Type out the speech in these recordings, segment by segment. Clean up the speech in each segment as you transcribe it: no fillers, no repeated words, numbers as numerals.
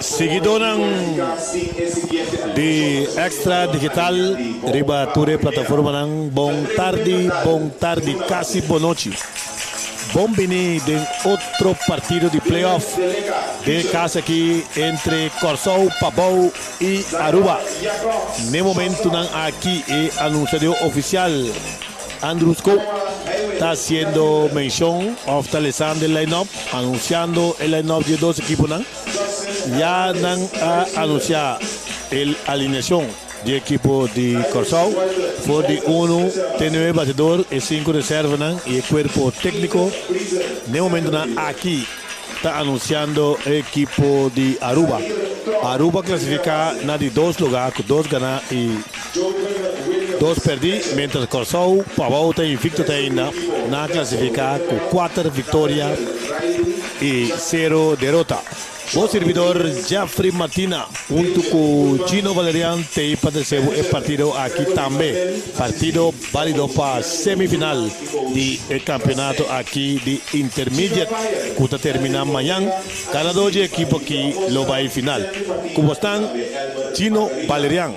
Siguidónan di Extra Digital riba tur e plataformanan, bon tardi, bon tardi, kasi bonochi. Bon bini den otro partido di play-off den e kas aki entre Kòrsou, Pabou i Aruba. N'e momentunan aki e anunsiadó ofisial Andrew Scope ta hasiendo menshon òf ta lesando e line-up, anunsiando e line-up di e dos ekiponan. Ya nan a anunsiá e alineashon di e ekipo di Kòrsou for di unu te nuebe batedor, e sinku reservanan i e kuerpo tékniko. N'e momentunan aki ta anunsiando e ekipo di Aruba. Aruba klasifiká na di dos lugá ku dos ganá i dos pèrdí, miéntras Kòrsou pabou ta invikto te ainda. Nan a klasifiká ku kuater viktoria i sero derota. Bo sirbidor Jeffrey Martina huntu ku Gino Valerian t'ei pa trese bo e partido aki tambe. Partido balido pa semifinal di e kampeonato aki di Intermediate ku ta termina mañan. Ganador dje ekipo aki lo bai final. Ku bosnan Gino Valerian.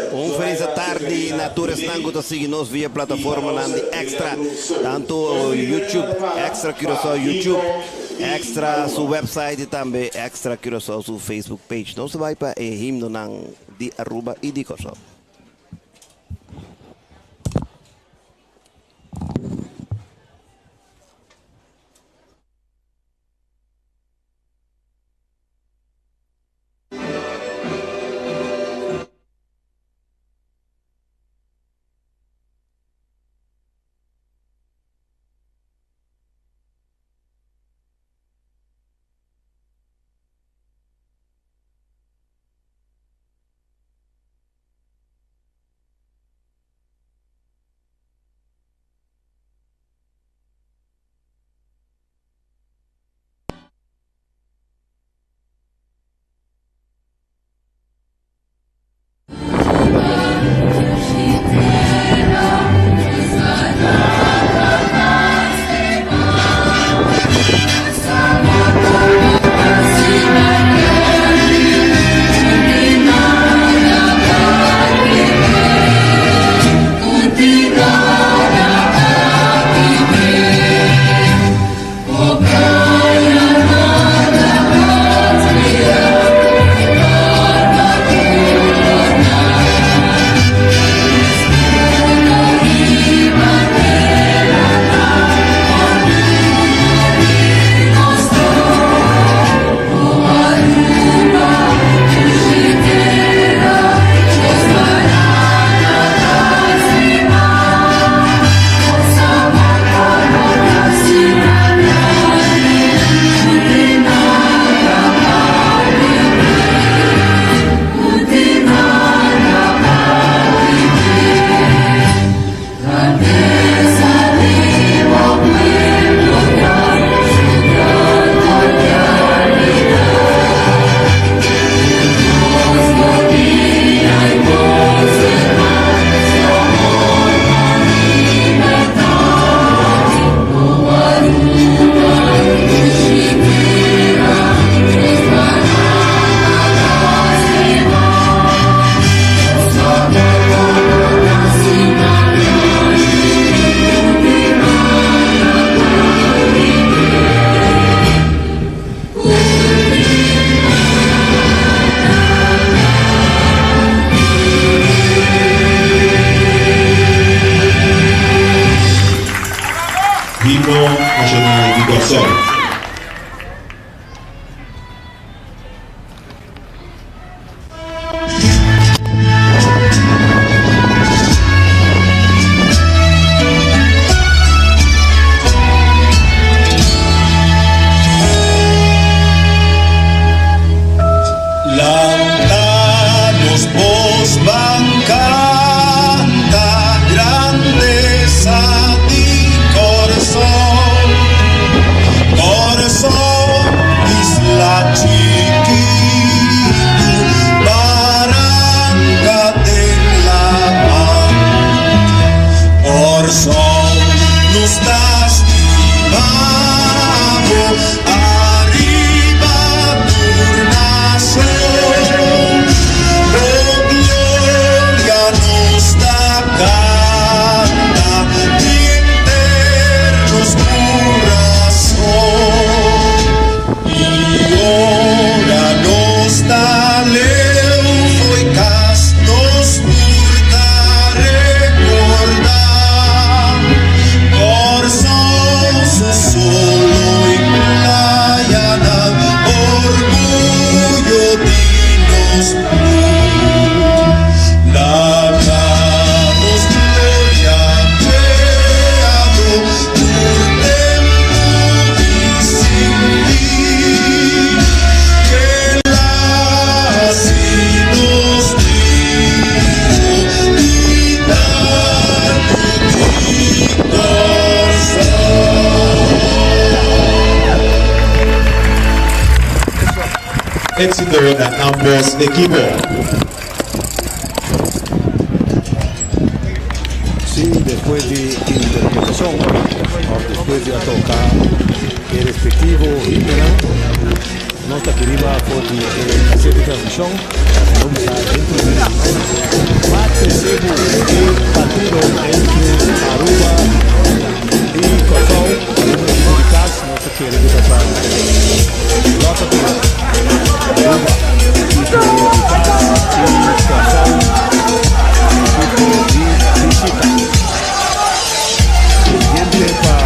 Un felis atardi na tur esnan ku ta sigui nos via plataformanan di Extra, tantu YouTube, Extra Curaçao YouTube, Extra su website i tambe Extra Curaçao su Facebook page. Nos ta bai pa e himnonan di Aruba i di Kòrsou. Himno Nashonal di Kòrsou. Lanta nos bos ban canta grandeza di Corsou. Éxito na ambos ekipo. Sí, despues di interpretacion of despues di a toca e respectivo himnonan, nos ta aki riba for di e caset di transmision lo bisa dentro di pa trece bo e partido entre Aruba y Corsou. Aruba ekipo di cas, nos ta kere cu ta sa lota cu Aruba ekipo di cas y Corsou ekipo di bishita. Pendiente pa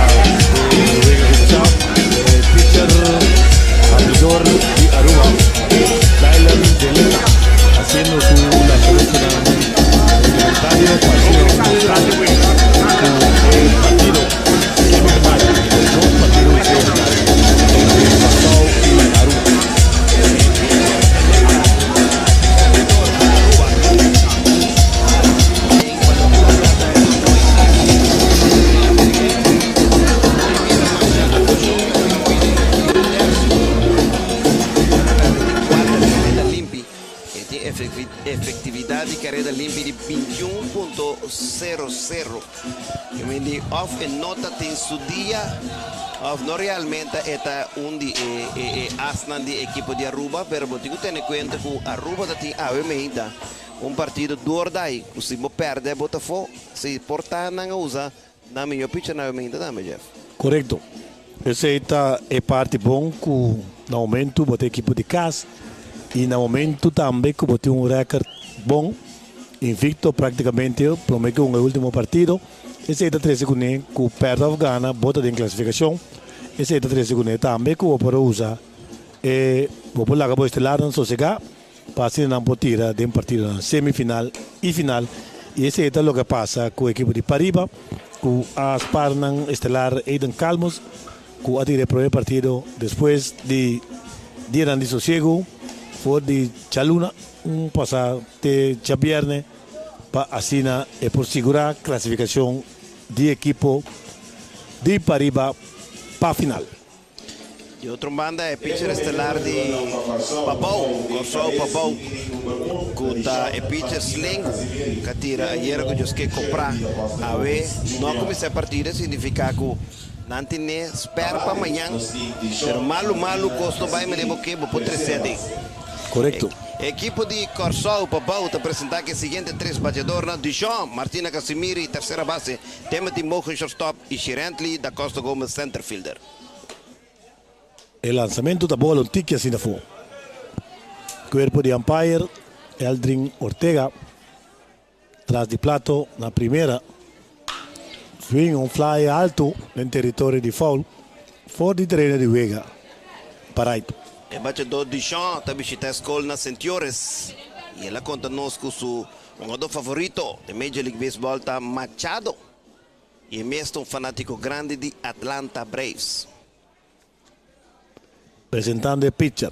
e wega cuminsa e pitcher abridor di Aruba Dylan Deleta haciendo su lanzamentonan reglamentario pa asina nos start cu e partido semifinal, dos partido di semifinal entre Kòrsou i Aruba. E tin efectividad di careda limpi di 21.00. E men di of e no ta tin su dia of no realmente e ta un di e e e asnan di ekipo di Aruba, pero bo tin ku tene kuenta ku Aruba ta tin awe meinta un partido dor dai ku si bo pèrdè bo ta afó. Si por ta nan a usa nan mihó picha na awe meinta tambe, Jeff. Korekto. Esei ta e parti bon ku na momentu bo ta ekipo di kas i na momentu tambe ku bo tin un rèkòrt bon, invicto praktikamente prome ku hunga e ultimo partido. Esei ta trese kuné ku pèrdè òf gana bo ta den klasifikashon. Esei ta trese kuné tambe ku bo por usa e bo por laga bo estelarnan sosegá pa asina nan por tira den partidonan semifinal i final. I esei ta loke a pasa ku ekipo di Pariba ku a spar nan estelar Aiden Calmos ku a tira e prome partido despues di dianan di sosiegu for di djaluna un pasa te djabierne pa asina e por sigura klasifikashon di ekipo di Pariba pa final. Di otro banda e pitcher estelar di Pabou, Kòrsou Pabou, ku ta e pitcher Slingo ku a tira ayera ku Djoske Koprá awe no a kuminsá e partida, signifiká ku nan tine sper pa mañan, pero malu malu kos no bai manera bo ke bo por trese aden. Korekto. E ekipo di Kòrsou Pabou ta presentá ku e siguiente tres bateadornan, Dujon, Martina Casimiri, tersera base, Timothy Mogen, shortstop, i Shirently da Costa Gomez, centerfielder. E lanzamento ta bola un tiki asina afó. Cuerpo di umpire Eldrin Ortega tras di plato na primera. Swing un fly alto den territorio di foul for di tereno di wega pa right. E bachador Duchamp ta bishita e skol na Sint Joris i el a konta nos ku su hungadó favorito den Major League Baseball ta Machado. I e mes ta un fanátiko grandi di Atlanta Braves. Presentando e pitcher.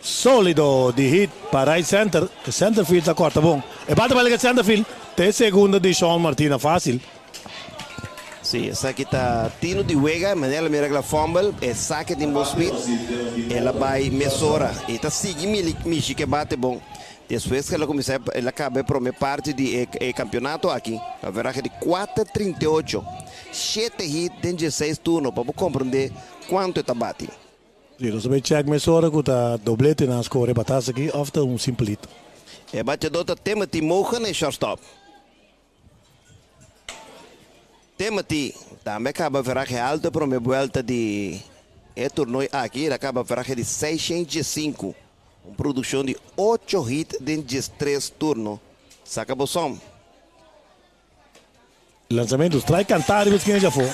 Sólido di hit pa right center. E centerfield ta kòrta bon. E bate pa liga centerfield. Ta e segundo di Sean Martina fásil. Sí, esaki ta tino di wega. Manera el a mira ku el a fumble, e sake tin bon speed. El a bai mesora i ta sigui mishi ku e bate bon. Despues ku el a kuminsá el a kaba e promé parti di e kampionato aki, averahe di kuater 38, shete hit den dieseis turno pa bo komprendé kuantu e ta bati. Si, nos ta bai chèk mesora ku ta doblete nan skore batas aki òf ta un simpel hit. E bachadó ta Timothy Mogen e shortstop. Timothy tambe a kaba averahe alto e promé buelta di e tornoi aki, el a kaba averahe di seishent diesinku. Un produkshon di ocho hit den 13 turno. Saka bo som. Lanzamentu, strike kantá riba skina djafó.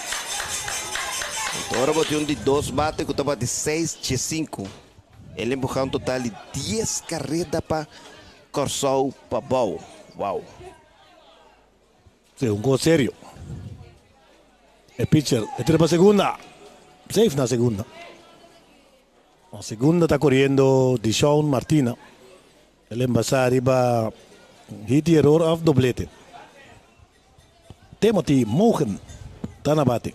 Anto ora bo tin un di dos bate ku ta bati seis 15. El empuhá un total di dies kareda pa Kòrsou Pabou. Wow! Sí, un kos serio. E pitcher e tira pa segunda. Safe na segunda. Na segunda ta koriendo Deshaun Martina. El embasá riba hit di eror òf doblete. Timothy Mogen ta na bate.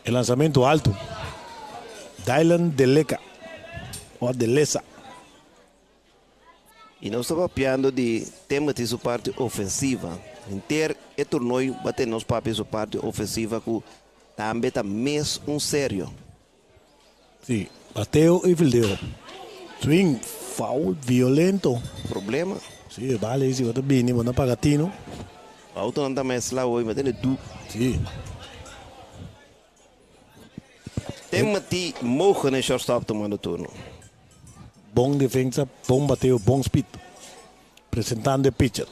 E lansamentu altu. Dylan Deleca o Deleza. I nos ta papiando di Timothy su parti ofensiva. Henter e torneo bate nos papia su parti ofensiva ku tambe ta mes un serio. Si, bateo i fildeo. Swing, foul violento. Problema. Si, bale si bo ta bini bo no paga tino. Autonan ta mezcla hoy, ma tene du. Si. Timothy Mogen e shortstop tumando turno. Bon defensa, bon bateo, bon speed. Presentando e pitcher.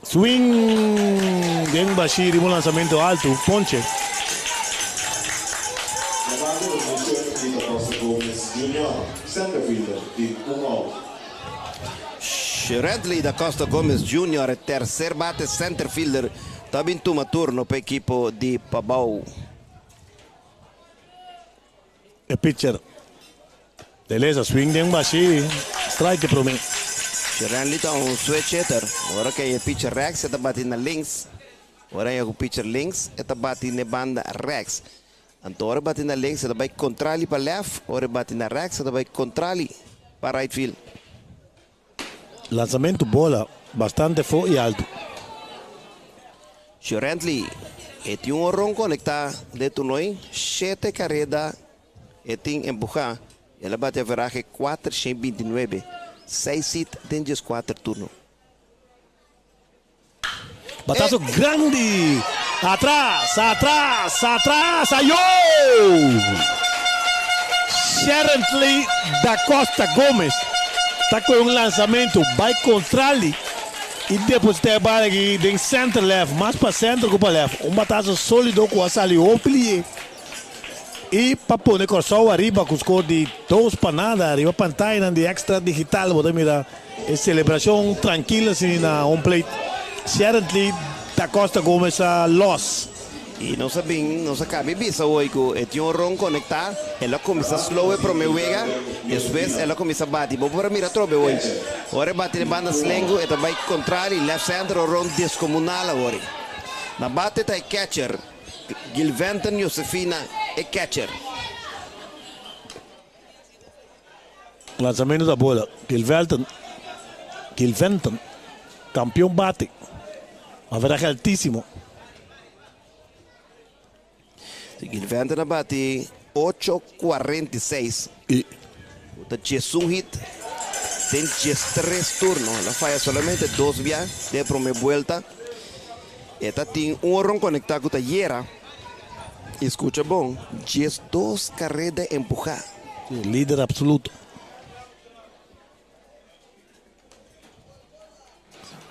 Swing den bashí riba un lansamento alto, ponche. Na bate position di Da Costa Gomez Junior, center fielder di un out. Shredley Da Costa Gomez Junior, tercer bate, center fielder, ta bin tuma turno pa ekipo di Pabou. E pitcher. Deleza, swing den bashí, strike promé. Shredley ta un switch hitter. Ora ku e pitcher rechts, e ta bati na links. Ora e pitcher links, e ta bati na banda rechts. Anto ora bati na links, e ta bai kontrali pa left. Ora bati na rechts, e ta bai kontrali pa right field. Lansamento bola bastante forte i alto. Shredley, e tin un honron konektá den torneo, 7 kareda e tin empuhá. El a bati average 429, 6 hit den 4 turno. Batazo grandi. Atras, atras, atras. Ayo! Shredley da Costa Gomez. Ta ku un lansamento. Bai kontrali. I depositá e bala aki den center left. Mas pa center ku pa left. Un batazo sólido ku a sali hopi. I pa pone Kòrsou ariba ku score di 2-0 riba pantaya di Extra Digital. Bo ta mira e selebrashon trankil asina na home plate. Shredley da Costa Gomez a los. I nos a bin, nos a kaba di bisa hoy ku e tin un honron konektá, el a kuminsá slow e promé wega, despues el a kuminsá bati. Bo por mira trobe hoy. Ora bati na banda slengu, e ta bai kontrali, left center, honron deskomunal awor. Na bate ta e catcher, Gilventon Josefina e catcher. Lansamento di bola. Gilvelton. Gilventon. Kampeon bate. Average altísimo. Gilventon a bati 8.46. I Ta 11 hit. Tin 3 turno. El a faya solamente dos bia den promé buelta. E ta tin un honron konektá ku ayera. I skucha bon, 12 kareda empuhá. Lider absoluto.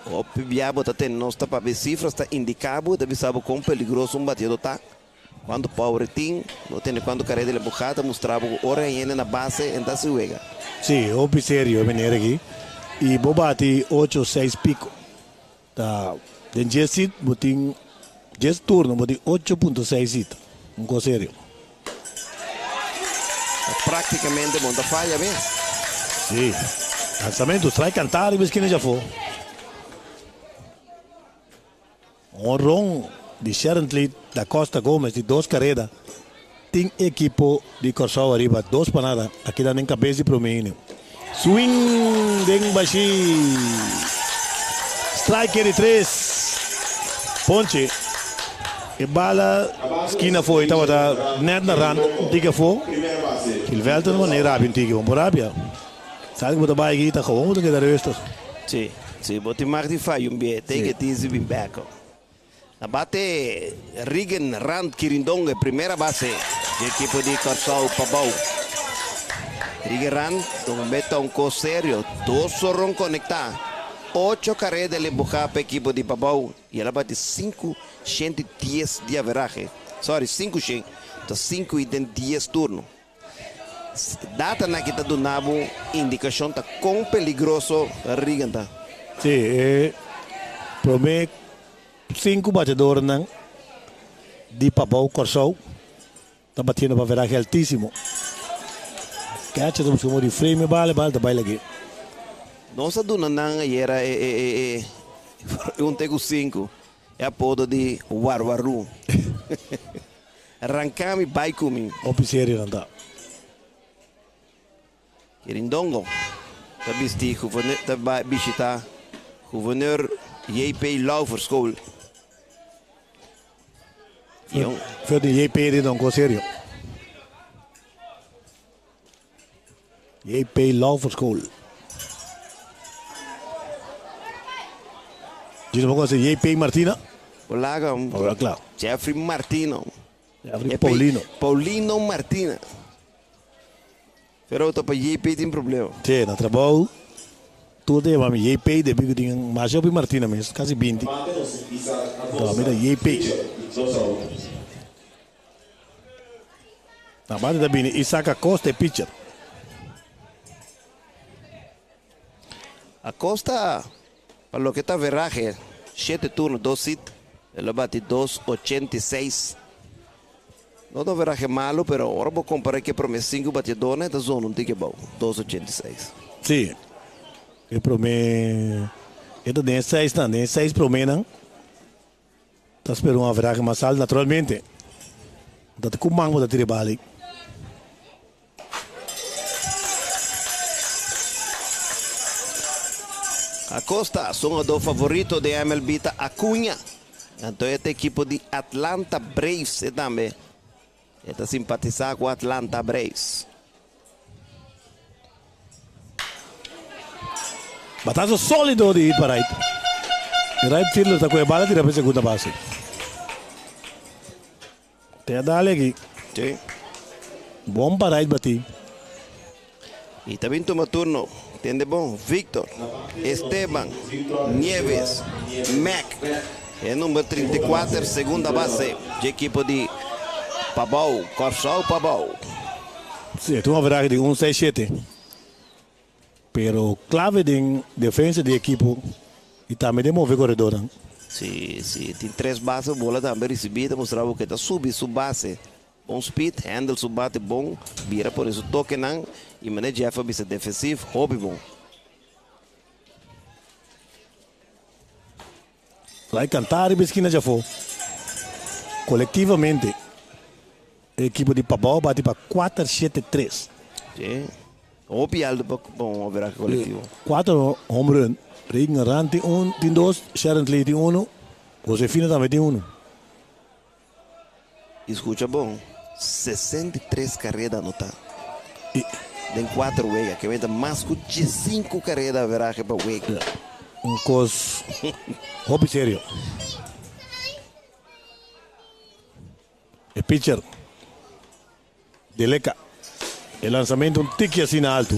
Hopi bia bo ta ten nos ta papia sifra ta indiká bo, ta bisa bo kon peligroso un batido ta. Kuantu power tin, no tin kuantu kareda el a empuhá, ta mustra bo ora hende na base e ta hasi wega. Si, hopi serio meneer aki. I bo bati 8, 6 piko. Ta den 10 hit, bo tin 10 turno, bo tin 8.6 hit. Un kos serio. Práktikamente bo n' ta faya mes. Si. Lansamento, strike kantá riba skina djafó. Honron di Shredley da Costa Gomez di dos kareda. Tin ekipo di Kòrsou ariba 2-0. Aki dan den kabes di promé. Swing den bashí. Strike di tres. Ponche. E bala skina afó. Tabata net na rand. Tiki afó. Gilvelton manera rabia tiki. Bon rabia. Sabe ku bo ta bai aki, ta gewoon bo ta keda rustig. Si, bo tin mag di faya un bia. Take it easy, bin back. Na bate Regan Rand Kirindongo, primera base di ekipo di Kòrsou Pabou. Regan Rand, un meta un kos serio, dos honron konektá, 8 kareda el a empuhá pa ekipo di Pabou i el a bati 510 di average. Sorry, 5 100, 5 i den 10 turno. Data nan aki ta duna bo indikashon ta kon peligroso Regan ta. Si, promé sinku batedornan di Pabou Kòrsou ta batiendo pa average altísimo. Catcher ta buska di frame bala, bala ta bai lag'é. Nos a duna nan ayera e 1 te ku 5 e apodo di Warwaru. Ranka mi bai ku mi. Hopi serio nan ta. Kirindongo ta bisti Gouverneur ta bai bishita Gouverneur JP Lauffer School. Y un Veel di JP di don serio. JP Lauffer School. Djis bo conoce JP Martina? Olaga, Ora, claro. Jeffrey Martino. Jeffrey JP Paulino. Paulino Martina. Pero ta pa JP tin problema. Sí, na trabou. Tur ta yama mi JP debi ku tin masha hopi Martina mes, kasi binti. Anto ami ta JP. Na bate ta bini Isaac Acosta e pitcher. Acosta pa loke ta averahe shete turno dos hit el a bati dos 86. No ta averahe malo pero ora bo compara ke prome sinku batiadornan e ta zona un tiki abou dos 86. Sí, e prome e ta den e seisnan, den e seis promenan ta spera un averahe mas alto naturalmente. Ta ku man bo ta tira e bal ei. Acosta, su hungador favorito den MLB ta Acuña. Anto e ta ekipo di Atlanta Braves e tambe. E ta simpatisa ku Atlanta Braves. Batazo solido di hit pa right. E right fielder ta ku e bala tira pa e segunda base. Te a dale aki. Sí. Bon pa right bati. Y ta bin tuma turno. Tende bon. Victor, Esteban, Nieves, Mac. E number 34, segunda base dje ekipo di Pabou, Kòrsou Pabou. Sí, ta un averahe di un seis shete. Pero clave den defensa di ekipo y tambe den move coredornan. Si, si tin tres base bola tambe ricibi ta mustra bo ke ta subi su base. Bon speed, handle su bate bon, bira pone su tokenan y mane Jeff a bisa defensief hopi bon. Lai canta riba eskina djafó. Colectivamente e ekipo di Pabao bati pa kuater shete tres. Sí. Hopi alto pa pa un averahe colectivo. Kuater home run. Reagan Rand tin un, tin dos, Sharon Lee tin uno, Josefina tambe tin uno. Y scucha bon, 63 careda anota Y den cuater wega, ke meta mas cu diescinco careda averahe pa wega. Un cos hopi serio. E pitcher Deleca. E lansamento un tiki asina alto.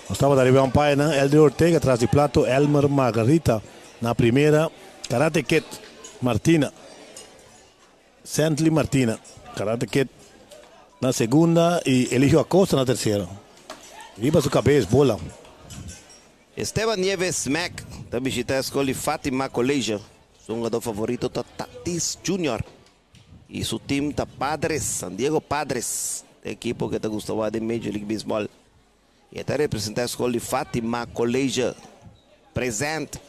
Nos tabata riba umpirenan Eldri Ortega tras di plato, Elmer Margarita na primera, Karate Kid Martina, Sently Martina, Karate Kid na segunda y Eligio Acosta na tercera. Riba su cabes bola. Esteban Nieves Mack ta bishita e skol di Fatima College. Su hungador favorito ta Tatis Junior. Y su team ta Padres, San Diego Padres, e ekipo ke ta gusta wak den Major League Baseball. Y e ta representa e skol di Fatima College. Present.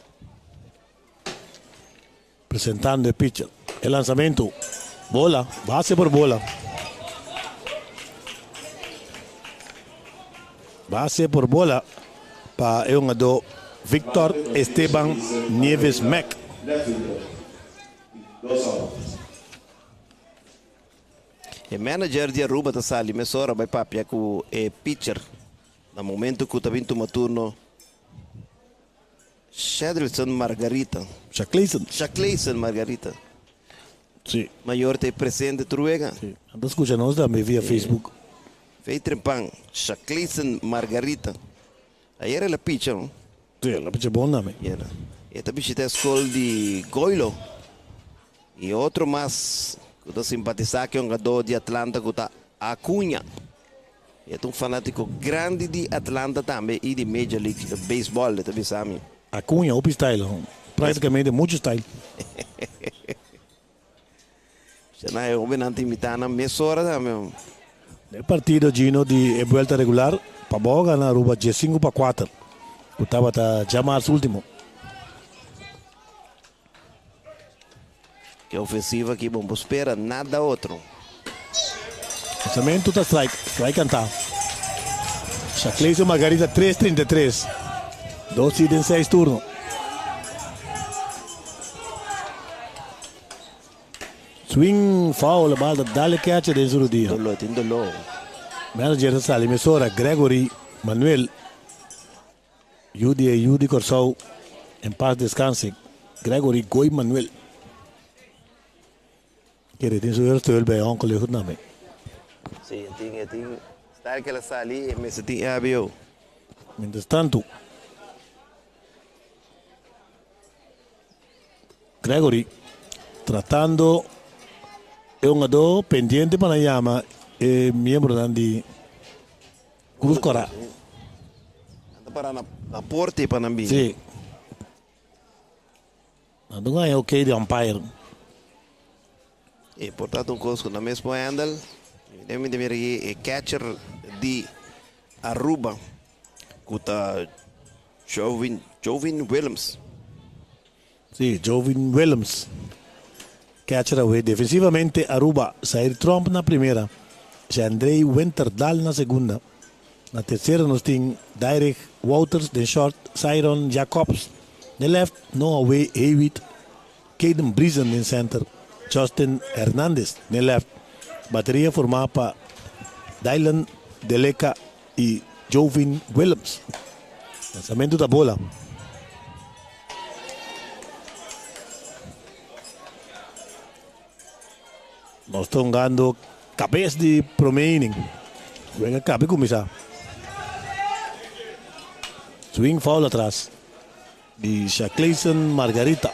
Presentando e pitcher. E lansamento. Bola. Base por bola. Base por bola pa e hungadó Victor Esteban Nieves Mack. E manager di Aruba ta sali mesora bai papia ku e pitcher na momento ku ta bin tuma turno Shadrilson Margarita. Shaclayson. Shaclayson Margarita. Sí. Mayor ta e presente tur wega. Sí. Nan ta skucha nos tambe via Facebook. Fey Trempan, Shaclayson Margarita. Ayer el a picha, no? Sí, el a picha bon tambe. Yera. E ta bishita e skol di Goilo. I otro mas ku ta simpatisá ku e hungadó di Atlanta ku ta Acuña. E ta un fanátiko grandi di Atlanta tambe i di Major League Baseball, e ta bisa mi. Acuña hopi style, práktikamente muchu style. Sena e hobennan ta invitá nan mesora tambe. E partido Gino di e buelta regular Pabao gana Aruba 15-4 ku tabata djamars ultimo. E ofensiva aki bon por spera nada otro. Lanzamento ta strike, strike cantá. Shacleison Margarita 3.33. Dos hit den seis turno. Swing foul, bal ta dale catcher den su rudia. Doló, tin doló. Manager ta sali mesora, Gregory Manuel. Yu di e yu di Kòrsou, en paz descanse, Gregory Goy Manuel. Kere tin su herstel bij onkel e goed name. Sí, e tin, e tin. Style ke la sali, e mester tin EHBO. Mientras tanto, Gregory tratando e hungadó pendiente pa nan yama e miembronan di Cruz Cora. Nan ta para na porta pa nan bini. Sí. Nan ta gaña ok di umpire. E por ta un kos ku nan mes por handle. Mi ta mira aki e catcher di Aruba ku ta Jovin, Jovin Willems. Sí, Jovin Willems. Catcher awe. Defensivamente Aruba, Zair Tromp na primera, Jandrey Winterdal na segunda. Na tercera nos tin Dyrich Wouters den short, Cyron Jacobs den left, Noah Way Hewitt, Caden Briesen den center, Justin Hernandez den left. Bateria formá pa Dylan Deleca i Jovin Willems. Lanzamento ta bola. Nos ta hungando kabes di prome inning. Wega kabe kuminsá. Swing foul atras di Shaclayson Margarita.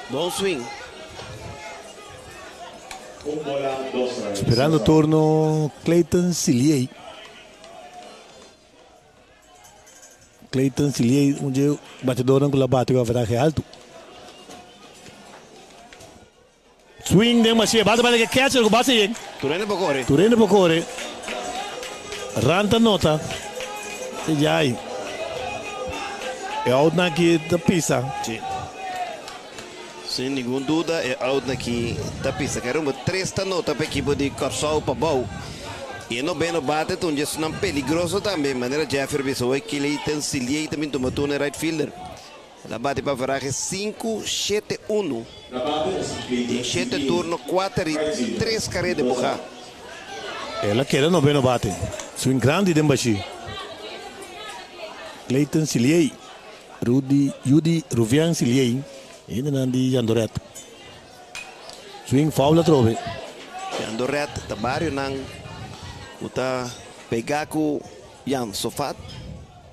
Bon swing. Esperando turno Clayton Siliey. Clayton Siliey un dje batedornan ku la bati ku averahe altu. Swing den mashie. Bata bata ke catcher ku base yen. Turene por kore. Turene por kore. Run ta nota. E jai. E outnan aki ta pisa. Si. Sin ningun duda e outnan aki ta pisa. Caramba, tres ta nota pa ekipo di Kòrsou pa bou. I e nobeno bate ta un dje esnan peligroso tambe. Manera Jeffrey bisa hoy, Clayton Siliey ta bin tuma turno e right fielder. El a bati pa averahe sinku, shete, unu. Den shete turno, kuater i tres kareda di buga. El a keda noveno bate. Swing grandi den bashí. Clayton Siliey, Rudy, Judy Ruvian Siliey, e hendenan di Jandoret. Swing foul atrobe. Jandoret ta barionan ku ta pega ku Jan Sofat.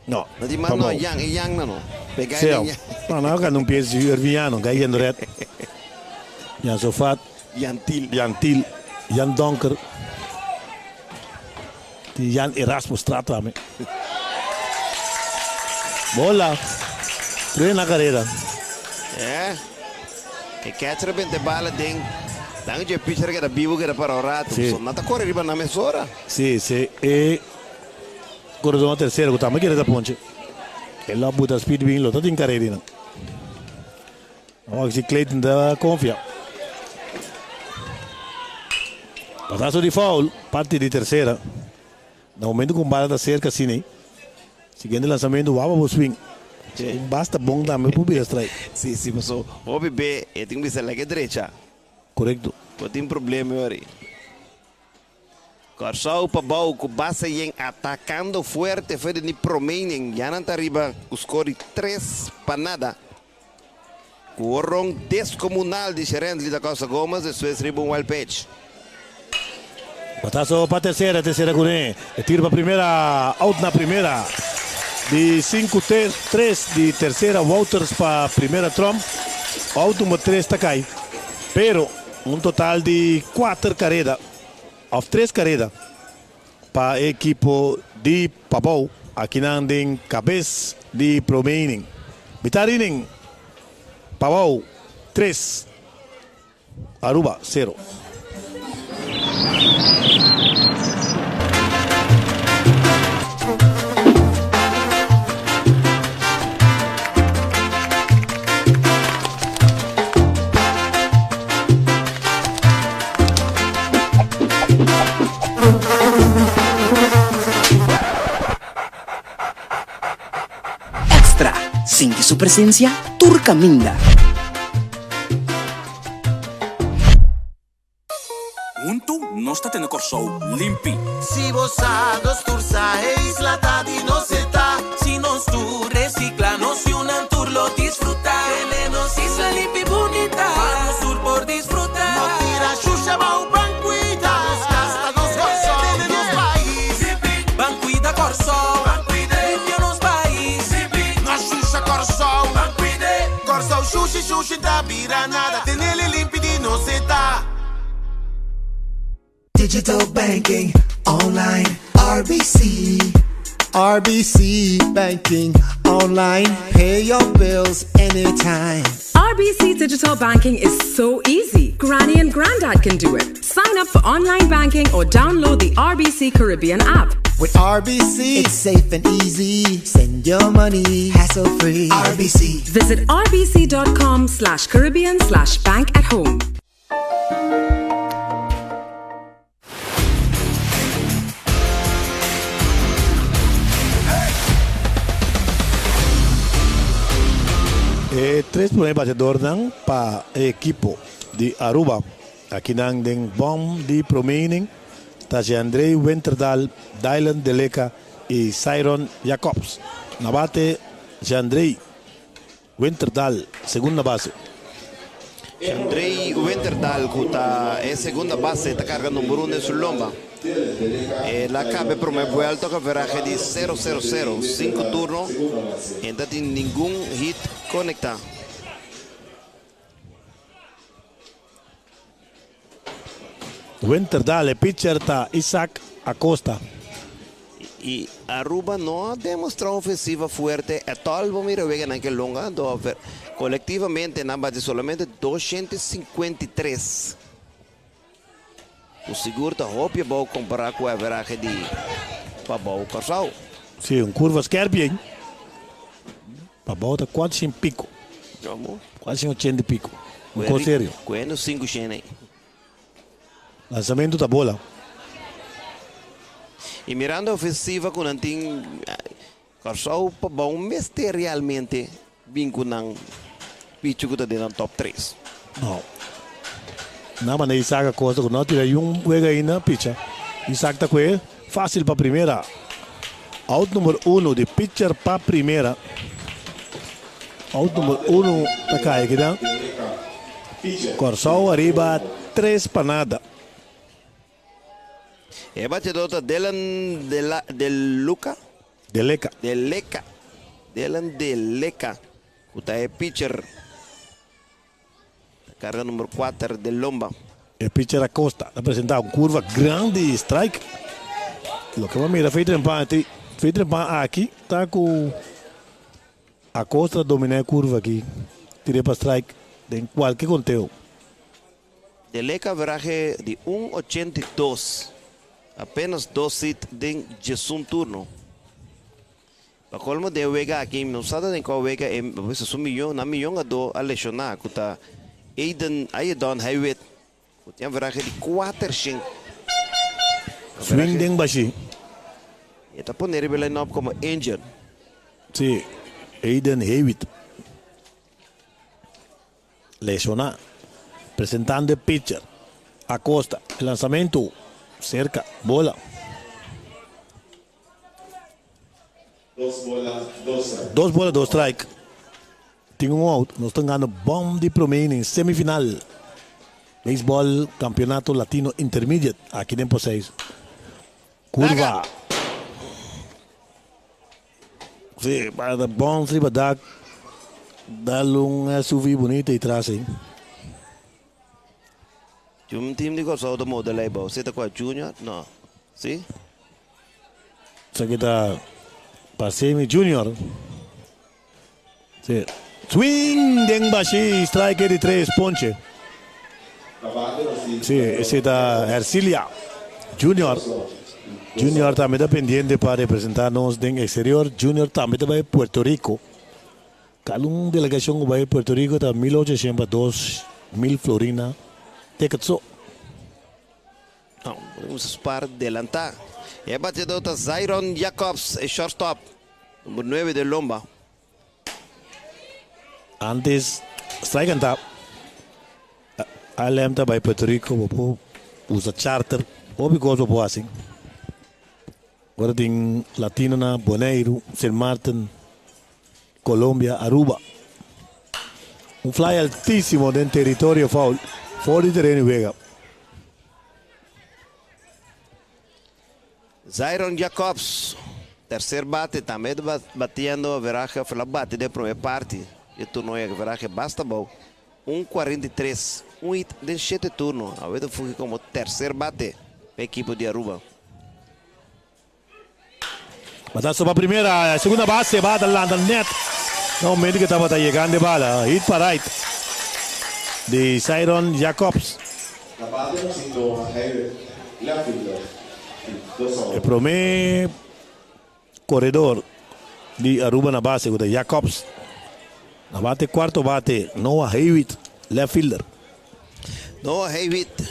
No, No di man no, yang, e yang na no. Pega e den yang. No, no ka nun pies di Erviano, ga Jan Red. Jan Sofat. Jan Til. Jan Til, Jan Donker. Di Jan Erasmus Straat tambe. Bola. True na carrera. Eh. E catcher a bente bala den. Dan dje pitcher keda bibo keda para un rato. Sí. So, nan ta corre riba nan mesora. Sí, sí. E Corazon a tercera cu tambe kere ta ponche. E lo buta speed bin lo ta tin caredi nan. Vamos a si Clayton ta confia. Patazo di foul, parti di tercera. Na momento cu un bala ta cerca asina ey, siguiente lanzamento waba bo swing. Sí. Basta bon tambe por bira strike. Sí, sí, paso hopi be e tin bisa leke drecha. Correcto. Bo tin problema yori. Kòrsou pa bou ku base yen atakando fuerte for di prome inen. Ya nan ta riba ku skor di 3-0. Ku horon deskomunal di Sherendly da Costa Gomez despues riba un wild pitch. Bataso pa tercera, tercera kuné. E tiro pa primera, out na primera. Di sinku tres di tercera Wouters pa primera Tromp. Out number tres ta kai. Pero un total di kuater kareda òf tres kareda pa e ekipo di Pabou akinan den kabes di prome inning. Mitar inning, Pabou tres, Aruba sero. Sinti su presencia tur caminda. Huntu nos ta tene Kòrsou limpi. Si bo sa, nos tur sa, e isla ta di nos e ta. Si nos tur resikla, nos yunan tur lo disfrutá. Tene nos isla limpi bunita, pa nos tur por disfrutá. No tira shusha bou, ban kuida nos kas, ta nos Kòrsou. Tene nos pais limpi, ban kuida Kòrsou. Ban kuida, limpia nos pais limpi. No shusha Kòrsou, ban kuida. Kòrsou shushi shushi ta bira nada, tenele limpi di nos e ta. Digital banking online RBC. RBC banking online pay your bills anytime. RBC Digital Banking is so easy. Granny and Grandad can do it. Sign up for online banking or download the RBC Caribbean app. With RBC, it's safe and easy. Send your money hassle free. RBC. Visit rbc.com slash Caribbean slash bank at home. E tres prome bateadornan pa e ekipo di Aruba akinan den bom di prome inning ta Jeandrey Winterdal, Dylan Deleca y Cyron Jacobs. Na bate Jeandrey Winterdal, segunda base. Andrei Winterdal ku ta e segunda base ta karga number un den su lomba. El a kaba e prome buelta ku averahe di sero sero sero, sinku turno e no ta tin ningun hit konektá. Winterdal, e pitcher ta Isaac Acosta. Y Aruba no a demostra un ofensiva fuerte at all. Bo mira weganan ke longa do colectivamente nan bati solamente 253. Cu sigur ta hopi abou compara cu averahe di Pabou Corsou. Si, un curva skerpi ey. Pabou ta 400 pico. Como? 480 y pico. Un cos serio. Cuendo 5 shen ey. Lanzamento ta bola. Y mirando ofensiva cu nan tin Corsou Pabou mester realmente bin cu nan picho cu ta den nan top 3. No. Nan manda Isaac Acosta cu no a tira yun wega ainda picha. Isaac ta cue facil pa primera. Out number uno di pitcher pa primera. Out number uno ta cay akinan. Corsou ariba tres pa nada. E batedor ta Dylan de la de Luca. De Leca. De Leca. Dylan de Leca cu ta e pitcher. Ta carga number 4 de lomba. E pitcher Acosta ta presenta un curva grandi y strike. Loke bo mira fei trempan fei trempan aki ta cu Acosta ta domina e curva aki. Tira pa strike den cualke conteo. De Leca averahe di un ochenta i dos, apenas dos hit den djesun turno. Pa colmo den e wega aki, no sa ta den cua wega e bisa su miyon, nan miyon gadó a lesioná cu ta Aiden Ayedon Hewitt cu tin averahe di kuater shen. Swing den bashi. E ta pone riba e line-up como injured. Si, Aiden Hewitt. Lesioná. Presentando e pitcher. Acosta. E lanzamento. Cerca. Bola. Dos bola, dos strike. Dos bola, dos strike. Tin un out. Nos ta gana bom di prome inning semifinal. Baseball Campeonato Latino Intermediate aki den Poseis. Curva. Sí, para da bons riba dak. Dal un SUV bunita y tras ey. Un team di Kòrsou ta model ei bou. Si ta kua Junior? No. Si? Esaki ta pa Semi Junior. Si. Swing den bashi, strike di tres ponche. Si, esei ta Hercilia Junior. Junior tambe ta pendiente pa representa nos den exterior. Junior tambe ta bai Puerto Rico. Kada un delegacion ku bai Puerto Rico ta 1800 pa 2000 florina ticket so. No, un spar delantá. E bateador ta Zairon Jacobs, e shortstop, number nuebe den lomba. Antes strike anta ALM ta bai Puerto Rico bo por usa charter hopi cos bo por haci. Ora tin latino na Boneiru, Sint Maarten, Colombia, Aruba. Un fly altisimo den teritorio foul for di tereno di wega. Zairon Jacobs, tercer bate, tambe ta batiendo averahe of el a bati den prome parti di e turno y averahe basta abou, un 43, un hit den shete turno. Awe ta fungi como tercer bate pa ekipo di Aruba. Batazo pa primera, segunda base, bala ta landa net na momento cu tabata yegando e bala. Hit pa right di Zairon Jacobs. Na bate nos tin Noah Hewitt, left fielder, y dos out. E prome coredor di Aruba na base cu ta Jacobs. Na bate cuarto bate Noah Hewitt, left fielder. Noah Hewitt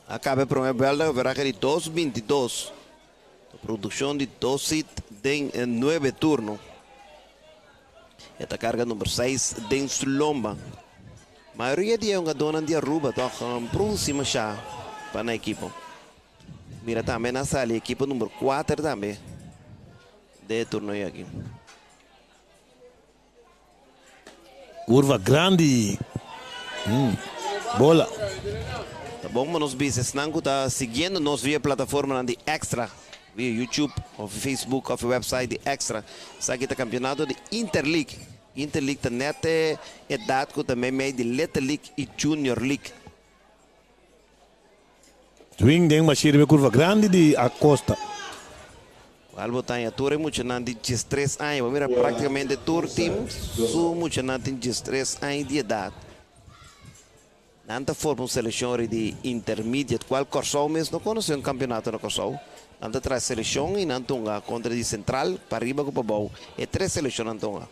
a caba e prome belda cu verahe di dos 22. Produccion di dos hit den nuebe turno. E ta carga number seis den su lomba. Mayoria di e hungadónan di Aruba tòg produsí mashá pa nan ekipo. Mira tambe nan sali ekipo number kuater tambe den e torneo aki. Curva grandi. Bola. Ta bon pa nos bisa esnan ku ta siguiendo nos via plataformanan di Extra, via YouTube of Facebook of e website di Extra. Esaki ta kampionato di Interleague. Interleague ta net e edat ku ta meimei di Little League i Junior League. Swing den mashí riba e kurva grandi di Acosta. Cual bo ta haña tur e muchanan di diestres aña. Bo mira prácticamente tur team su muchanan tin diestres aña di edad. Nan ta forma un seleccion ri di intermediate cual Kòrsou mes no conoce un campeonato na Kòrsou. Nan ta trae seleccion y nan tunga contra di Central, pariba cu pabou. E tres seleccionnan tunga.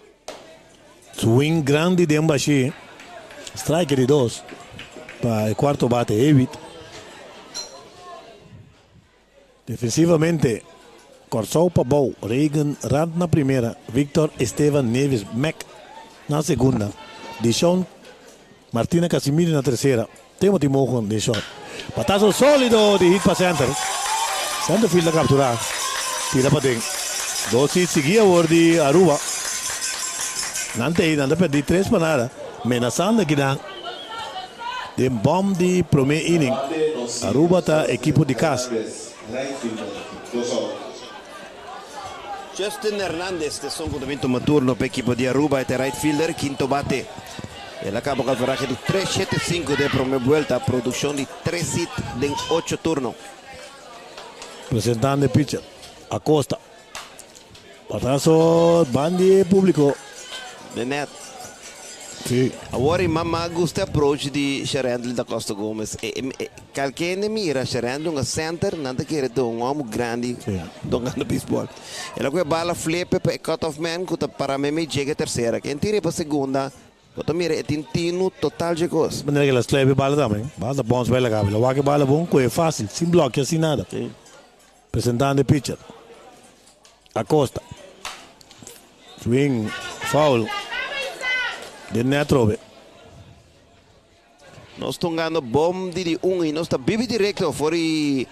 Swing grandi den bashí. Strike di dos pa e cuarto bate Hewitt. Defensivamente Kòrsou pa bou, Reagan Rand na primera, Victor Esteban Neves Mack na segunda, Dishon Martina Casimiri na tercera, Timothy Mogen den short. Batazo solido di hit pa center. Centerfield a captura. Tira paden. Dos hit sigui awor di Aruba. Nan ta ei, nan ta perdi tres pa nada. Menasando akinan den bom di prome inning. Aruba ta ekipo di cas. Justin Hernandez ta esun ku ta bin tuma turno pa ekipo di Aruba. E ta e right fielder, kinto bate. El a kaba ku averahe di tres shete sinku den e prome buelta, produkshon di tres hit den ocho turno. Presentando e pitcher, Acosta. Batazo ban di e publico. Den net. Sí. Awor e mama gusta e approach di Sherendly da Costa Gomez. E, e, e, kalke hende mira Sherendly hunga center, nan ta kere ta un homo grandi tocando baseball. El a coge bala flipe pa e cut-off man cu ta para meme y jega tercera. Ken tira e pa segunda, bo ta mira e tin tinu total dje cos. Manera cu el a slepe e bala tambe. Bala ta bounce bay laga. El a wak e bala bon coge facil, sin blokia, sin nada. Presentando e pitcher. Acosta. Swing, foul. Den net trobe. Nos tungando bom di di un y nos ta bibi directo for di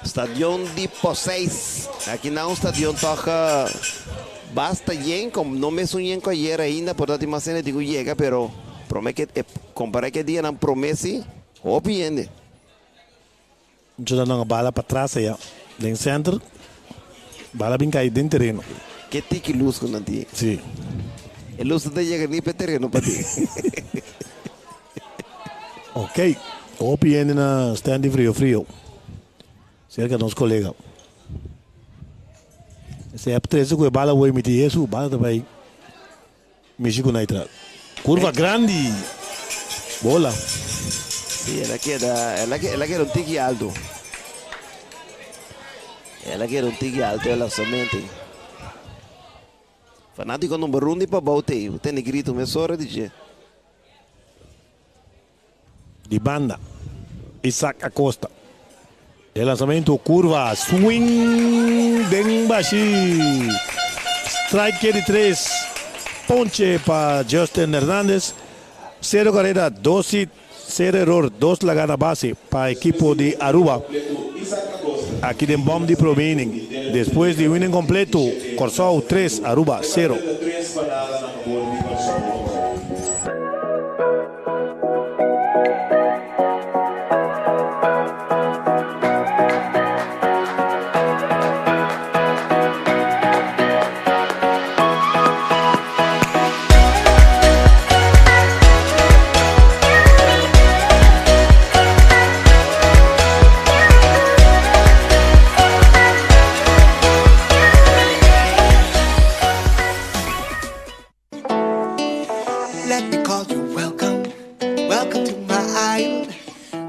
stadion di Poseis. Aki na un stadion toch basta yen, como no mes un yen cu ayer ainda, por ta tin mas hende tin cu yega, pero prome ke compara ke dianan prome si, hopi hende. Mucha ta duna bala patras aya den center. Bala bin cay den tereno. Ke tiki luz cu nan tin. Si. E luz no ta yega ni pa e tereno pa tin. Ok. Hopi hende na stand di frio frio. Cerca nos colega. Esey a trece cu e bala hoy miti Hesu. Bala ta bay. Mishi ku Naitra. Kurva grandi. Bola. Sí, el a keda, el a, el a keda un tiki alto. El a keda un tiki alto e lanzamento. Fanátiko number un di Pabou tei, tene grito mesora di dje. Di banda, Isaac Acosta. E lanzamento curva, swing den bashi. Strike di tres. Ponche pa Justin Hernandez. Sero carrera, dos hit, sero error, dos laga na base pa ekipo di Aruba. Aki den bom di prome inning. Despues di un inning completo, Corsou tres, Aruba sero. Let me call you welcome, welcome to my island.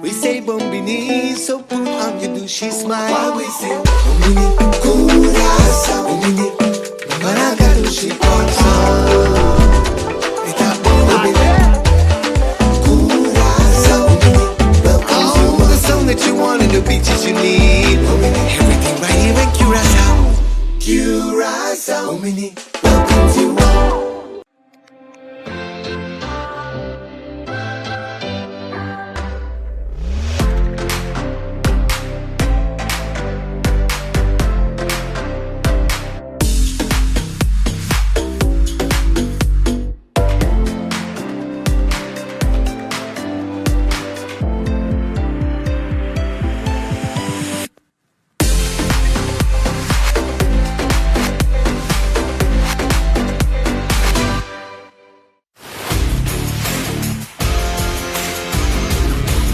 We say bombini, so put on your douchey smile. While we say bombini, curacao, bombini, maraca douchey Curacao, bombini, all the sun that you want and the beaches you need. Everything right here in Curacao. Curacao, bombini, welcome to all.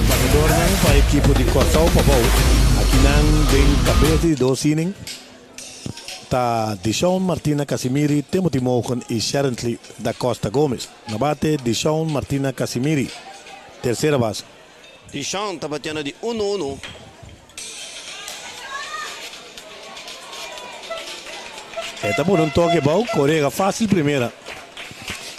Batedornan pa ekipo di Kòrsou Pabou akinan den kabes di dos inning ta Dishon Martina Casimiri, Timothy Mogen i Sherently da Costa Gomez. Na bate Dishon Martina Casimiri, tersera base. Dishon ta batiendo di uno uno. E ta pone un toke bou, corega facil primera.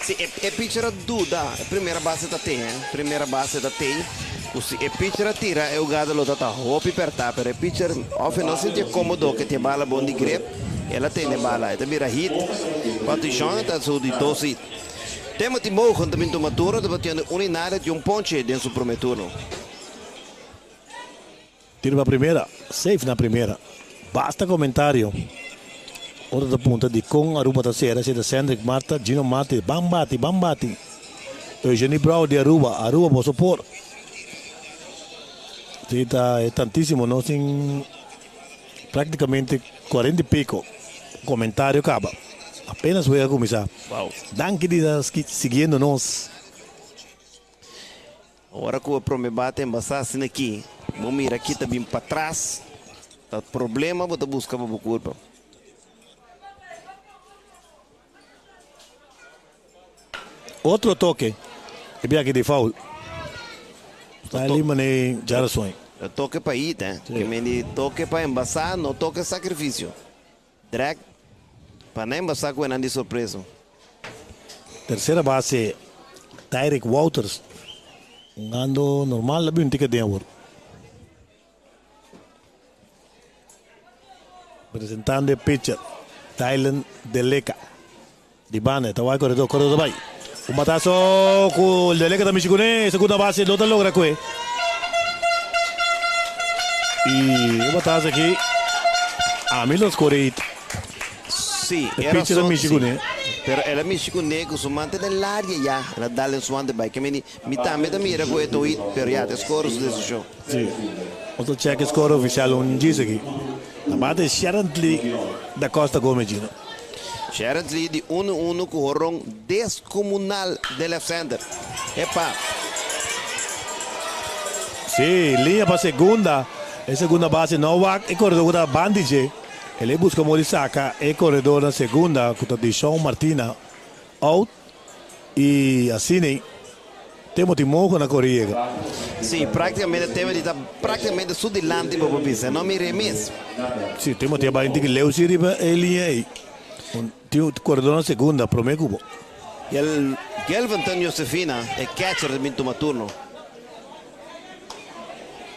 Si e e pitcher a duda, e primera base ta te, eh. Primera base ta te. Ku si e pitcher a tira, e hugada lo ta ta hopi pertá, pero e pitcher of e no sinti e komodo ke tin e bala bon di grip, el a tene e bala. E ta bira hit. Pa Tishon e ta su di dos hit. Timothy Mogen ta bin tuma turno, ta batiendo un i nada di un ponche den su prome turno. Tira pa primera, safe na primera. Basta comentario. Otro ta punta dicon Aruba ta cera si ta Cendrick Marta, Gino Martis, ban bati, ban bati. Eugenie Brouw di Aruba, Aruba boso por. Si ta e tantisimo nos tin practicamente cuarenta y pico comentario caba. Apenas wega cuminsa. Danki di ta siguiendo nos. Ora ku e prome bate embasá asina aki, bo mira ki ta bin patras, ta problema bo ta buska pa bo kurpa. Otro toke, e biaha aki di foul. Sta ali mane Jarasoin. E toke pa hit, eh. Ke men di toke pa embasá, no toke sakrifisio. Drag pa nan embasá ku enan di sorpreso. Tercera base Tyrick Wouters hungando normal a bin tika den awor. Presentando e pitcher Dylan Deleca. Di banda e ta wak koredor, koredor ta bai. Un bataso ku Deleca ta mishi kuné, segunda base no ta logra kue. I e bataso aki ami lo skore hit. Sí, E e pitcher a rason mishi sí. kuné. Pero el a mishi kuné ku su man ta den laria ya. El a dal den su man ta bai. Ke meni mi tambe ta mira ku e ta hit, pero ya ta skore su desishon. Sí. Nos ta check e skore ofisial un djis aki. Ta bate Sherently da Costa Gomez djino. Sherently di uno uno ku horon descomunal den left center. Epa! Sí, liña pa segunda. E segunda base no wak e koredor ku ta bandi dje. El e buska mori saka e koredor na segunda ku ta Dishon Martina out i asina Timothy Mogen a kore yega. Sí, práktikamente Timothy ta práktikamente su dilanti bo por bisa. No mir'é mes. Sí, Timothy a bai un tiki leu si riba e liña ei. Un tin koredor na segunda promé ku bo. Gel Gelventon Josefina, e catcher ta bin tuma turno.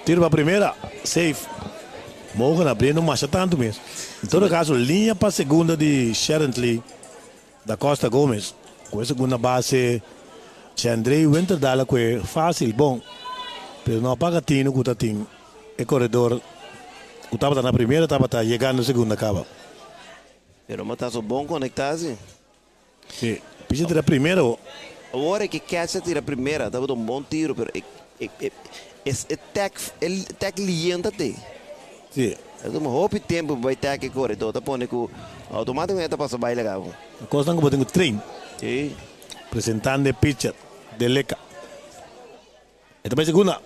Tiro pa primera, safe. Mogen a abriendo masha tantu mes. En todo caso, liña pa segunda di Sherently Da Costa Gomez. Ku e segunda base Chandrey Winterdal a kue fásil bon, pero no a paga tinu ku ta tin e koredor ku tabata na primera tabata yegando segunda kaba. Pero no ta so bon konektá si. Si, picha tira primera o. Awor e ke catcher tira primera tabata un bon tiro pero e e e e tag e tag lien ta te. Si. Ta tuma hopi tempo pa bai tag e koredor ta pone ku automaticamente ta pasa bai laga bo. Kosnan ku bo tin ku train. Si. Presentando e pitcher Deleca. E ta bai segunda.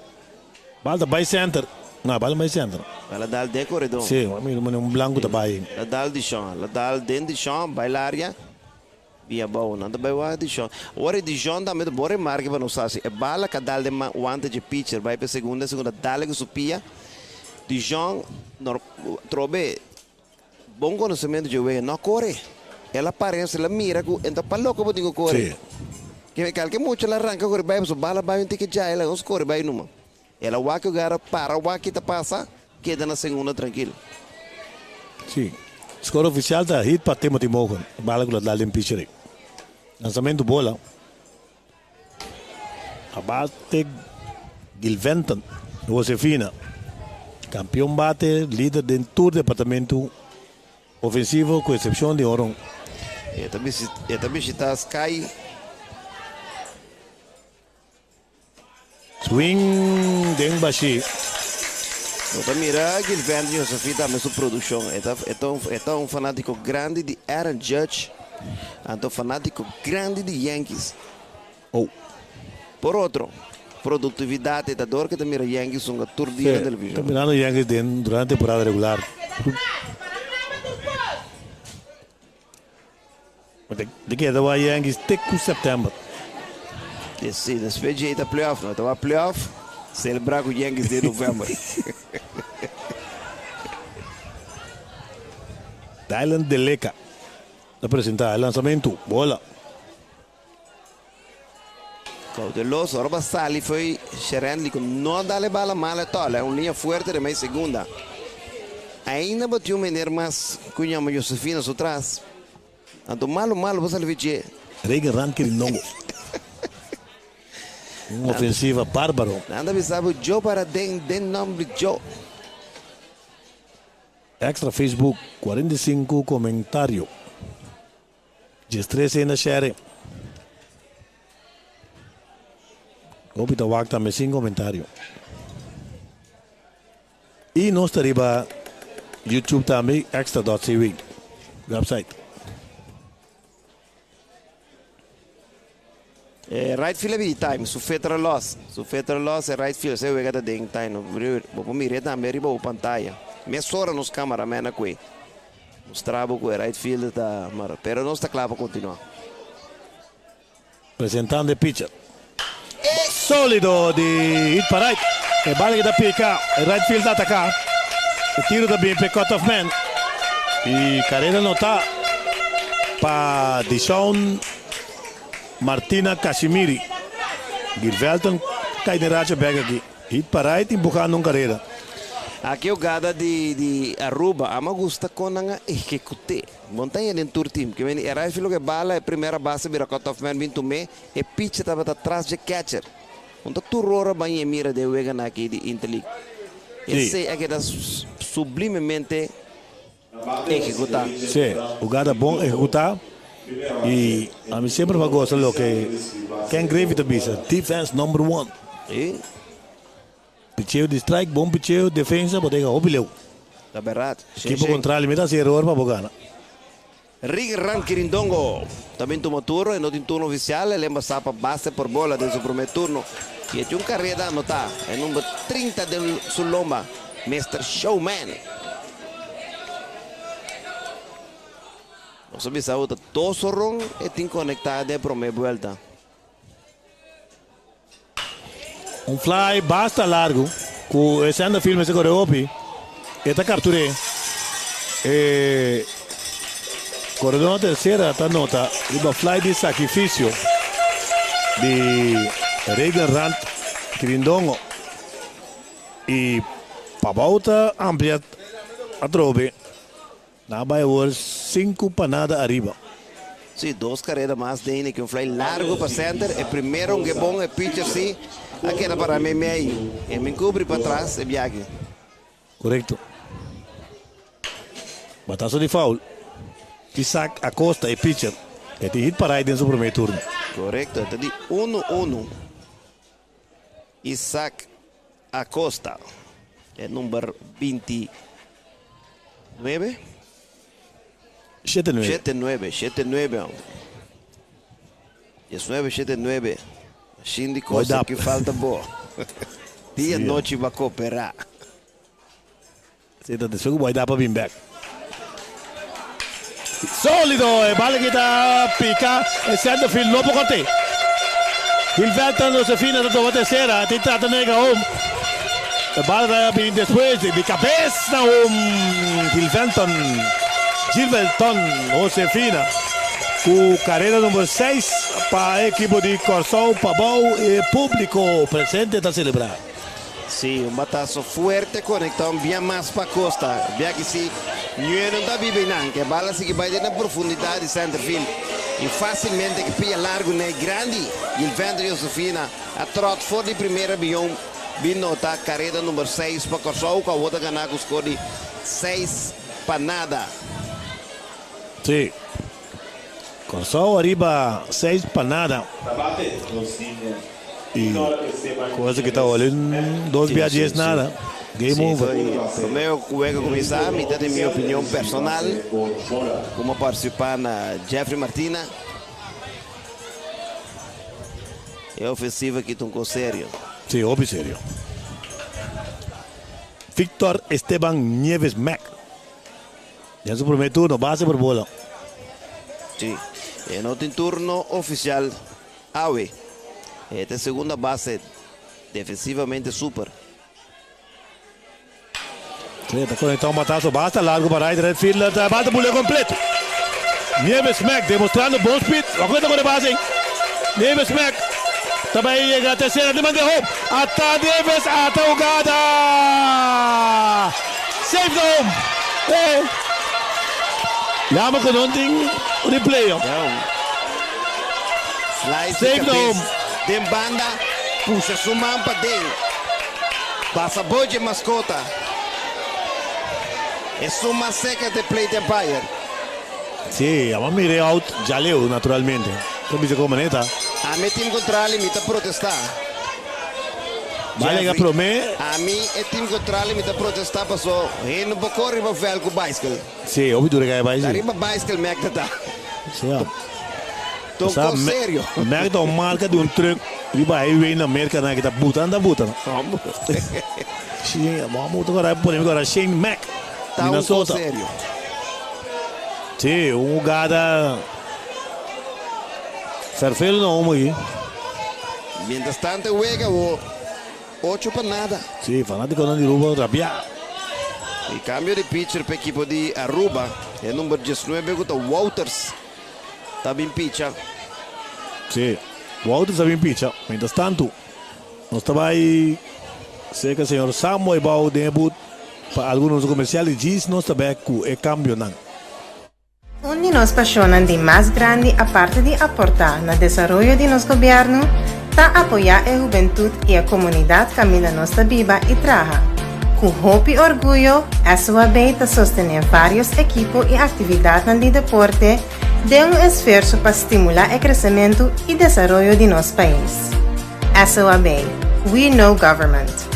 Bal ta bai center. No, bal no bai center. Bal a dal den koredor. Si, mi mira manera un blanco ta bai. La dal di Shon. La dal den di Shon, bai laria, bia abou. Nan ta bai wak di Shon. Ora e di Shon tambe ta bon remarke pa nos hasi. E bal a ka dal den man wante dje pitcher. Bai pa e segunda, e segunda dal ku su pia. Di Shon, nor, trobe bon konosementu dje wega. No a kore. El a para el a mira ku e ta pa loko bo tin ku kore. Si. Ke kalke mucha el a ranka kore bai pasobra bal a bai un tiki dja el a nos kore bai numa. El a wak e gara para wak ki ta pasa, keda na segunda trankil. Sí. Score oficial ta hit pa Timothy Morgan. E bala ku ta dal den pitcher ei. Lanzamento bola. A bate Gilventon Josefina. Kampion bate, lider den tur departamento ofensivo ku eksepshon di horon. E ta bishita Sky. Swing den bashí. No ta mira Gilvent Josefí tambe su produkshon. E ta e ta un e ta un fanátiko grandi di Aaron Judge, anto fanátiko grandi di Yankees. Oh. Por otro, produktividat e ta dor ke ta mira Yankees hunga tur dia na Sí, ta televishon. mirando Yankees den durante temporada regular. Di keda wak Yankees te ku sèptèmber. Sí, despues dje ta playoff. No ta wak playoff, selebrá ku Yankees den novèmber. Dylan Deleca ta presentá e lansamentu. Bola. Cauteloso, ora pa sali foi Sherendly ku no a dal e bala mal etòl. E un liña fuerte den mei segunda. Ainda bo tin un meneer mas ku yama Josefina su tras. Anto malo malo bo sali dje. Reagan Rand Kirindongo. Un ofensiva bárbaro. Nan ta bisa bo Djo para den den nomber Djo. Extra Facebook, 45 komentario. 13 na share. Hopi ta wak tambe sin komentario. I nos ta riba YouTube tambe, extra.cw website. E right field a bini time, su fetra los. Su fetra los e right field, se wega ta den time. Bo por mira tambe riba bo pantaya. Mesora nos cameraman a kue. Mustra bo ku e right fielder ta mara. Pero nos ta kla pa kontinuá. Presentando e pitcher. Solido di hit pa right. E bala ki ta pika. E right field ta ataká. E tiro ta bin pa e cut-off man. I karera notá pa Deshaun Martina Casimiri. Gilvelton kai den racha bek aki. Hit pa right empujando un carera. Aki hogada di di Aruba ama gusta con nan a ehecute. Montaña den tur team. Ke meni e right field loke bala e primera base bira cut off man bin tume e pitcher tabata tras dje catcher. Un ta tur ora baña e mira den weganan aki di Interleague. Esey a keda sublimemente ehecuta. Sí, hugada bon ehecuta y ami semper pa goza loke Ken Griffey ta bisa, defense number one. Sí. Picheo di strike, bon picheo, defensa, bo ta yega hopi leu. Ta berdad. Ekipo contrario mi ta haci error pa bo gana. Rick Ranquirindongo ta bin tuma turno, e no tin turno oficial, el embasa pa base por bola den su prome turno y e tin un carreda anota, e number 30 den su lomba, Mister Showman. Nos a bisa bo ta dos horon e tin conecta den e prome buelta. Un fly basta largu ku e center field mester kore hopi. E ta kaptur'é. E koredor na tersera ta nota riba fly di sakrifisio di Reagan Rand Kirindongo. I Pabou ta amplia atrobe. Nan a bai awor 5 pa nada ariba. Si, dos kareda mas den e ku un fly largu pa center. E primero un bon e pitcher si a keda para meimei. E min kubri pa tras e biahe. Korekto. Bataso di foul. Isaac Acosta e pitcher. E tin hit para den su promé turno. Korekto, ta di 1-1. Isaac Acosta. E number 29. 7-9. 7-9, 7-9. 19, 7-9. Shindy Costa ku falta bo. Dia i nochi bai kooperá. Si, anto despues ku bai da pa bin bèk. Sólido, e bala ku ta pika e center field no por kont'é. Gilberto Josefina ta tuma tersera, tin trata nega home. E bala ta bin despues di kabes na home. Gilventon, Gilvelton Josefina ku karera number 6 pa e ekipo di Kòrsou Pabou. E públiko presente ta selebrá. Si, un bataso fuerte konektá un bia mas pa Costa. Bia ki si Ñue no ta biba einan, ku e bala sigui bai den e profundidat di center field i fásilmente ku pia largu nei grandi Gilvendro Josefina a tròt for di primera bion bin nota kareda number 6 pa Kòrsou ku awor ta gana ku skor di 6-0. Si, Kòrsou ariba 6-0. I cosa ki ta oli dos bia dies nada. Game over. Promé ku wega kuminsá, mi ta den mi opinion personal komo partisipá na Jeffrey Martina. E ofensiva aki ta un kos serio. Si, hopi serio. Victor Esteban Nieves Mack den su promé turno, base por bola. Si, e no tin turno ofisial. Awe, e ta e segunda base defensivamente super. Sí, ta conecta un batazo basta largo pa right, right fielder ta bata bule completo. Nieves Mack demostrando bon speed. Acuerda con e base. Nieves Mack ta bay yega tercera di mande home. Ata Nieves ata hugada. Safe na home. Eh. Yama ku no tin replay. Slice di Safe na kabes home. den banda, pusha su man paden. Pasa boje maskota. Esun mas seka te plate umpire. Si, yama mire out djaleu naturalmente. Ta bisa kon manera ta. Ami e team kontrali mi ta protestá. Ba lega Jeffrey, promé. Ami e team kontrali mi ta protestá paso hende no por kore riba vèlt ku baiskel. Si, hopi dura kai bai Ta si. riba baiskel Mac ta ta. Si ya. Ta un Sa kos serio. Mac ta un marka di un truck riba highway na Merka nan ki ta buta nan ta buta. Si, bo a muta kora pone mi kora Shane Mac, Ta un kos Minnesota. serio. Si, un hugada fervelo na homo aki. Mientras tanto e wega wo 8-0. Si, fanaticonan di Aruba rabia. E cambio di pitcher pa ekipo di Aruba, e number 19 ku ta Wouters ta bin picha. Si, Wouters ta bin picha. Mientras tanto, nos ta bai serka señor Samuel Bou den e boot pa algun anuncio comercial y djis nos ta bek ku e cambionan. Un di nos pasionnan di mas grandi aparte di aportá na desaroyo di nos gobièrnu ta apoyá e hubentut i e komunidat kaminda nos ta biba i traha. Ku hopi orguyo, SOAB ta sostené vários ekipo i aktividatnan di deporte den un esfuerso pa stimulá e kresementu i desaroyo di nos pais. SOAB, We Know Government.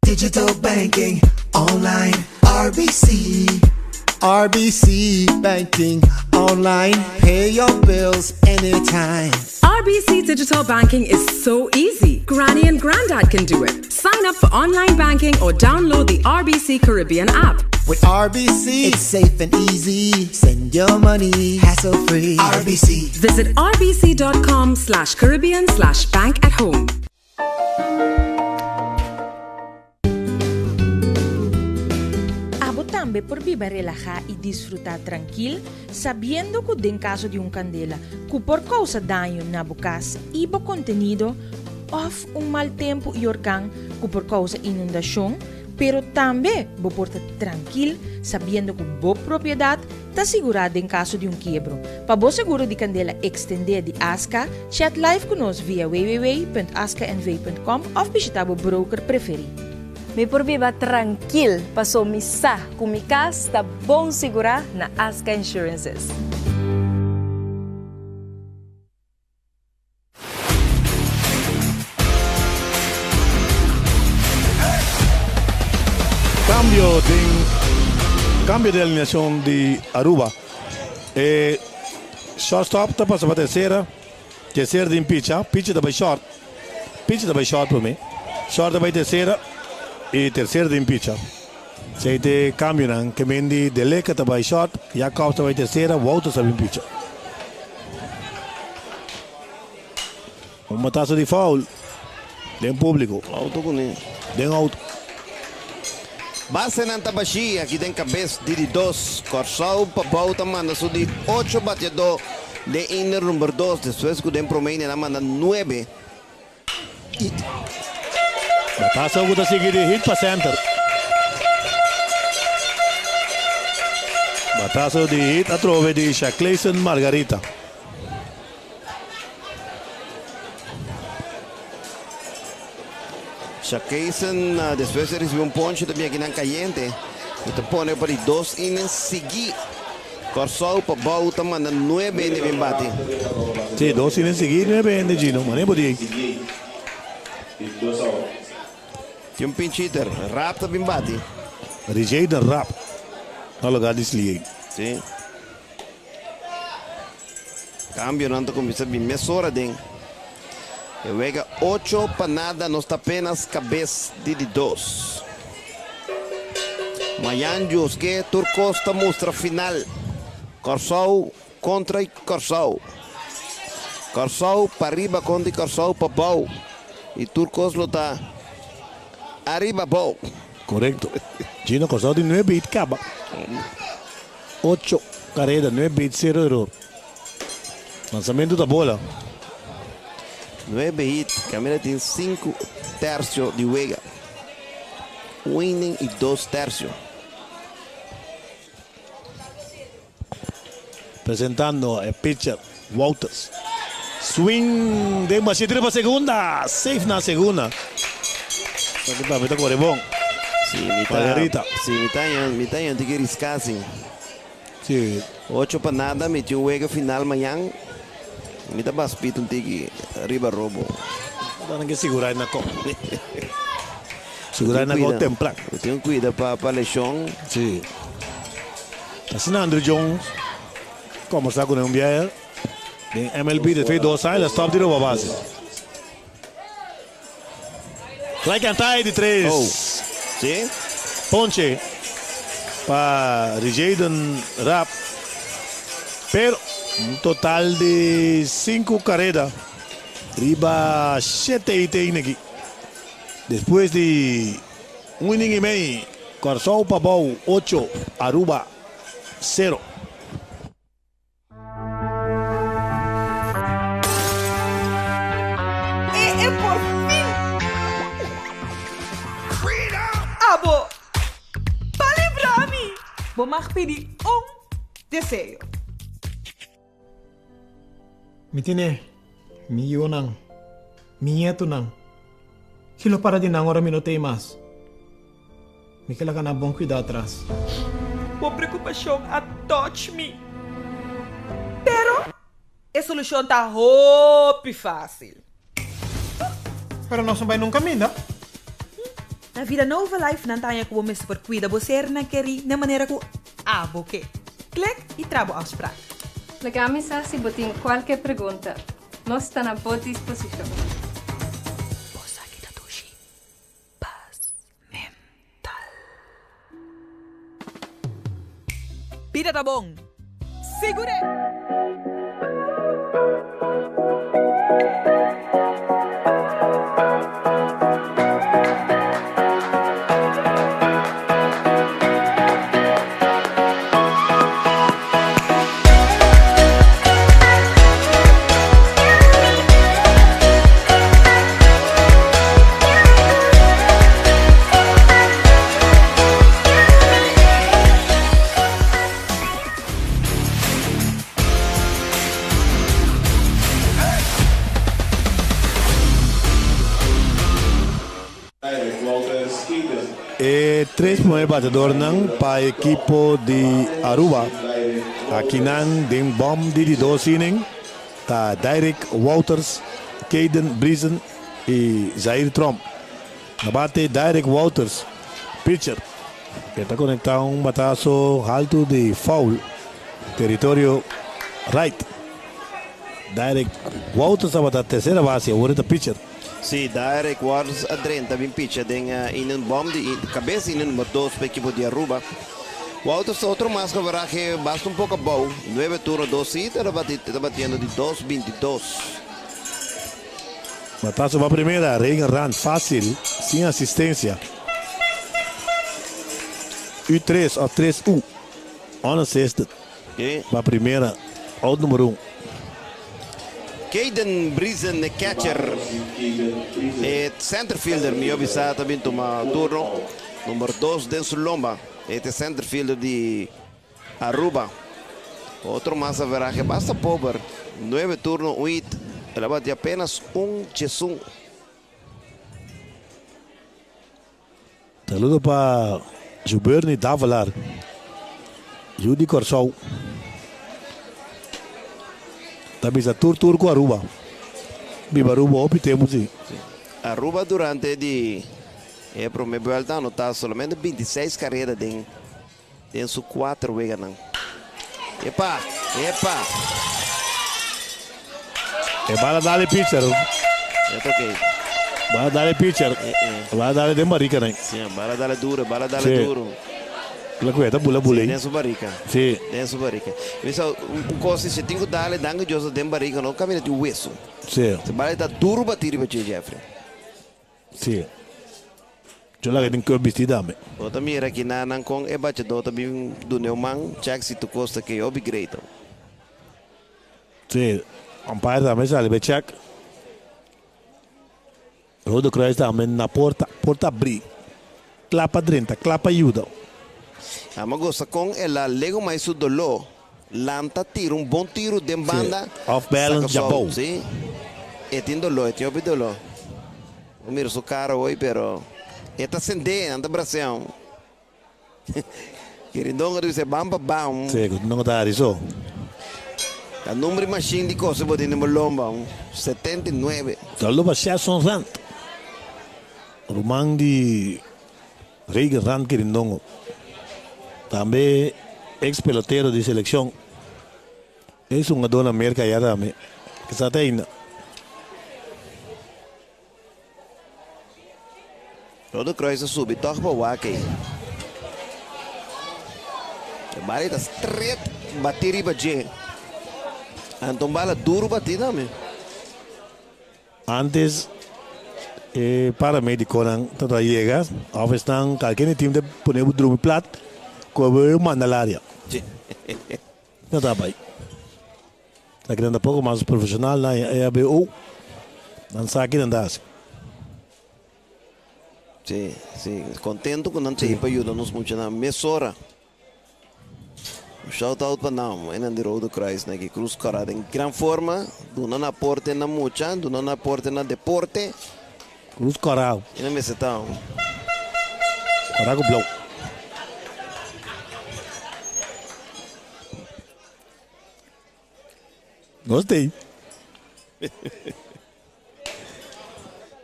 Digital banking online RBC. RBC banking online. Pay your bills anytime. RBC Digital Banking is so easy. Granny and Grandad can do it. Sign up for online banking or download the RBC Caribbean app. With RBC, it's safe and easy. Send your money hassle free. RBC. Visit rbc.com/caribbean/bank at home. Abo tambe por biba relahá i disfrutá trankil, sabiendo ku den kaso di un kandela ku por kousa daño na bo kas i bo kontenido, òf un mal tempu i orkan ku por kousa inundashon. Pero tambe bo por ta trankil sabiendo ku bo propiedat ta sigurá den kaso di un kiebro. Pa bo seguro di kandela ekstendé di Aska, chat live ku nos via www.askanv.com òf bishitá bo broker preferí. Mi por biba trankil paso mi sa ku mi kas ta bon sigurá na Aska Insurances. Cambio den cambio di alineacion di Aruba. E shortstop ta pasa pa tercera. Tercera den picha. Picha ta bay short. Picha ta bay short prome. Short ta bay tercera y tercera den picha. Esey ta e cambionan. Kemendi Deleca ta bay short. Jacobs ta bay tercera. Wouters ta bin picha. Un batazo di foul den publico. Auto kuné. Den auto. Basenan ta bashí aki den kabes di di dos. Kòrsou pa bou ta manda su di ocho bateadó den inner number dos despues ku den promé inner a manda nuebe. Batazo ku ta sigui di hit pa center. Batazo di hit atrobe di Shaclayson Margarita. Shaclayson despues di risibi un ponche ta bin akinan kayente i ta pone pa di dos inning sigui. Kòrsou pa bou ta manda nuebe hende bin bati. Sí, dos inning sigui nuebe hende Gino, mane bo di. Tin un pinch hitter, Raap ta bin bati. Rijayden Raap na lugar di Sliey. Sí. Cambionan ta cuminsa bin mesora den e wega ocho pa nada nos ta apenas cabes di di dos. Mayan Dioske tur cos ta mustra final Corsou contra y Corsou. Corsou pariba contra y Corsou pabou y tur cos lo ta ariba bou. Correcto. Gino Corsou tin nuebe hit caba. Ocho kareda, nuebe hit, sero eror. Lansamentu ta bola. Nuebe hit, Camila tin sinku tersio di wega. Un inning i dos tersio. Presentando e pitcher Wouters. Swing den bashí tira pa segunda. Safe na segunda. Esaki tambe ta kore bon. Sí, mi ta, Margarita. sí, mi ta haña, mi ta haña tiki riská sí. Sí. Ocho pa nada, mi tin un wega final mañan. Mi ta baspita un tiki riba robo. Ta nan ke sigurá e na kò. Sigurá e na kò tempran. Mi tin ku kuida pa pa leshon. Sí. Asina Andrew Jones kombersá ku nan un biaha den MLB despues di dos aña el a stòp di roba base. Fly kantá e di tres. Oh, sí. Ponche pa Rijayden Raap. Pero un total di sinku kareda riba shete iten aki. Despues di un inning i mei, Kòrsou pa bou ocho, Aruba sero. E e por fin! Abo pa libra mi! Bo mag pidi un deseo. Mi tine mi yunan, mi ñetunan. Ki lo para di nan ora mi no t'ei mas? Mi ke laga nan bon kuida atras. Bo preokupashon a touch mi. Pero e solushon ta hopi fásil. Pero nos no bai nunka minda. Na Vida Nova Life nan ta haña ku bo mester por kuida bo sernan kerí na manera ku abo ke. Klek i tra bo afsprak. Laga mi sa si bo tin kualke pregunta. Nos ta na bo disposishon. Bo sa ki ta dushi pas mental. Bida ta bon. Sigur'é! E tres promé batedornan pa ekipo di Aruba akinan den bòm di di dos inning ta Dairik Wouters, Kayden Briesen i Zair Tromp. Na bate Dairik Wouters, pitcher, e ta konektá un bataso haltu di foul teritorio right. Dairik Wouters tabata tersera base, awor e ta pitcher. Sí, Dairik Wouters a drenta bin picha den inning bòm di kabes inning number dos pa ekipo di Aruba. Wouters ta otro mas ku averahe basta un poko abou, nuebe turno dos hit, e ta batiendo di dos bintidos. Bataso pa primera, Reagan Rand fácil, sin asistencia. U tres of tres U, unassisted. Pa primera, out number un. Kayden Briesen, e catcher, e centerfielder mihó bisa ta bin tuma turno. Number dos den su lomba, e ta e centerfielder di Aruba. Otro mas averahe basta pober, nuebe turno un hit, el a bati apenas un djesun. Saludo pa Juberny Davelaar, yu di Kòrsou. Ta bisa tur tur ku Aruba. Biba Aruba hopi tempu si. Aruba durante di e prome buelta a anota solamente bintiseis kareda den Den su kuater weganan. Epa! Epa! E bala dal e pitcher. E ta ok. Bala dal e pitcher. E bala dal den barika nan. Si, bala dal duro, e bala dal duro. La ku e ta bula bula. Si, den su barika. Si. Den su barika. Mi sa un kos si tin ku dal e danki Dios den barika no kaminda tin wesu. Si. E bala ta duro bati riba dje, Jeffrey. Si. Yo laga den keu bisti tambe. Bo ta mira ki na nan kon e bachadó ta bin duna e man, check si tu kos ta kei hopi great. Si, umpire tambe sali pa e check. Rode Kruis tambe na porta, porta abrí, kla pa drenta, kla pa yuda. Amo gosa kon el a legumai su doló, lanta tira un bon tiru den banda, Si, off balance saka dja sou. bou. Si, e tin doló, e tin hopi doló. Bo mira su kara hoy pero e ta sendé, nan ta brasean. Kirindongo ta bisa ban pa ban. Sí, Kirindongo ta hari so. Ta number di machine di kose bo tin den bo lomba, 79. Saludo pa Sherson Rand, ruman di Reagan Rand Kirindongo. Tambe ex pelotero di seleccion. Ex hungador na Merca ya tambe. Kisa ta ainda. Rode Kruis a subi tòg pa wak ei. E bala ei ta stret batí riba dje. Anto un bala duru batí tambe. Antes e paramediconan ta ta yega of esnan kalken di team ta pone bo drumi plat ku bo manda al area. Ta ta bai. Ta keda poko mas profesional na EHBO. Nan sa ki nan ta hasi. Si, si. Contento cu nan ta pa yuda nos muchanan mesora. Un shout out pa nan, enan di Rode Kruis na ki Cruz Cora den gran forma, duna nan aporte na mucha, duna nan aporte na deporte. Cruz Cora. E nan mester ta. Cora cu blauw. Nos tei.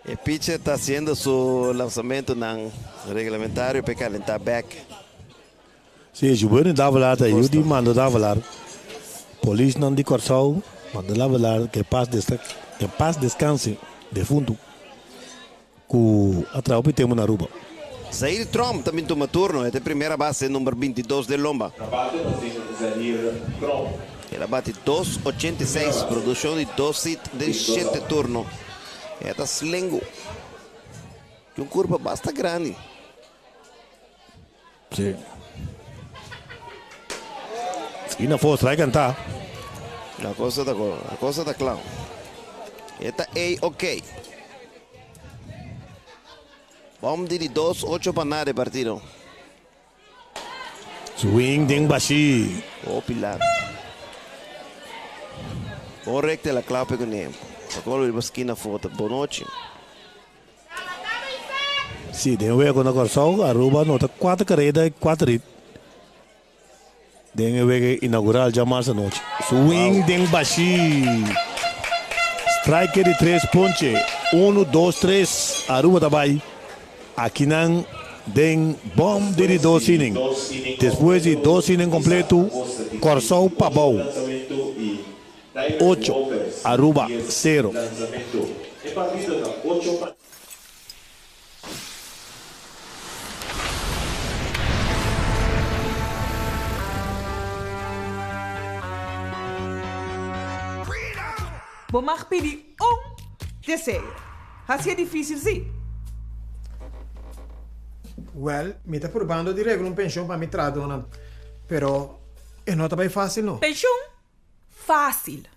E pitcher ta haciendo su lanzamentonan reglamentario pa e calenta bek. Si, Juberny Davelaar ta yu di Mando Davelaar. Polisnan di Kòrsou, Mando Davelaar, ke pas ke pas deskanse defuntu ku a traha hopi tempu na Aruba. Zair Tromp ta bin tuma turno, e ta e primera base number bintidos den lomba. El a bati dos ochenta i seis, produkshon di dos hit den shete turno. E ta slengu ku un kurpa basta grandi. Sí. Skina afó, strike kantá. La cosa ta la cosa ta kla. E ta A ok. Bom di di dos ocho pa nada e partido. Swing den bashí. Hopi lat. Bon rekta el a klap e kuné. Pa kolo riba skina afó ta bonochi. Si, den wega kontra Kòrsou, Aruba a nota kuater kareda i kuater hit den e wega inaugural djamars anochi. Swing den bashí. Strike di tres ponche. Unu, dos, tres. Aruba ta bai akinan den bòm di di dos inning. Despues di dos inning kompletu, Kòrsou pabou. Ocho, Aruba sero. Bo mag pidi un deseo. Hacié difícil sí. Wel, mi ta purbando di regla un penshon pa mi trahadónan, pero e no ta bai fácil no. Penshon? Fácil.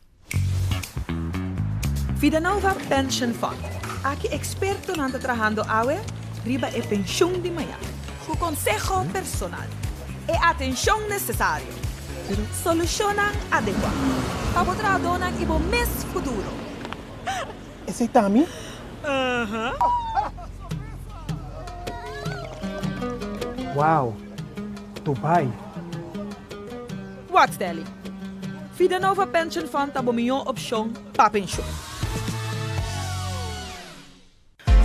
Vidanova Pension Fund. Aki ekspertonan ta trahando awe riba e penshun di mañan. Ku konseho personal, e atenshon nesesario, solushonnan adekuá pa bo trahadónan i bo mes futuro. Esei ta mi? Wow! Dubai! Wak Stanley, Vidanova Pension Fund ta bo mihó opshon pa penshon.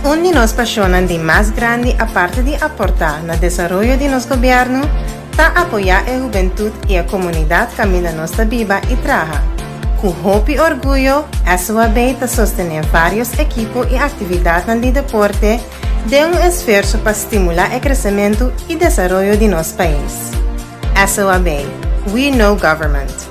Un di nos pashonnan di mas grandi aparte di aportá na desaroyo di nos gobièrnu ta apoyá e hubentut i e komunidat kaminda nos ta biba i traha. Ku hopi orguyo SOAB ta sostené vários ekipo i aktividatnan di deporte den un esfuerso pa stimulá e kresementu i desaroyo di nos pais. SOAB, We Know Government.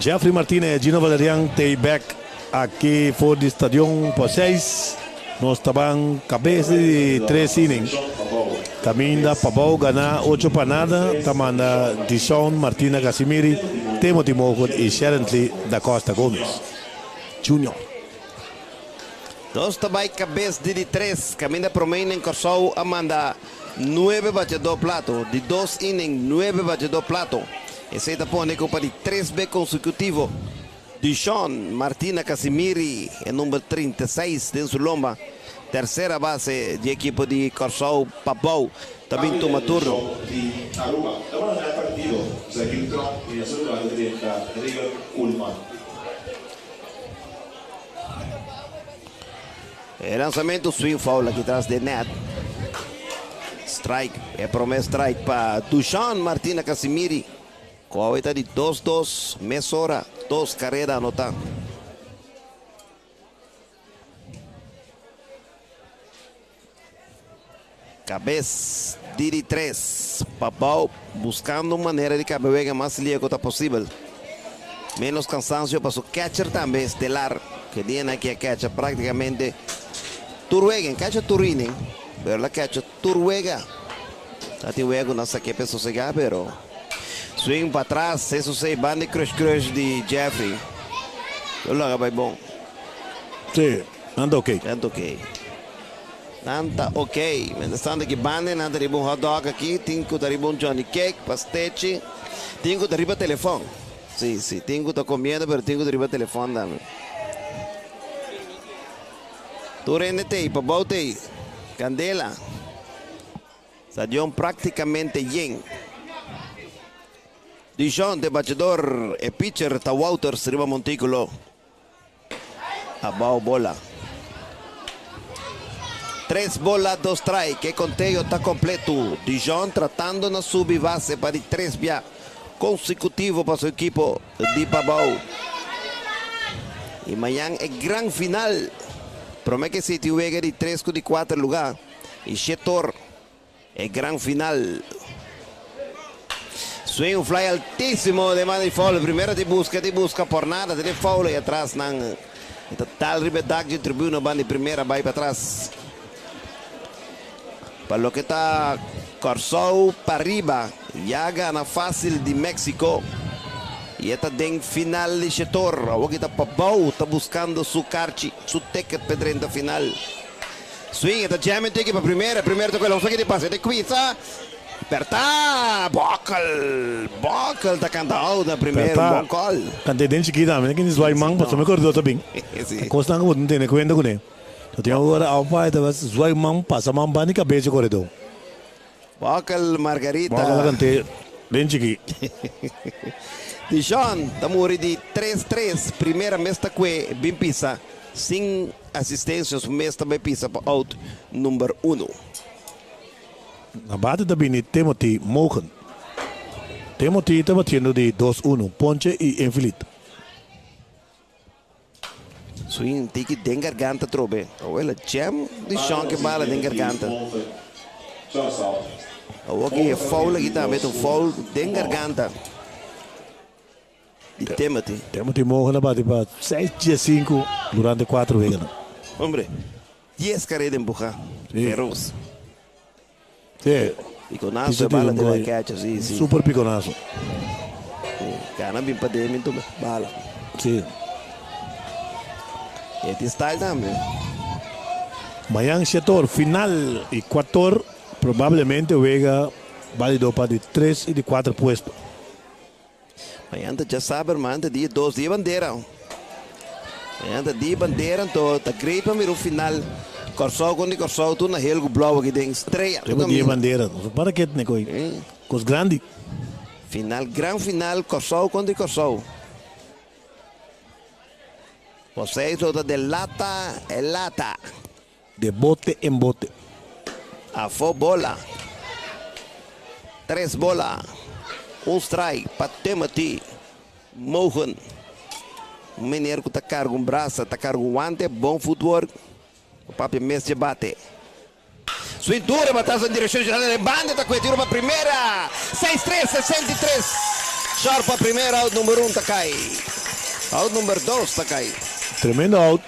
Jeffrey Martinez, Gino Valerian t'ei bek aki for di stadion pa seis. Nos ta ban kabes di tres inning. Kaminda Pabou gana ocho pa nada ta manda Dishon Martina Casimiri, Timothy Mogen i Sherently Da Costa Gomez Junior. Nos ta bai kabes di di tres kaminda promé inning Kòrsou a manda nuebe bachadó plato, di dos inning nuebe bachadó plato. Esei ta pone ku pa di tres be konsekutivo Dishon Martina Casimiri e number 36 den su lomba, tersera base di ekipo di Kòrsou Pabou ta bin tuma turno. Di Aruba ta bandona e partido, Zahir Tromp i na su lugar ta drenta Regan Koolman. E lansamento swing foul aki tras di e net. Strike, e prome strike pa Dushan Martina Casimiri. Ku awe ta di dos dos mesora dos kareda anotá. Kabes di di tres Pabou buskando un manera di kabe wega mas lia ku ta posibel. Menos kansansio pa su catcher tambe estelar ku e dianan aki a catcha praktikamente tur wega. En catcha tur inning pero el a catcha tur wega. Ta tin wega ku nan sa ke pe sosegá pero swing patras eso si banda di crush crush di Jeffrey lo laga bai bon. Sí, nan ta ok. Nan ta ok. Nan ta ok. Mientras tanto aki banda nan ta riba un hot dog aki, tin cu ta riba un johnny cake, pastechi, tin cu ta riba telefon. Si, si, tin cu ta comiendo pero tin cu ta riba telefon tambe. Tur hende t'ey, pabou t'ey. Candela. Stadion practicamente yen. Dijon t'e bachador, e pitcher ta Wouters riba monticulo. Abao bola. Tres bola, dos strike. E conteo ta completo. Dijon tratando na subi base pa di tres bia consecutivo pa su ekipo di Pabao. Y mañan e gran final. Prome ke City wega di tres cu di cuater lugar. Y Shetor E gran final. Swing un fly altísimo de mano di Fowler. Primero ti busca, ti busca por nada. Tiene Fowler y atrás nan. E ta dal riba e dak dje tribuna ban di primera bai patras. Pa loke ta Kòrsou pariba ya gana fácil di Mexico. Y e ta den final di Shetor. Awor ki ta pabou ta buscando su karchi, su ticket p'e drenta final. Swing, e ta jam e tiki pa primera. Primera ta ku el un saki di pase di kwisa. Perta! Bokkel! Bokkel ta kanta out na primera. Un bon call. Kanta den chikí tambe. Ken di zwaai man pasobra mi kordó ta bin. Si. Kosnan ku bo no tene kuenta kuné. So tin ora umpire ta zwaai man pasa man banda di kabes di koredó. Bokkel Margarita. Bokkel a kant'é den chikí. Dishon ta muri di tres tres. Primera mes ta kue bin pisa sin asistensia. Su mes ta bai pisa pa out number uno. Na bate ta bini Timothy Mogen. Timothy ta batiendo di dos uno, ponche i infilit. Swing tiki den garganta trobe. Awel a jam di Sean ke bala den garganta. Awor ki e foul aki tambe ta un foul den garganta di Timothy. Timothy Mogen a bati pa seis diesinku durante kuater weganan. Hombre, dies kareda empuha. Feroz. Sí. Piconazo e bala den e catcher, sí, sí. Super piconazo. Gana bin pa den mi bala. Sí. E tin style tambe. Mayan Shetor, final y cuator probablemente wega balido pa di tres y di cuater puesto. Mañan ta djasaber, mañan ta dia dos di e bandera. Mañan ta dia bandera, anto ta great pa mira un final Kòrsou kontra Kòrsou tur na hel ku blou aki den strea. Riba dia bandera, no para ket ne koi kos grandi. Final, gran final Kòrsou kontra Kòrsou. José lo ta de lata e lata. De bote en bote. Afó bola. Tres bola. Un strike pa Timothy Mogen. Un meneer ku ta karga un brasa, ta karga un wante, bon footwork. Ku papia mes dje bate. Swing duro e batazo den direkshon general den banda ta kue tiro pa primera. Seis tres, 63. Short pa primera, out number un ta kai. Out number dos ta kai. Tremendo out.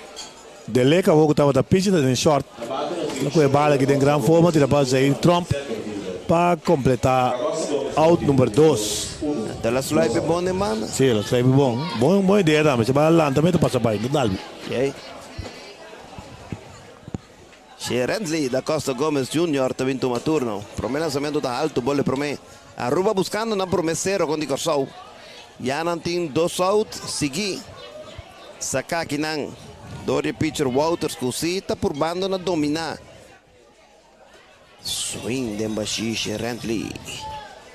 De lek awor ku tabata pichi ta den short. Lo ku e bala aki den gran forma tira pa Zair Tromp pa kompletá out number dos. El a sluip e bon den banda. Sí, el a sluip e bon. Bon bon idea tambe. Si e bala lanta mester pasa bai, no dalbi. Yey. Sherendley da Costa Gomez Junior ta bin tuma turno. Prome lansamento ta haltu, bol e prome. Aruba buskando nan prome sero kontra Kòrsou. Ya nan tin dos out sigui. Saka akinan dor di pitcher Wouters ku si ta purbando na dominá. Swing den bashí Sherendley.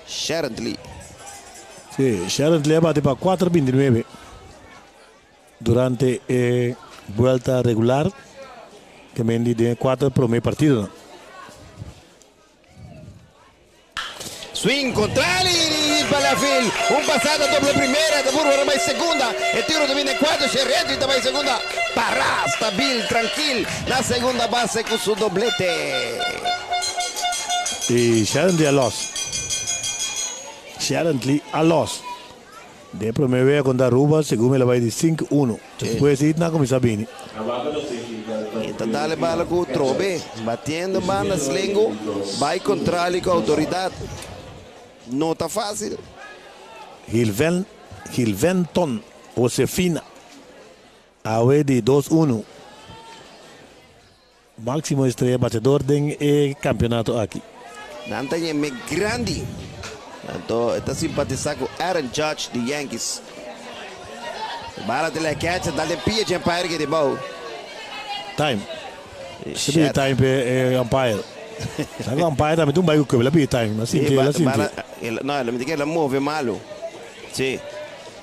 Sherendley. Sí, Sherendley a bati pa kuater binti nuebe durante e buelta regular ke mendi den e kuater promé partidonan. Swing contrali pa left field. Un pasada dobla primera, ta purba bai segunda. E tiro ta bini cuatro, Sherredri ta bai segunda. Para stabil, trankil na segunda base cu su doblete. Y Sherrendly a los. Sherrendly a los. Den e prome wega contra Aruba, segun el a bai di sinku uno. Despues Itna a cuminsa bini. E ta dale bala cu trobe, batiendo banda slengu, bai contrali cu autoridad. No ta facil. Gilven Gilventon Josefina awe di dos uno. Maximo estrella bateador den e campeonato aki. Nan ta yem'e grandi. Anto e ta simpatisa ku Aaron Judge di Yankees. E bala ta lei catcher dal den pia dje umpire ke di bou. Time. Se pidi time pe e umpire. Sa ku umpire tambe tin un bai ku kebra pidi time. El a sinti, el a sinti. No, el a miti ke el a move malu. Si.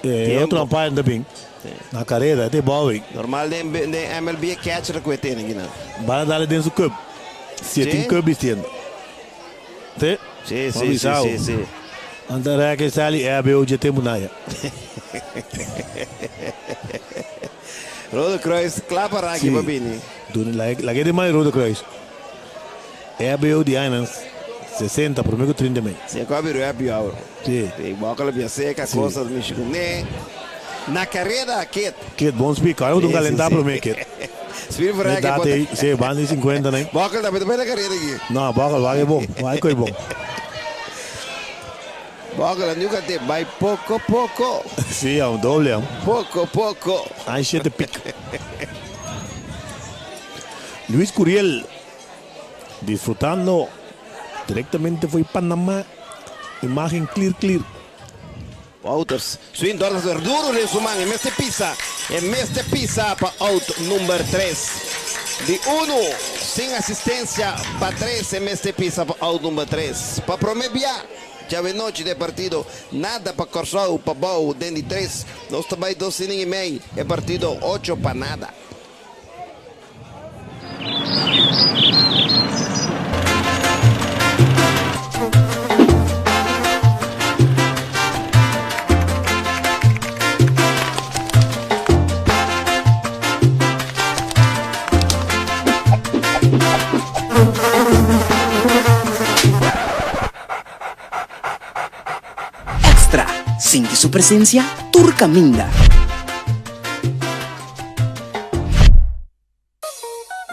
E otro umpire no ta bin. Na careda, e ta e bou. Normal den den MLB e catcher ta cu e tene aki nan. Bala dale den su cup. Si e tin cup bistiendo. Te? Si, si, si, si, si. Anta rek e sali e abeo dje tempu naya. Rode Kruis kla pa raki pa bini. Duna laga e den man di Rode Kruis. E abeo di añanan 60 prome cu 30 mei. Si e cu a bira happy hour. Sí. Sí, boca lo bia seca, Sí. cosas mishi cu ne. Na careda, Kit. Kit, bon speak. Ahora bo Sí, ta sí, calentá sí. prome, Kit. Speak for Ne Kit, date ei, sí, banda di 50 ne. Boca tambe ta bay na careda aki. No, boca wak e bon. Wak e bon. Boca la nunca te bay poco poco. Sí, un doble, am. Poco poco. Ay, siete pic. Luis Curiel. Disfrutando directamente foi Panamá. Imagen clear, clear. Wouters, swing dor ta duro den su man, e mester pisa, e mester pisa pa out number 3. Di uno sin asistencia pa 3, e mester pisa pa out number 3. Pa prome bia, djawe nochi di partido, nada pa Kòrsou, Pabou, den di 3. Nos ta bai 2 inning i mei, e partido 8-0. Extra, sinti su presencia tur caminda.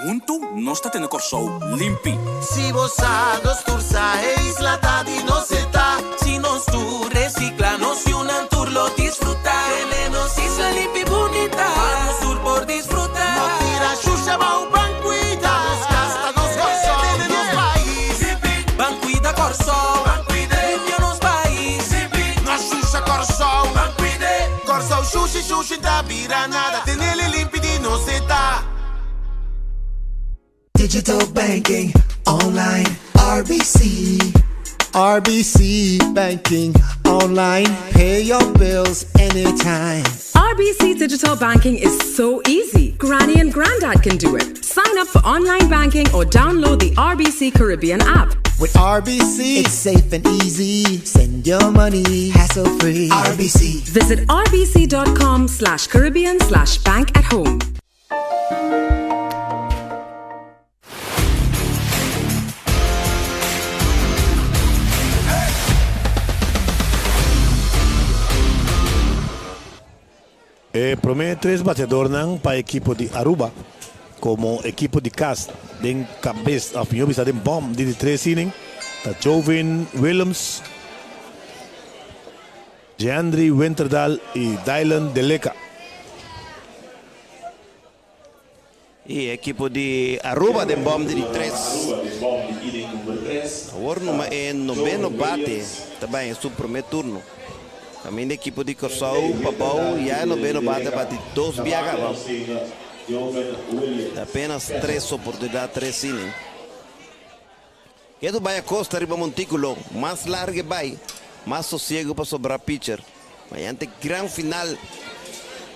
Huntu nos ta tene Kòrsou limpi. Si bo sa, nos tur sa, e isla ta di nos e ta. Si nos tur resikla, nos yunan tur lo disfrutá. Tene nos isla limpi bunita, pa nos tur por disfrutá. No tira shusha bou, ban kuida nos kas, ta nos Kòrsou. Tene nos pais limpi, ban kuida Kòrsou. Ban kuida, limpia nos pais limpi. No shusha Kòrsou, ban kuida. Kòrsou shushi shushi ta bira nada, tenele limpi di nos e ta. Digital banking online RBC. RBC banking online. Pay your bills anytime. RBC Digital Banking is so easy. Granny and Grandad can do it. Sign up for online banking or download the RBC Caribbean app. With RBC, it's safe and easy. Send your money hassle free. RBC. Visit rbc.com/Caribbean/bank at home. E prome tres bateadornan pa ekipo di Aruba komo ekipo di kas den kabes òf mihó bisa den bòm di di tres inning ta Jovin Willems, Jeandry Winterdal i Dylan Deleca. E ekipo di Aruba den bòm di di tres. Awor numa e noveno bate ta bai en su promé turno. Kaminda ekipo di Kòrsou Pabou ya e noveno bate a bati dos bia kaba. Apenas tres oportunidat, tres inning. Ketu bai Acosta riba montíkulo, mas largu e bai, mas sosiegu pa sobrá pitcher. Mañan ta e gran final,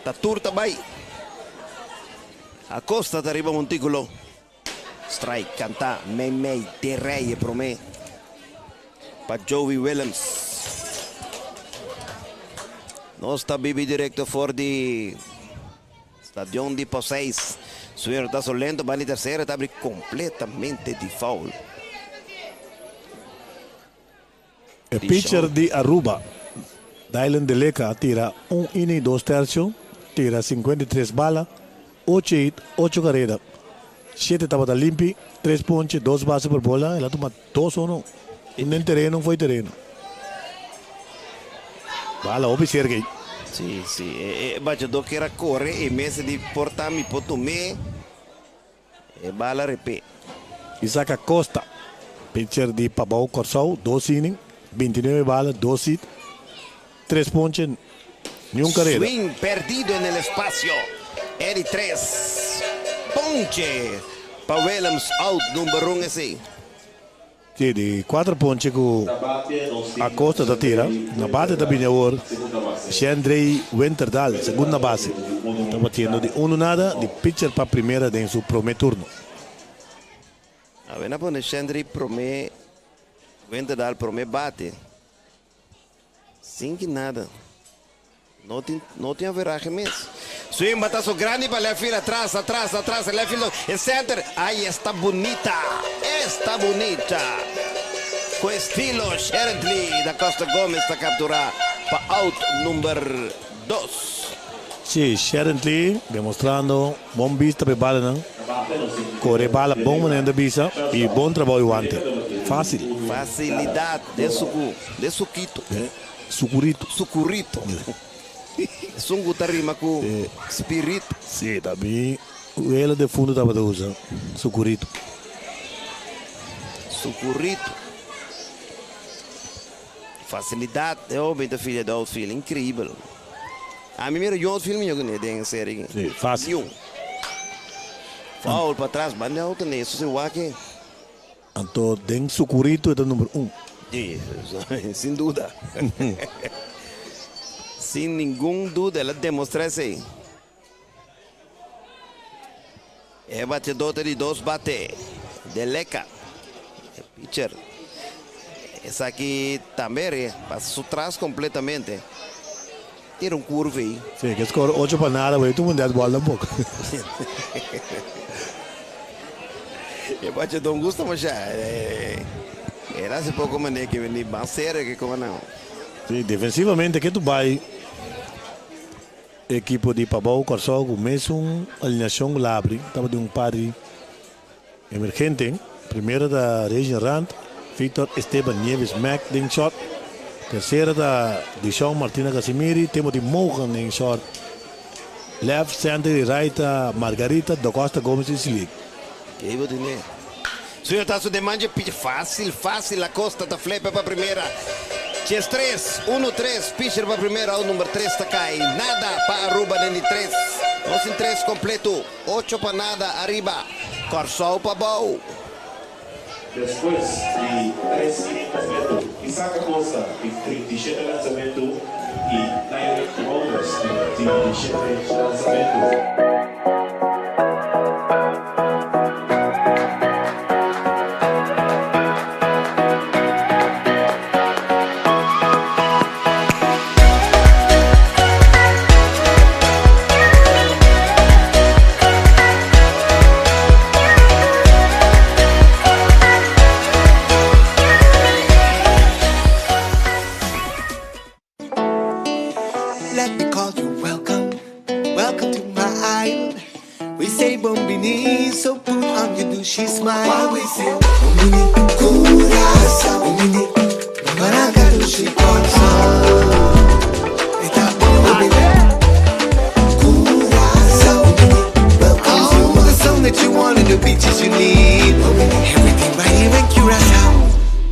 ta tur ta bai. Acosta ta riba montíkulo. Strike kantá meimei den rei e promé pa Joey Willems. Nos ta bibi direkto for di Stadion di Poseis. Suero ta so lento banda di tercera ta abri completamente di foul. E pitcher di Aruba, Dylan Deleca a tira un inning dos tercio, tira 53 bala, ocho hit, ocho careda. Shete tabata limpi, tres ponche, dos base por bola, el a tuma dos uno, un den tereno, un fo'i tereno. Bala hopi cerca ei. Sí, sí, e e bachadó kier a kore e mester di por ta mi por tum'é e bala repé. Isaac Acosta, pitcher di Pabou Kòrsou, dos inning, 29 bala, dos hit, tres ponche, niun karera. Swing perdido en el espacio. E di tres ponche pa Willems, out number un esei. Sí, di cuatro ponche cu Acosta ta tira, na bate ta bini awor Shandrey Winterdal, segunda base. Ta batiendo di uno nada, di pitcher pa primera den su prome turno. Awe na pone Shandrey prome, Winterdal prome bate. Sin ki nada. No tin, no tin averahe mes. Swing batazo grandi pa left field, atras, atras, atras, left field, e center. Ay, esta bunita, esta bunita. Cu estilo Sherently da Costa Gomez ta captura pa out number dos. Sí, Sherently demostrando bon bista pa e balanan. Core bala bon manera ta bisa y bon trabou di wante. Facil. Facilidad den su cu, den su quito. Sucurito. Sucurito. Esun cu ta rima cu spirito. Sí, ta mi wela defunto tabata usa sucurito. Sucurrito. Facilidad e hoben ta filia de outfield, increibel. Ami mira un outfield miyo kune den serie aki. Si, facil. Niun. Foul pa tras, banda auto ne, eso si wak. Anto den Sucurrito e ta number un. Si, sin duda. Sin ningun duda el a demostra esey. E bateador ta di dos bate. De Leca, e pitcher. Esaki tambe re pasa su tras completamente. Tira un curva ey. Si, ke score ocho pa nada, bo tur un dead ball tampoco. E bateador gusta masha. El hace poco mane ke bini mas serio ke como nan. Si, defensivamente ke tu bay. Ekipo di Pabou Kòrsou ku mesun alineashon ku Labri tabatin un par di emergente. Primero ta Regin Rand, Victor Esteban Nieves Mack den short. Tersero ta Dishon Martina Casimiri, Timothy Mogen den short. Left, center i right ta Margarita Docosta Gomes i Silic. Kei bo tene? Suyo ta su demandje picha fácil, fácil Acosta ta flepe pa primera. Ches tres, uno tres, pitcher pa primera, out number tres ta kai. Nada pa Aruba den di tres. Nos tin tres completo, ocho pa nada ariba, Kòrsou pa bou. Despues di tres inning completo, Isaac Acosta di 37 lanzamento y Nairek Wouters di 37 lanzamento. Let me call you welcome, welcome to my island. We say bombini, so put on your douchey smile. Why we say bombini, Curaçao, bombini, Baraka dushi Kòrsou. Eta bombini, Curaçao, bombini, welcome to all the sun that you want and the beaches you need. Everything right here in Curacao,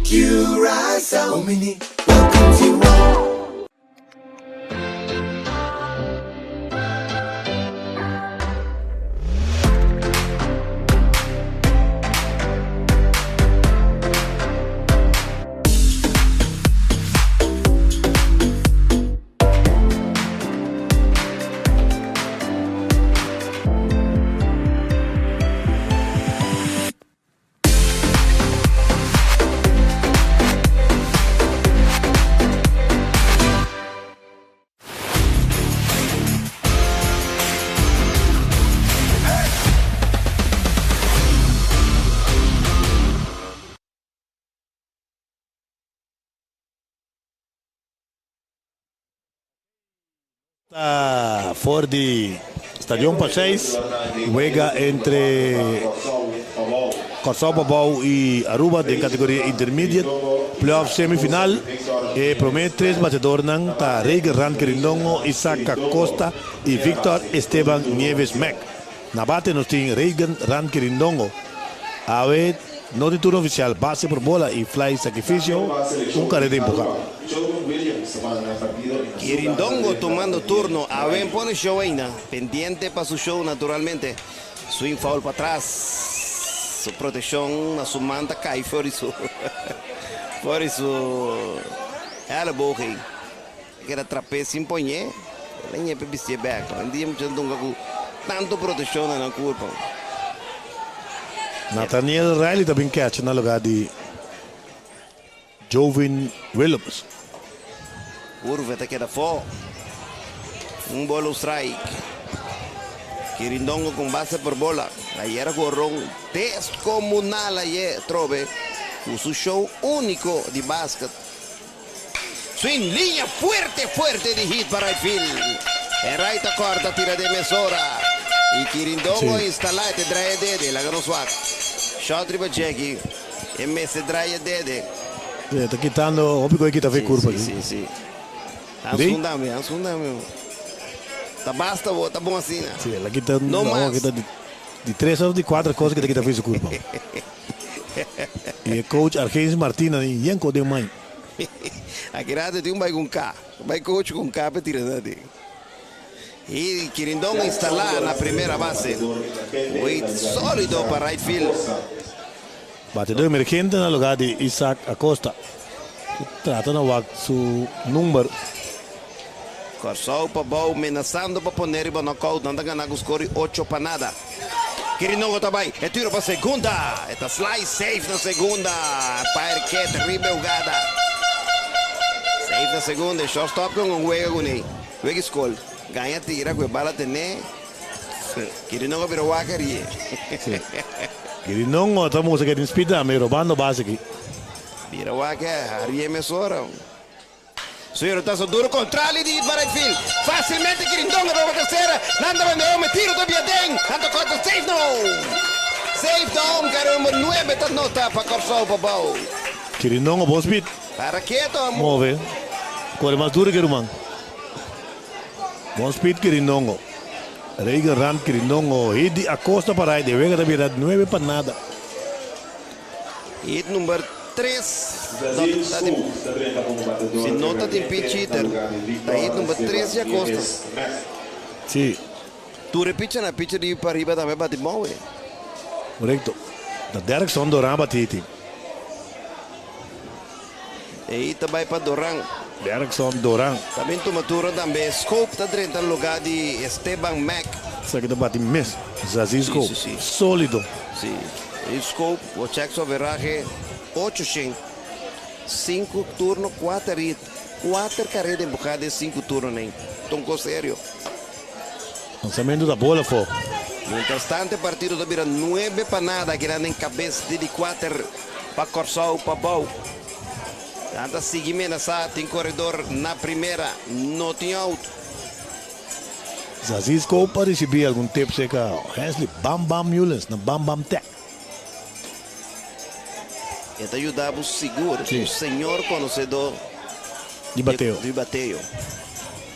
Curacao, bombini, welcome to you all. Ta for di Stadion Paseis, wega entre Kòrsou Pabou i Aruba den kategoria Intermediate Playoff Semifinal. E promé tres batedornan ta Reagan Rand Querindongo, Isaac Acosta i Victor Esteban Nieves Mack. Na bate nos tin Reagan Rand Querindongo. Awe no tin turno ofisial, base por bola i fly sakrifisio, un kareda empuhá. Quirindongo tumando turno, awe en pone show ainda, pendiente pa su show naturalmente. Swing foul patras, su proteccion na su man ta cay for di su for di su elleboog ey. E keda trap'é sin poñ'é, el a ñepe bistié bek. Hoy en dia mucha dunga ku tantu proteccion na nan kurpa. Nathaniel Riley ta bin catch na lugar di Jovin Willems. Curva ta keda afó. Un bola un strike. Quirindongo con base por bola. Ayer a gorron descomunal ayer trobe cu su show unico di basket. Swing liña fuerte fuerte di hit pa right field. E right a corta tira den mesora. Y Quirindongo a instala e te draai e dede. Laga nos wak. Shot riba Jackie. E mester draai e dede. Sí, ta kitando hopi koe kita fe curpa aki. Sí, sí, sí. Hansun dame, hansun dame. Ta basta bo, ta bon asina. Sí, el a kita, no mas. Kita di, di tres of di cuatro cos kita kita fe su curpa. I e coach Argenis Martina di yenko den mai. Aki rato tin un bai ku un K. Bai coach ku un K pa tira esaki. I Quirindongo instalá na primera base. Wade sólido pa right field. Batedor emergente na lugá di Isaac Acosta ku trata na wak su number. Kòrsou pa bou menasando pa pone riba nòkout. Nan ta gana ku skor di ocho pa nada. Quirindongo ta bai e tiro pa segunda. E ta slide safe na segunda. Paerket riba e hugada. Safe na segunda. E shortstop con un wega kuné. Wega skol. Gaña tira ku e bala tené. Quirindongo bira wak arie. Quirindongo ta mustra ke tin speed tambe robando base aki. Bira wak arie mesora. Suero ta duro contrali di hit pa right field. Facilmente Quirindongo ta pa tercera. Nan ta bende home. Tiro ta via den. Nan ta corta safe no. Safe ta home. Carrera number 9 ta nota pa Kòrsou pa bou. Quirindongo bon speed. Para keto. Move. Kore mas duro ke ruman. Bon speed Quirindongo. Reagan Rand Quirindongo. Hit di Acosta pa right. E wega ta bira 9 pa nada. Hit number 3. Si no ta tin pinch hitter, ta hit number 3 di Acosta. Tur e pitcher na pitcher di pariba tambe bati bon we. Korekto. Ta Derkson Doran bati hit. E hit ta bai pa Doran. Derkson Doran. Ta bin tuma turno tambe. Scope ta drenta lugá di Esteban Mack. Esaki ta bati mes. Zazie Scope. Sólido. Si. E Scope, bo check su averahe ocho shen. Sinku turno, kuater hit. Kuater kareda empuhá den sinku turnonan. Ta un kos serio. Lansamentu ta bola afó. Mientrastante partido ta bira nuebe pa nada kinan den kabes di di kuater pa Kòrsou pa bou. Nan ta sigui menasá, tin koredor na primera, no tin out. Zazie Scope a risibí algun tip serka Hensley Bam Bam Mullins na Bam Bam Tech. E ta yuda bo sigur, un señor konosedó di bateo. Di bateo.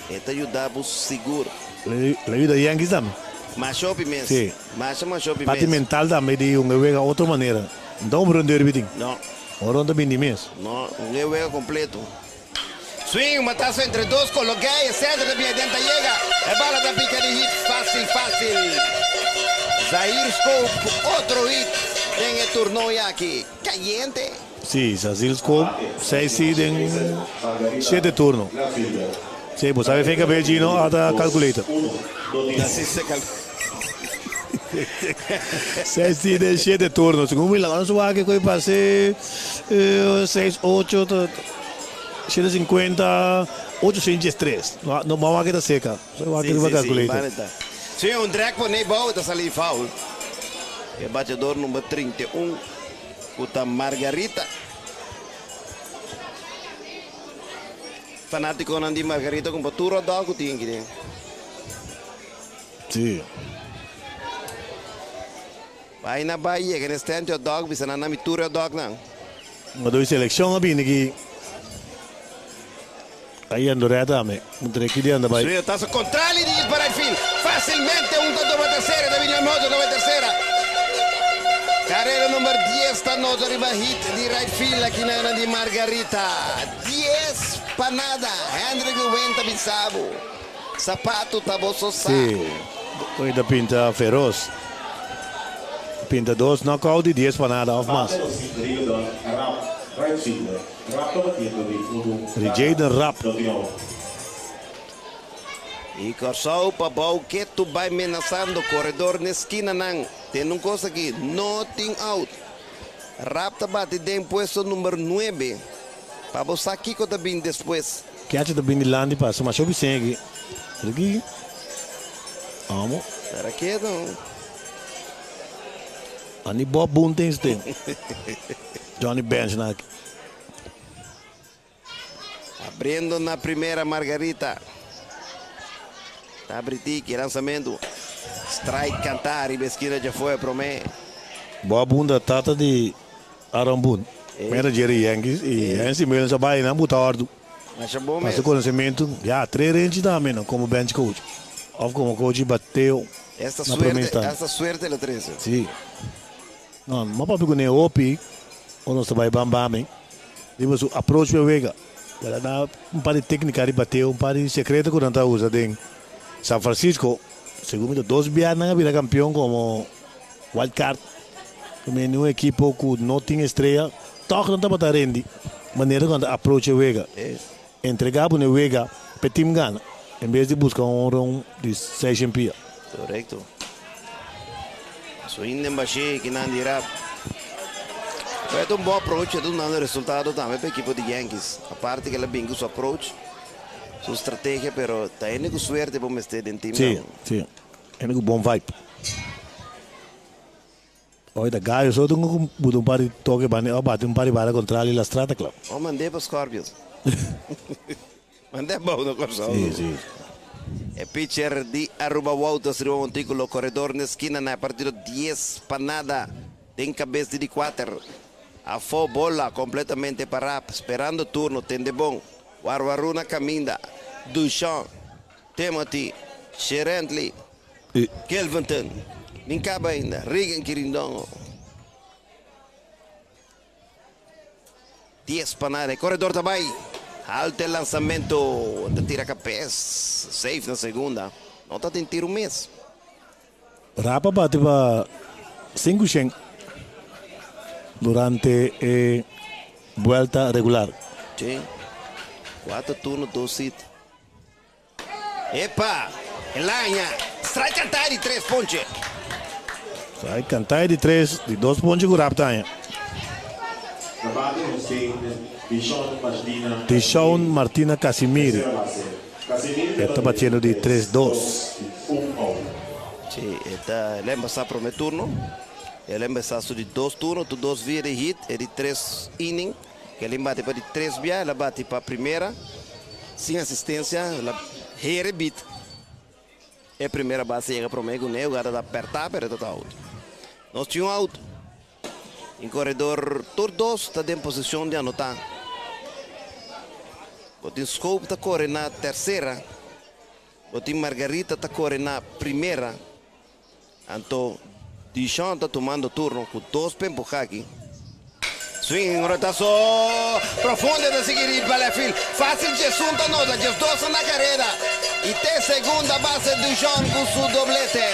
E ta yuda bo sigur. Lo yuda Yankees tambe. Masha hopi mes. Sí. Masha masha hopi mes. Parti mental tambe di un e wega otro manera. No ta un run derby tin. No. Un run ta bini mes. No, un e wega completo. Swing, batazo entre dos Cologay, e center ta bini aden ta yega. E bala ta pica di hit facil facil. Zair Scope cu otro hit den e turnooi aki. Cayente. Sí, Zazil Scope seis sí den shete turno. Sí, bo sabe feca be Gino a ta calculator. Seis sí den shete turno. Segun mi laga nos wak e koe pase seis ocho shete sinkuenta ocho shen dies tres. No bo a wak e ta seka. Wak riba calculator. Sí, un drag pone bou ta sali foul. E bateador number 31 ku ta Margarita. Fanátikonan di Margarita kumpra tur hotdog ku tin aki den. Sí. Bai na bai yega na e stand di hotdog bisa nan na mi tur e hotdognan. Ma doi selekshon a bini aki. Ai ando rèt ami. Un treki di anda bai. Suyo ta su kontrali di it pa right field. Fásilmente un ta doba tersera ta bini Almozo doba tersera. Karera number dies ta nota riba hit di right field aki na di Margarita. Dies pa nada. Hendrik de Win ta bisa bo. Sapatu ta bo so sa. Sí, hoy ta pinta feroz. Pinta dos knockout y dies pa nada of mas. Di Jayden Rapp. Y Kòrsou pa bou ketu bai menasando koredor n'e skinanan. Tende un kos aki, no tin out. Rapp ta bati den puesto number nuebe. Pa bo sa kiko ta bin despues. Catcher ta bin dilanti pa su masha hopi seña aki. Ricky, amo. Pero ketu. Ani Bob Boone tin su tin. Johnny Bench na aki. Abriendo na primera Margarita. Ta abri tiki, lanzamento. Strike canta riba esquina dje foe prome. Bob Boone ta tata di Aaron Boone. Manager di Yankees y Hensley Meulens a bai nan buta ordu. Masha bon Pa mes. su conocimento, ya tres renchi tambe no como bench coach of como coach di bateo Esta na prome suerte, instante. esta suerte la trece. Si. No, m'a papia ku ne hopi ora nos ta bai Bambami riba su approach pa e wega. El a da un par di téknika di bateo, un par di sekreto ku nan ta usa den San Francisco. Segun mi ta dos biaha nan a bira kampion komo wild card. También un ekipo ku no tin estrea, tòg nan tabata rendi manera ku nan ta approach e wega. Entregá bo na e wega pa e tim gana, en bes di buska un honron di seis en pia. Korekto. Su inden bashé kinan di rap. Pero e ta un bon approach, e ta dunando resultado tambe pa ekipo di Yankees. Aparte ku el a bin ku su approach, su strategia, pero ta hende ku suerte bo mester den tim Sí, sí. Hende ku bon vibe. Oye ta Gallo so tin ku buta un par di toke banda o bati un par di bala kontra li La Strata Club. O mand'é pa Scorpions. Mand'é abou na Kòrsou. Sí, sí. E pitcher di Aruba Wouters riba montíkulo koredor na eskina na e partido dies pa nada den kabes di di kuater. Afó bola kompletamente pará sperando turno tende bon. Warwarú na kaminda. Duchamp, Timothy, Sherently. Kelvington, Min kaba ainda. Reagan Kirindongo. Dies pa nada. E koredor ta bai. Alto e lansamento. Ta tira kabes. Safe na segunda. No ta tin tiro mes. Rapa bati pa sinku shen durante e buelta regular. Sí. Kuater turno, dos hit. Epa! El haña. Strike kantá di tres ponche. Strike kantá di tres, di dos ponche ku Rap ta haña. Na bate nos tin Dishon Martina. Dishon Martina Casimiri. Casimiri E ta batiendo di tres dos. Un out. Sí, e ta el a empezá promé turno. El a empezá su di dos turno, tur dos via di hit, e di tres inning. Kelly bati pa di tres bia, el a bati pa primera sin asistencia, el a here bit e primera base yega prome cu ne hugada ta aperta pero e ta ta out. Nos tin un out den corredor tur dos ta den posicion di anota. Bo tin Scope ta core na tercera, bo tin Margarita ta core na primera. Anto Dishon ta tumando turno ku dos pa empuha aki. Swing rotaso profundo ta sigui riba left field. Fácil Djesun ta nota 12 na karera i te segunda base Dishon ku su doblete.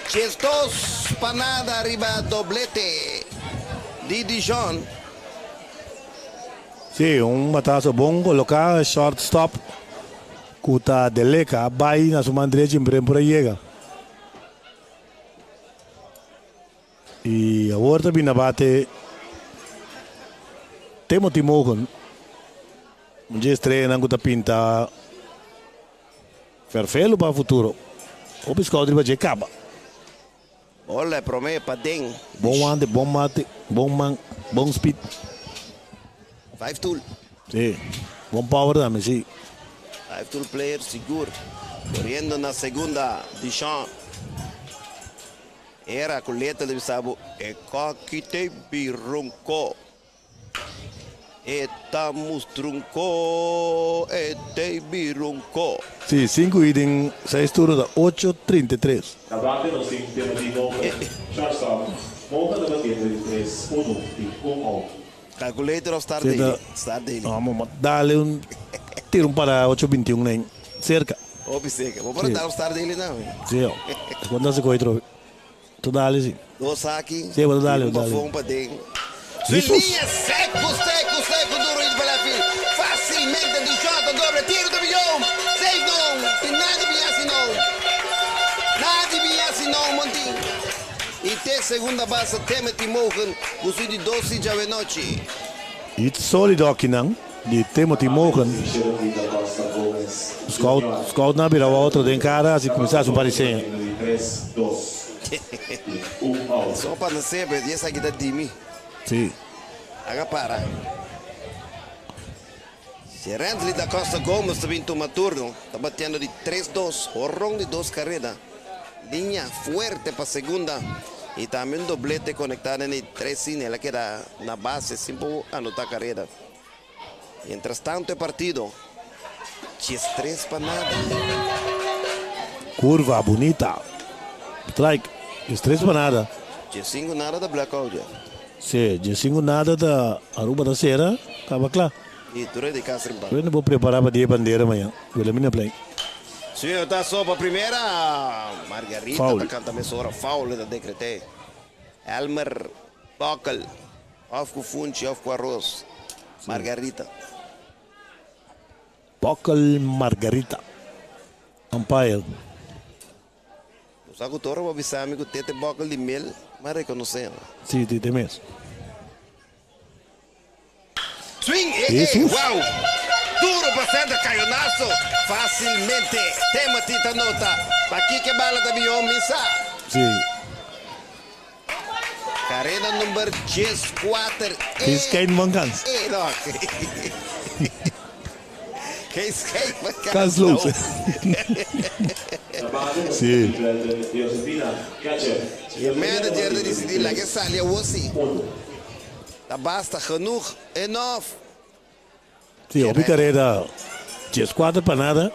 12 pa nada riba doblete di Dishon. Sí, un bataso bon koloká, short stop. Ku ta Deleka a bai na su man drechi en por a yega. I awor ta bin na bate Timothy Mogen. Un dje estreanan ku ta pinta ferfelu pa futuro. Hopi scout riba dje kaba. Bola e prome paden. Bon wante, bon mate, bon man, bon speed. Vijf tool. Si, bon power tambe, si. Vijf tool player sigur. Corriendo na segunda, Dishon. Era cu letra di bisa bo, e coki te birunco. E ta mustrunco, e te birunco. Si, sinku i den seis turno ta ocho trinta i tres. Na bate nos tin Timothy Morgan, shortstop. Morgan ta batiendo di tres, unu i un out. Calculator of start daily? Start daily. Vamos dale un tira un para ocho binti un nen cerca. Hopi cerca. Bo por a dal un start daily now? Si, cuando se coge trobe. Tu dale si. Dos aki. Si, bo ta dale, Un dale. pa fon pa den. Jesus. Liña seco, seco, seco, duro ido pa left field. Facilmente di shot, a doble tiro ta biyon. Safe no. Tin nada biya si no. Nada biya si no, Montin. Y te segunda base Timothy Mogen, cu su di dos si djawe nochi. Hit solido akinan di Timothy Mogen. Scout, scout nan a bira otro den cara si cuminsa haci un par di seña. So pa na sebe, di esaki ta di mi. Si. Haga para. Sherently da Costa Gomez ta bin tuma turno. Ta batiendo di tres dos. Horon di dos careda. Liña fuerte pa segunda. Y tambe un doblete conecta den di tres cine. El a keda na base sin por anota careda. Mientras tanto e partido 13 pa nada. Curva bunita. Strike. 13 pa nada. 15 nada ta blackout ya. Si, 15 nada ta Aruba ta sera, kaba kla. I tur e di kas rimpa. Bueno, bo prepara pa dia bandera mañan. Wilhelmina Plein. Señor ta sopa primera. Margarita Foul. ta kanta mesora. Foul e ta dekreté. Elmer Bokkel. Of ku funchi of ku aros. Margarita. Bokkel Margarita. Umpire. Bo sa ku toro bo bisa mi ku tete bokkel di mel, m'a rekonosé. Si, tete mes. Swing, eh, eh, Jesus. wow! Duro pa center, cayonazo facilmente. Timothy ta nota. Pa kiko e bala ta bihon, mi sa. Si. Careda number 14. Geen skate man kans. Eh, no. Geen skate man kans. Kansloos. Si. E manager ta dicidi laga e sali awor si. Ta basta, genoeg, enough. Si, hopi careda 14 pa nada.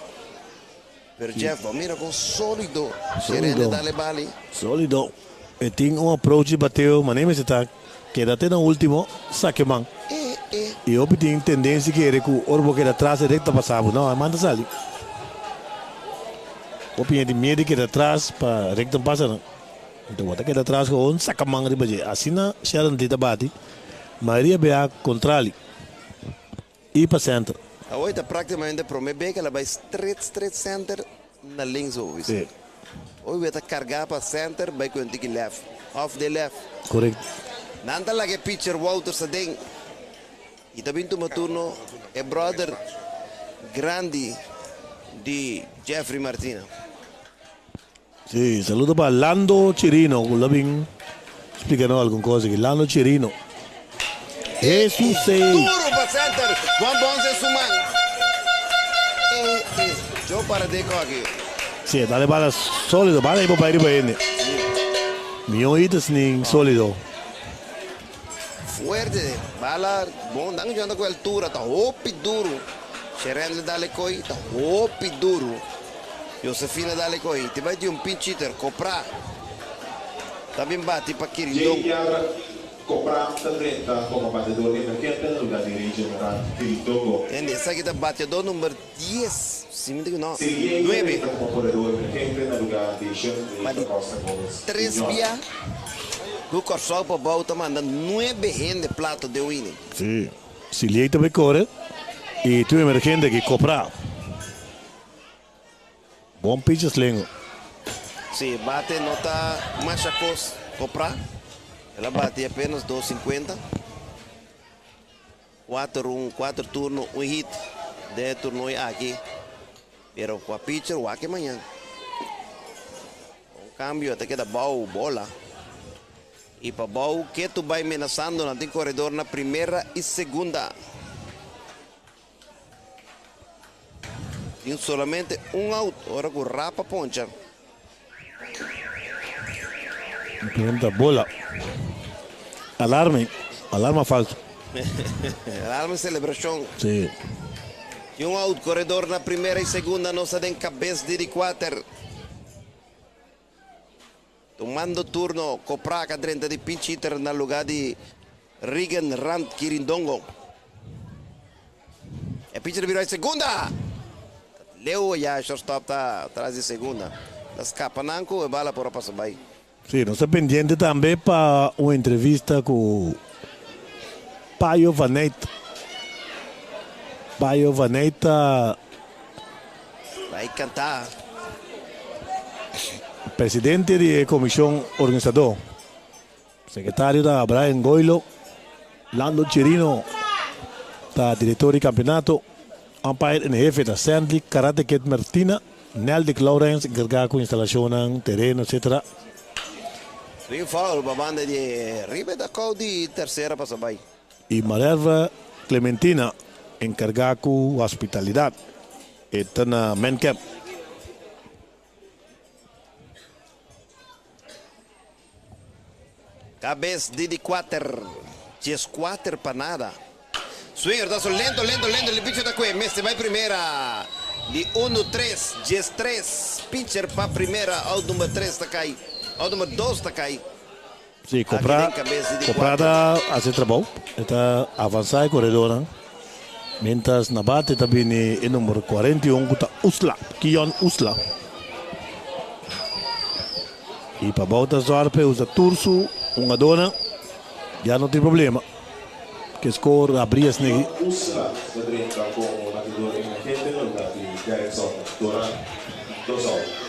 Pero Jeff, bo mira con solido. Solido. Gerente dale bali. Solido. E tin un approach di bateo, manera mester ta keda te na ultimo, saque man. Y hopi tin tendencia kere cu ora bo keda atras e recta pasa bo. No, e man ta sali. Hopi hende tin miedo di keda atras pa recta pasa nan. Enton bo ta keda atras gewoon saca man riba dje. Asina Sheldon Lee ta bati. Mayoria bia contrali y pa center. Awor ta practicamente prome be cu el a bay straight straight center na links bo bisa. Sí. Hoy we ta carga pa center bay cu un tiki left of de left. Correct. Nan ta laga e pitcher Wouters aden y ta bin tuma turno e brother grandi di Jeffrey Martina. Sí, saludo pa Lando Chirino cu lo bin splica nos algun cosa aki. Lando Chirino. Jesus ey. Duro pa center, Juan Bonce su man. Ey, ey, Joe para de coge. Sí, dale bala solido, bala ahí pa riba hende. Mion hitters nin solido. Fuerte, bala bon, dan janda cu altura, ta hopi duro. Sherendle dale coy, ta hopi duro. Josefina dale coy, ti bay di un pinch hitter, copra. Ta bin bati pa Kirindongo. JR Copra ta drenta como batedor emergente na lugar di Rey General Kirindongo. Tende, esaki ta bateador number 10, si mi ta no, Sergei ta 9. drenta como corredor emergente na lugar di Shenley Pa di da Costa Gomez 3 Junior. bia cu Corsou pa bou ta manda 9 hende plato den un inning. Si, Siliey ta bay core y tur emergente aki Copra. Bon pitch slengo. Si, bate no ta masha cos Copra. El a bati apenas dos cincuenta. Cuater un, cuater turno, un hit den e turnoy aki. Pero cua pitcher wak e mañan. Un cambio ta keda bou bola. Y pa bou ketu bay menasando nan tin corredor na primera y segunda. Tin solamente un out ora cu Rapa poncha. Pregunta bola. Alarme. Alarma falso. Alarma celebracion. Sí. Tin un out corredor na primera y segunda nos ta den cabes di di cuater. Tumando turno Copraca drenta di pinch hitter na lugar di Regan Rand Kirindongo. E pitcher bira segunda. Leo ya shortstop ta tras di segunda. Ta scapa nan cu e bala por a pasa bay. Sí, nos ta pendiente tambe pa un entrevista cu Payo Vanet. Payo Vanet ta Bay canta. Presidente di e comision organisador. Secretario ta Brian Goilo. Lando Chirino ta director di campeonato. Umpire en hefe ta Sandy Karate Kid Martina. Neldick Lawrence encarga cu instalacionnan, tereno etc. Swing foul pa banda di riba ta kou di tercera pasa bay. Y Marelva Clementina encarga cu hospitalidad. E ta na main camp. Cabes di di cuater, 14 pa nada. Swinger ta so lento, lento, lento. Li pitcher ta cue. Mester bay primera. Di uno, tres, 13. Pitcher pa primera. Out number 3 ta cay. Out number 2 ta kai. Si, Copra, Copra ta haci trabou, e ta avansa e coredornan, mientras na bate ta bini e number 41 cu ta Usla, Kion Usla. Y pa bou ta zorg pa e usa tur su hungadornan, ya no tin problema. Ke score abri esnegi. Kion Usla ta drenta como batidor emergente na lugar di Garrison Doran, dos out.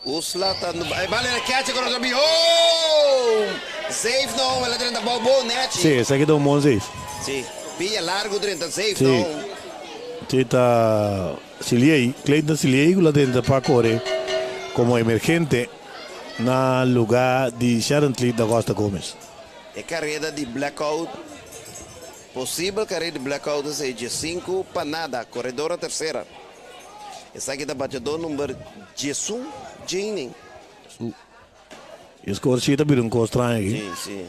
Usla ta e bala na catcher cu nos a bin oh! Safe no, el a drenta bou bon nechi. Sí, esaki ta un bon safe. Sí, pia largo drenta safe no. Sí, ta Siliey, Clayton Siliey cu lo a drenta pa core como emergente na luga di Sharon-Tli da Costa Gomez. E careda di blackout, posibel careda di blackout esey dje sinku pa nada, coredor a tercera. Esaki ta bateador number 11, Jaining. Su E score si ta bira un cos straño aki. Si, si.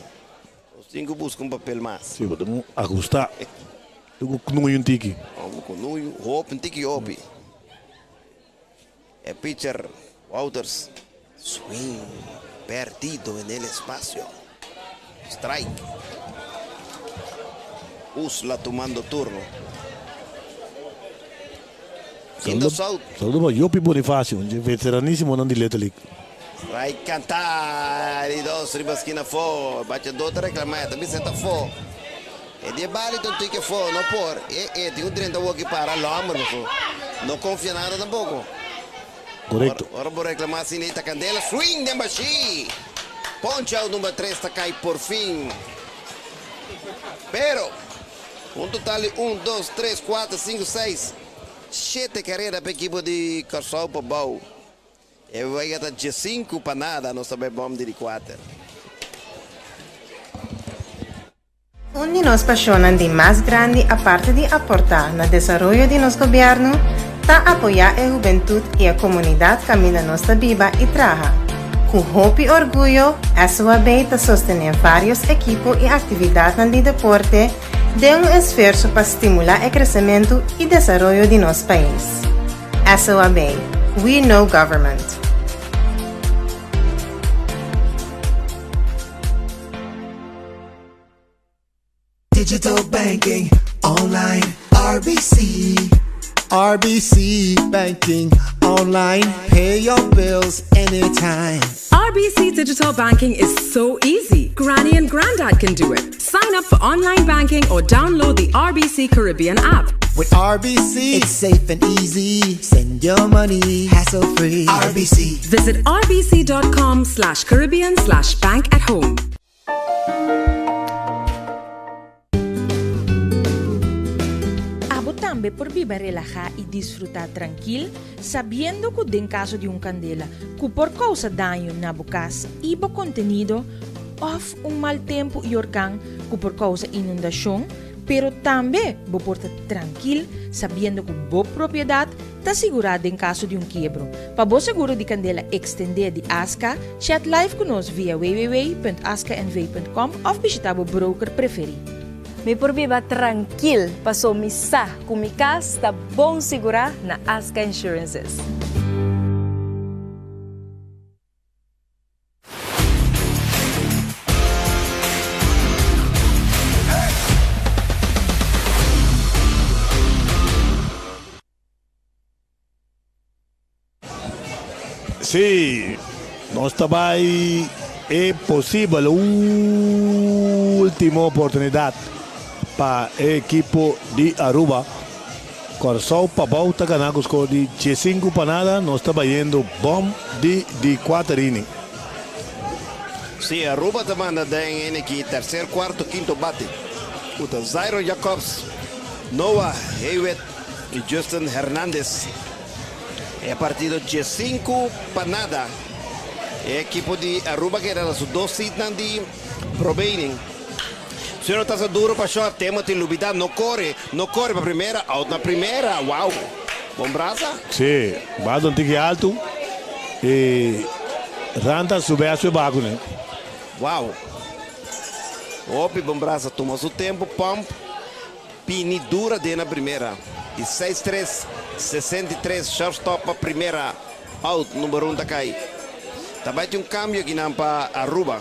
Nos tin cu busca un papel mas. Si, bo tin cu ahusta. Tin cu knoei un tiki. Hopi cu knoei, hopi, un tiki hopi. E pitcher Wouters. Swing perdido en el espacio. Strike. Usla tumando turno. Quinto out. Saludo pa Joppy Bonifacio, un dje veteranisimonan di Little League. Strike canta di dos riba skina afo. Bateador ta reclama, e ta bisa e ta afo. E di e bali ta un tiki afo, no por. E e tin un drenta woki para lomber paso. No confia nada tampoco. Korekto. Ora bo reklamá asina ei ta kandela swing den bashí. Ponche out number tres ta kai por fin. Pero un total di un, dos, tres, kuater, sinku, seis, shete karera pa ekipo di Kòrsou pa bou. E wega ta diesinku pa nada, nos ta bai bòm di di kuater. Un di nos pasionnan di mas grandi aparte di aporta na desaroyo di nos gobierno ta apoya e hubentud y e comunidad caminda nos ta biba y traha. Cu hopi orguyo SOAB ta sostene varios ekipo y actividadnan di deporte den un esfuerso pa stimula e crecemento y desaroyo di nos pais. SOAB, We Know Government. Digital banking online RBC. RBC banking online. Pay your bills anytime. RBC digital banking is so easy. Granny and Grandad can do it. Sign up for online banking or download the RBC Caribbean app. With RBC, it's safe and easy. Send your money hassle free. RBC. Visit rbc.com slash Caribbean slash bank at home. Abo tambe por biba relahá i disfrutá trankil sabiendo ku den kaso di un kandela ku por kousa daño na bo kas i bo kontenido òf un mal tempu i orkan ku por kousa inundashon, pero tambe bo por ta trankil sabiendo ku bo propiedat Ta sigurá den kaso di un kiebro. Pa bo seguro di kandela ekstendé di Aska, chat live ku nos via www.askanv.com òf bishitá bo broker preferí. Mi por biba trankil paso mi sa ku mi kas ta bon sigurá na Aska Insurances. Sí, nos ta bai e posibel ultimo oportunidad pa e ekipo di Aruba. Kòrsou pabou ta gana ku skor di diesinku pa nada. Nos ta bayendo bòm di di kuater inning. Sí, Aruba ta manda den inning tercer, cuarto, quinto bate. Ku ta Zairo Jacobs, Noah Hewitt i Justin Hernandez. E partido diesinku pa nada. E ekipo di Aruba keda na su dos sitnan di prome inning. Suero ta sa duro pa short. Timothy lubida no kore, no kore pa primera, out na primera. Wow! Bon brasa. Sí, bal un tiki altu i Rand a sube a sube baku ne. Wow! Hopi bon brasa. Tuma su tempu, pump. Pini dura den na primera. Di seis tres, 63, shortstop pa primera. Out, number un ta kai. Tambe tin un kambio akinan pa Aruba.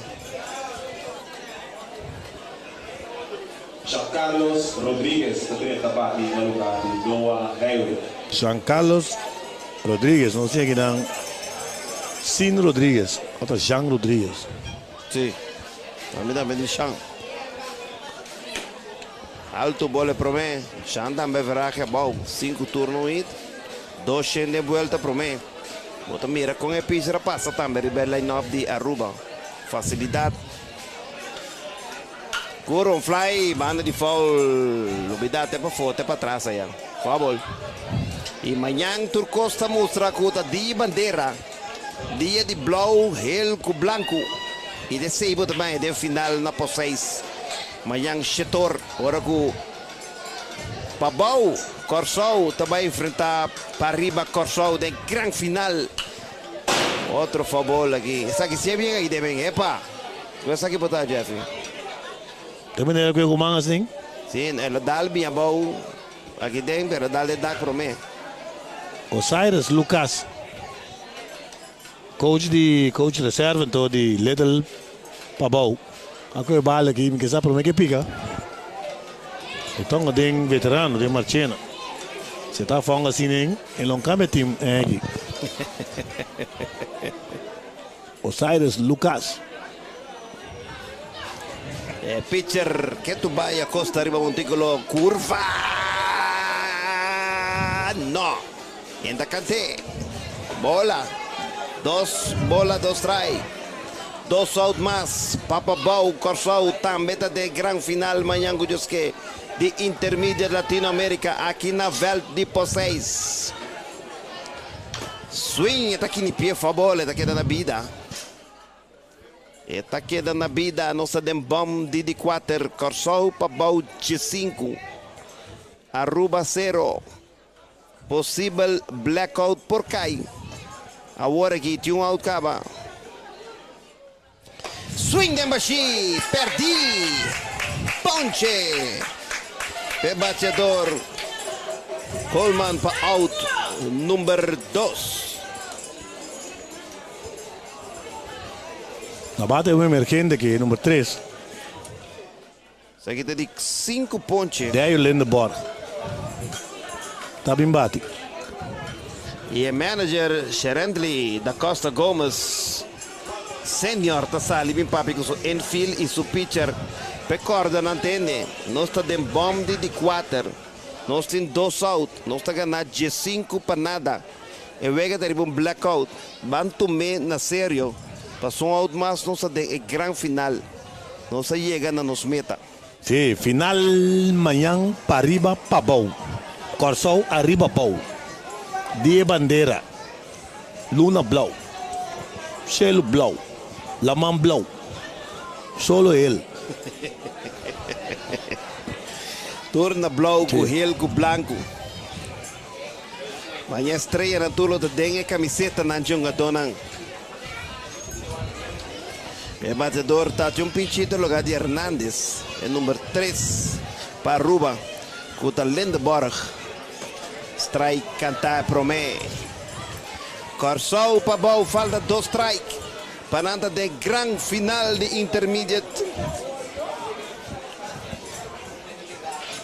Jean Carlos Rodriguez ta drenta bati na lugar di Noah Heyward. Jean Carlos Rodriguez, nos tin akinan Sin Rodriguez, o ta Jean Rodriguez? Si, ami tambe di Jean. Alto bola e prome, Jean tambe verahe abou, sinku turno un hit, dos shen den buelta prome. Bo ta mira kon e pitcher a pasa tambe riba e line-up di Aruba. Facilidad. Cura un fly banda di foul. Lubida te pafó te patras aya. Foul. Y mañan tur cos ta mustra cu ta dia bandera. Dia di blauw, hel cu blanco. Y de seibo ta bay den final na pos seis. Mañan shetor ora cu Pabou Corsou ta bay enfrenta Pariba Corsou den gran final. Otro foul aki. Esaki si e bien aki den epa. Ku esaki por ta, Jeffrey? Te manera ku e ruman asin? Sí, el a dal bin abou aki den, pero el a dal den dak promé. Osiris Lucas, coach di coach reserve anto di Little Pabou, a kohe bal aki, mi ke sa promé ke pika. E tonga den veterano den Marchena. Si e ta afong asin den, e lo kambia team aki. Osiris Lucas. E pitcher ke tu bai Acosta riba montículo curva. No. Enta cante. Bola. Dos bola, dos strike. Dos out mas. Papa Bou, Kòrsou tambe ta den gran final mañan ku Dios ke di Intermediate Latinoamerica aki na vèlt di Poseis. Swing e ta kini pie fabol e ta keda na bida. E ta keda na bida nos ta den bom di di kuater Kòrsou pa bou diesinku Aruba sero. Posibel blackout por kai awor aki tin un out kaba. Swing den bashí, pèrdí! Ponche p'e bateador Coleman pa out number dos. Na bate un emergente ki e number tres. Esaki ta di sinku ponche. Dario Lindeborg ta bin bati. Y e manager Sherendly da Costa Gomez Senior ta sali bin papia cu su infield y su pitcher p'e corda nan tende. Nos ta den bom di di cuater. Nos tin dos out. Nos ta gana diesinku pa nada. E wega ta riba un blackout. Ban tum'é na serio. Paso un out mas nos ta den e gran final. Nos a yega na nos meta. Sí, final mañan pariba pabou. Kòrsou ariba bou. Di e bandera. Luna blou. Shelu blou. Laman blou. Solo el. Tur na blou ku hel ku blanku. Maña estreyanan tur lo ta den e kamisetanan dje hungadónan. E bateador ta haci un pinchito lugar di Hernandez, e number tres pa Aruba, cu ta Lindeborg. Strike canta e prome. Corsou pa bou, falta dos strike pa nan ta den gran final di Intermediate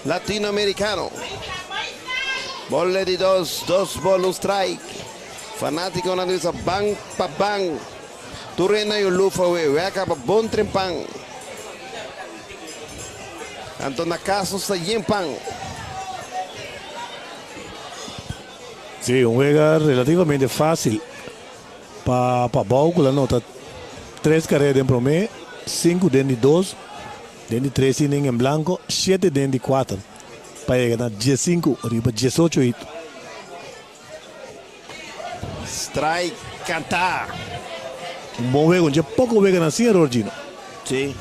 Latinoamericano. Bola di dos, dos bol un strike. Fanaticonan ta bisa ban pa ban. Tur hende a yu lufa we, we a kaba bon tren pan. Anto na kas nos ta yen pan. Sí, un wega relativamente fácil pa Pabou ku la nota tres karera den promé, sinku den di dos, den di tres inning en blanko, shete den di kuater pa yega na diesinku riba diesocho hit. Strike kantá. Un bon wega, un dje poko weganan sin eror Gino. Sí.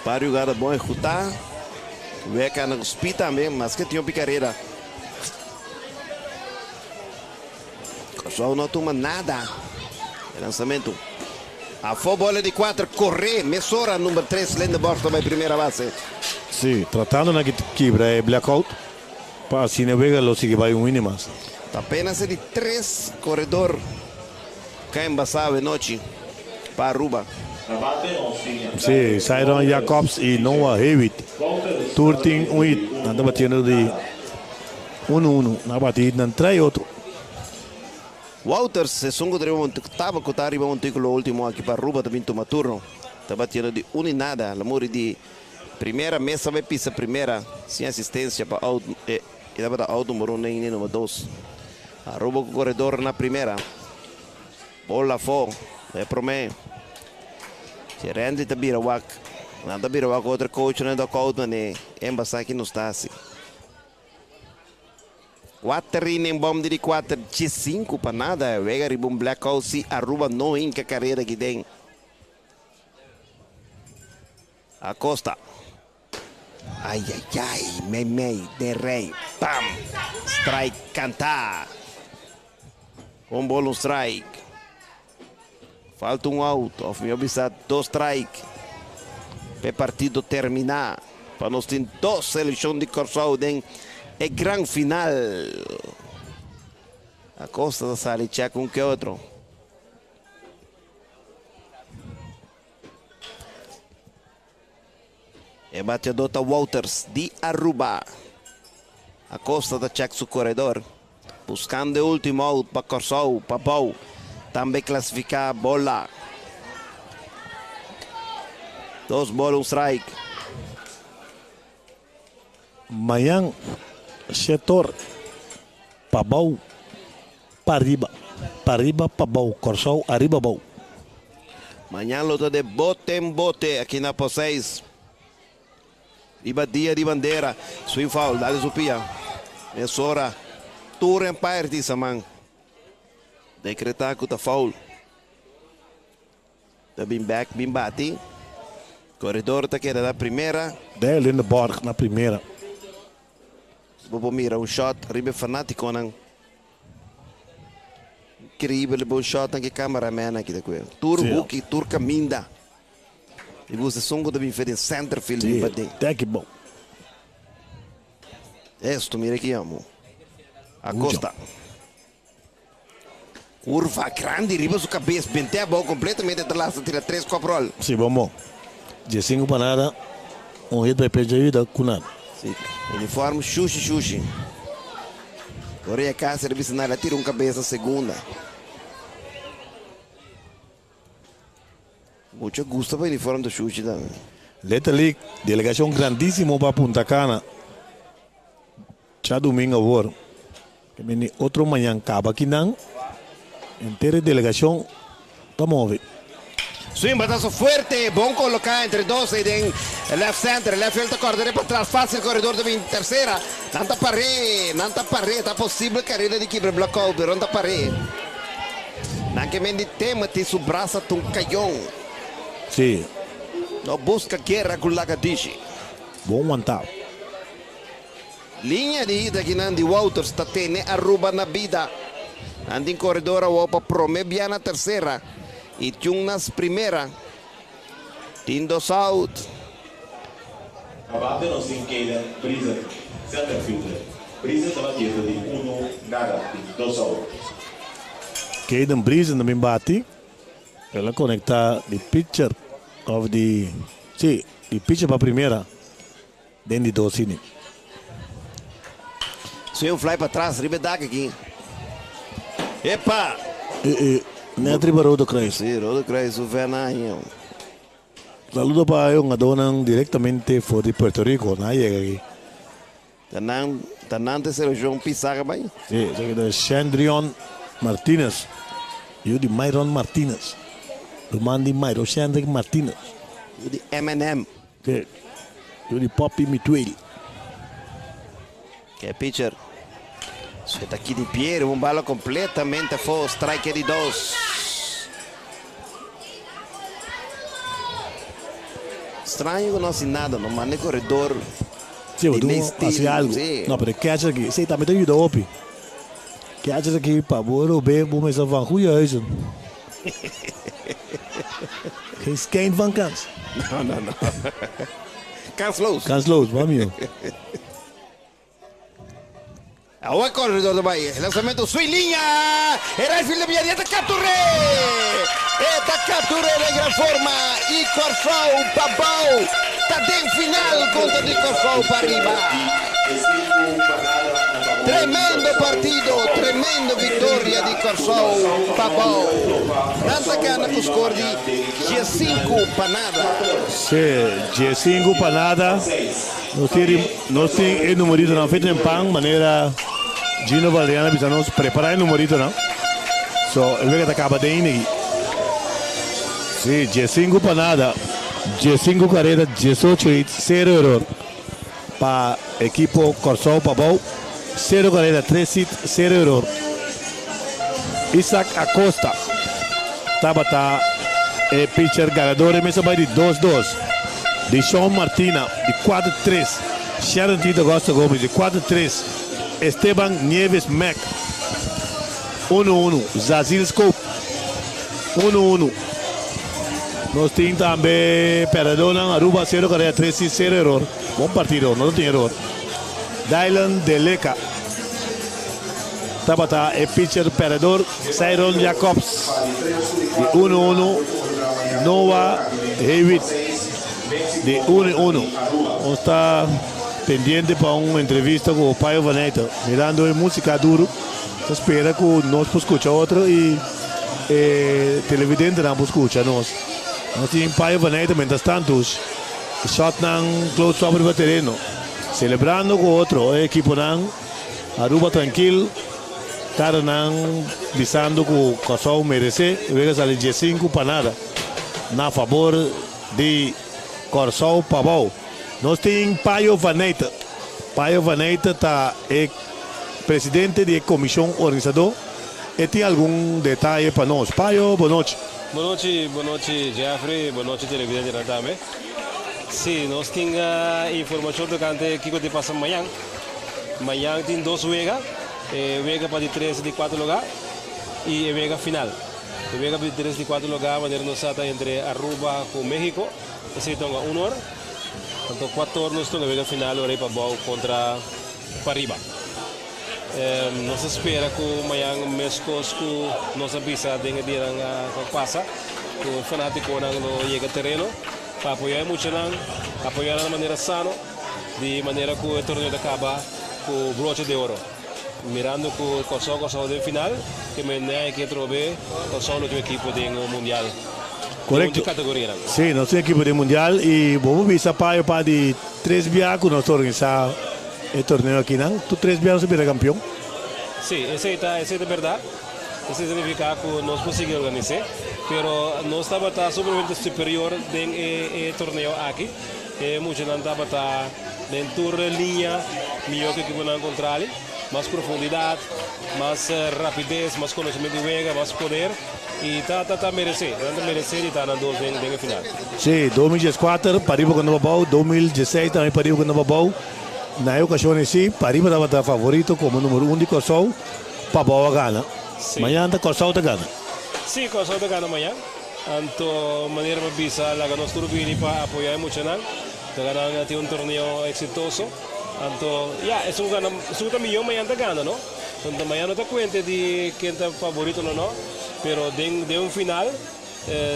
Par jugada bon ehekutá. Wega na ku speed tambe, maske tin hopi karera. Kòrsou no a tuma nada. E lansamentu. Afó bola di kuater, koré mesora number tres Lindeborg ta bai primera base. Sí, tratando na kibra e blackout. Pa asina e wega lo sigui bai un wini mas. Ta apenas e di tres koredor. Kembasa awe nochi pa Aruba. Sí, Cyron Jacobs y Noah Hewitt. Tur tin un hit. Nan ta batiendo di uno uno. Nan a bati hit nan trae otro. Wouters, esun ku ta riba monti, taba ku ta riba montíkulo último aki pa Aruba ta bin tuma turno. Ta batiendo di uno y nada. La muri di primera mesa bai pisa primera sin asistencia pa out. E tabata out numero uno den numero dos. Aruba ku koredor na primera. Bola afó, e promé. Si Randy ta bira wak, nan ta bira wak otro coachnan ta koud manera embasá ki nos ta hasi. Kuater inning bom di di kuater, diesinku pa nada. Wega riba un blackout si Aruba no hinka karera aki den. Acosta. Ay ay ay, mei mei den rei, pam! Strike kantá. Un bol un strike. Falta un out, of mihó bisa dos strike pa e partido terminá. Pa nos tin dos selekshon di Kòrsou den e gran final. Acosta ta sali chèk un ke otro. E bateador ta Wouters di Aruba. Acosta ta check su koredor. Buskando e ultimo out pa Kòrsou, pa bou. Tambe klasifiká bola. Dos bol un strike. Mañan Shetor pa bou pa riba, pa riba pa bou, Kòrsou ariba bou. Mañan lo ta de bote en bote aki na Poseis. Riba dia di bandera, swing foul, dale su pia. Mesora tur empire di Saman decreta cu ta foul. Ta bin bek, bin bati. Koredor ta keda na primera. Dale Lindeborg na primera. Bo por mira un shot riba e fanaticonan. Increíble bon shotnan ki cameraman aki ta kue. Tur hoeki, tur caminda. Mi gusta esun ku ta bin fe den center field bin paden. Teki bon. Esto mira ki amo. Acosta. Curva grandi riba su cabes, bente abao completamente ta lasta tira tres cop roll. Si bon bon. Diesinco pa nada, un hit by pitch a yuda cu nan. Si, uniform shushi shushi. Correa Cáceres bisa nan el a tira un cabes na segunda. Mucho gusta pa uniform ta shushi tambe. Little League, delegacion grandisimo pa Punta Cana. Djadumingo awor, ke bini otro mañan kaba kinan, henter e delegashon ta move. Swing batazo fuerte, bon coloca entre dos ey den left center, left field ta corda den patras, facil corredor ta bin tercera, nan ta par'é, nan ta par'é, ta posible carrera di kibra blockout pero nan ta par'é. Nan ke men di Timothy su brasa ta un cayon. Sí. No busca guerra cu Lagadishi. Bon wantá. Liña di hit akinan di Wouters ta tene Aruba na bida. Nan tin koredor awor pa prome bia na tersera y tiun nas primera. Tin dos out. Na bate nos tin Kayden Briesen, center fielder. Briesen ta batiendo di unu nada, tin dos out. Kayden Briesen ta bin bati. El a conecta di pitcher of di, si, di pitcher pa primera. Den di dos inning. Swing fly patras riba e dak aki. Epa! E e net riba Rode Kruis. Si, Rode Kruis su vena ahi. Saludo pa e hungadónan direktamente for di Puerto Rico. Nan a yega aki. Ta nan ta nan ta selekshon pisa ka bai. Si, esaki ta Shandrion Martinez, yu di Myron Martinez, ruman di Myro Shandrick Martinez. Yu di MNM. Ke yu di Poppy Mitueli. Ke pitcher suelta aki di pie riba un bala completamente afo, strike di dos. Straño ku no hasi nada, no manda e koredor Sí, di bo lei hasi steel. algu. Sí. No, pero e catcher aki, esei tambe ta yuda hopi. Catcher aki pa bo rob'é bo mester van goeie huizen. Geen schijn van kans. No, no, no. Kansloos. Kansloos, mami. Awe corredor ta bai. Lanzamento sui liña. E right fielder bia di e ta captur'é. E ta captur'é den gran forma y Corsou pabou ta den final contra di Corsou pariba. Tremendo partido, tremendo victoria di Corsou pabou. Nan ta gana cu score di diesinku pa nada. Sí, diesinku pa nada. Nos tin nos tin e numeritonan fecho den pan manera Gino Valeriano a bisa nos prepara e numeritonan. So e wega ta kaba den ini. Si, diesinku pa nada, diesinku kareda, diesocho hit, sero eror pa ekipo Kòrsou Pabou, sero kareda, tres hit, sero eror. Isaac Acosta tabata e pitcher ganador e mesa bai di dos dos. Dishon Martina di kuater tres, Sharon Tito Augusto Gomez di kuater tres, Esteban Nieves Mack unu unu, Zazil Scope unu unu. Nos tin tambe perdedornan Aruba sero karera tres si sero eror. Bon partido, no ta tin eror. Dylan Deleca tabata e pitcher perdedor, Cyron Jacobs di unu unu, Noah Hewitt di unu unu. Nos ta pendiente pa un entrevista ku Payo van Eyten. Mirando e músika duru, ta spera ku nos por skucha otro i e televidentenan por skucha nos. Nos tin Payo van Eyten mientras tanto shotnan close up riba tereno, selebrando ku otro e ekiponan. Aruba trankil, karanan bisando ku Kòrsou meresé e wega sali diesinku pa nada na fabor di Kòrsou Pabou. Nos tin Payo van Neyte. Payo van Neyte ta e presidente di e komishon organisadó. E tin algun detaye pa nos. Payo, bonochi. Bonochi, bonochi Jeffrey, bonochi televidentenan tambe. Si, nos tin informashon tokante kiko ta pasa mañan. Mañan tin dos wega, e wega pa di tres i di kuater lugá i e wega final. E wega pa di tres i di kuater lugá manera nos sa ta entre Aruba ku Mexico, esei ta hunga un or. Anto kuator nos ta hunga e wega final ora ei pa bou kontra pariba. Nos ta spera ku mañan meskos ku nos a bisa den e dianan ku a pasa ku e fanatikonan lo yega tereno pa apoyá e muchanan, apoyá nan na manera sano. Di manera ku e torneo ta kaba ku broche de oro. Mirando ku Kòrsou Kòrsou den final, ke mende ke trobe Kòrsou lo tin un ekipo den mundial. Korekto. Den un kategorianan. Sí, nos tin ekipo den mundial i bo por bisa payo pa di tres bia ku nos ta organisá e torneo akinan, tur tres bia nos a bira kampion. Sí, esei ta esei ta bèrdat. Esei signifiká ku nos por sigui organis'é, pero nos tabata sumamente superior den e e torneo aki. E muchanan tabata den tur liña mihó ku ekiponan kontrali, mas profundidat, mas rapides, mas konosementu di wega, mas poder i ta ta ta meresé, nan ta meresé di ta nan dos den den e final. Sí, 2014 Pariba ku Nova Bou, 2016 tambe Pariba ku Nova Bou. Na e okashon esí Pariba tabata favorito komo numero un di Kòrsou, Pabou a gana. Mañan ta Kòrsou ta gana. Sí, Kòrsou ta gana mañan. Anto manera pa bisa laga nos tur bini pa apoya e muchanan. Laga nan tin un torneo exitoso. Anto ya, esun ku gana, esun ku ta miyo mañan ta gana no. Anto mañan no ta cuente di ken ta favorito no no, pero den den un final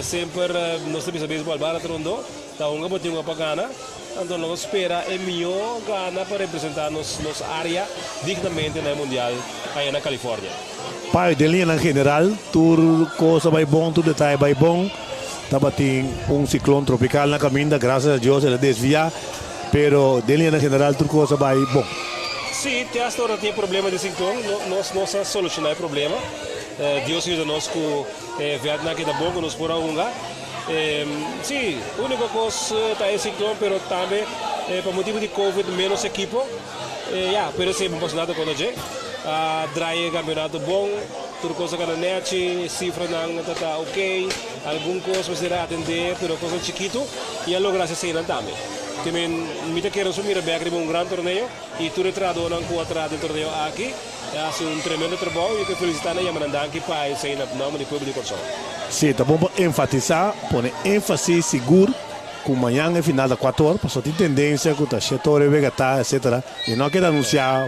semper nos ta bisa beisbol bara ta rondó, ta hunga bo tin hunga pa gana. Anto nos ta spera e miyo gana pa representa nos nos area dignamente na e mundial aya na California. Pai, den liñanan general, tur kos a bai bon, tur detaye a bai bon. Tabatin un siklon tropikal na kaminda, grasias a Dios el a desviá, pero den liñanan general tur kos a bai bon. Sí, te hasta ora tin e problema di siklon, nos nos a solushoná e problema. Dios a yuda nos ku e vèltnan a keda bon ku nos por a hunga. Sí, úniko kos ta e siklon, pero tambe pa motibu di covid ménos ekipo. Ya, pero esei bo pas nada konta dje. A draai e kampeonato bon, tur kos a kana nèchi, sifranan ta ta ok, algun kos mester a atendé, pero kosnan chikitu, i a logra hasi eseinan tambe. Te men, mi ta kere su mira bèk riba un gran torneo i tur e trahadónan ku a traha den torneo aki a hasi un tremendo trabou i ke felisitá nan i yama nan danki pa esei na nòmber di pueblo di Kòrsou. Sí, ta bon pa enfatisá, pone énfasis sigur ku mañan e final ta kuater or, pasobra tin tendensia ku ta shete or e wega ta, etcetera, i no a keda anunsiá.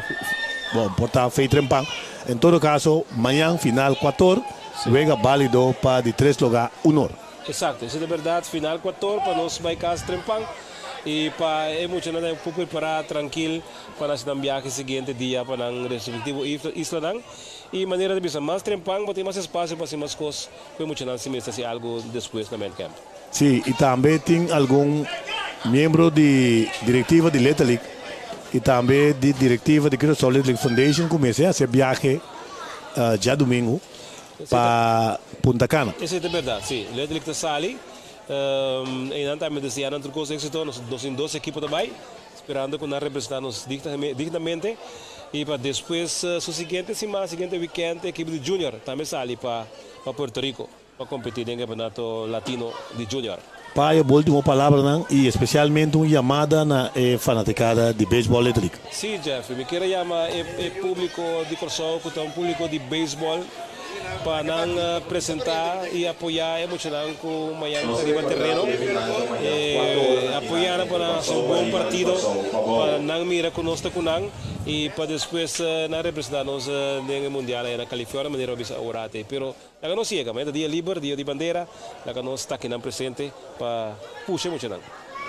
Bon, por ta fei trempan. En todo kaso, mañan final kuator, wega bálido pa di tres lugá un or. Eksakto, esei ta bèrdat, final kuator pa nos bai kas trempan i pa e muchanan ta por prepará trankil pa nan hasi nan biahe siguiente dia pa nan respektivo islanan. I manera ta bisa, mas trempan bo tin mas espasio pa hasi mas kos ku e muchanan si mester hasi algu despues na main camp. Sí, i tambe tin algun miembro di direktiva di Little League i tambe di direktiva di Curaçao Little League Foundation ku mester hasi e biahe djadumingu pa Punta Cana. Esei ta bèrdat, sí. Little League ta sali. Einan tambe deseá nan tur kos éksito. Nos tin dos ekipo ta bai, sperando ku nan representá nos dignamente. I pa despues su siguiente siman, siguiente wikènt, e ekipo di Junior tambe sali pa Puerto Rico. Pa kompetí den Kampeonato Latino di Junior. Payo bo ultimo palabranan y especialmente un yamada na e fanaticada di Baseball Little League. Sí, Jeffrey, mi kier a yama e publico di Kòrsou ku ta un publico di baseball pa nan presentá i apoyá e muchanan ku mañan ta riba tereno. Apoyá nan pa nan hasi un bon partido, pa nan mira ku nos ta ku nan i pa despues nan representá nos den e mundial aya na California manera bo a bisa awor ate. Pero Laga nos yega, mañana ta dia liber, dia di bandera, laga nos ta kinan presente pa pusha e muchanan.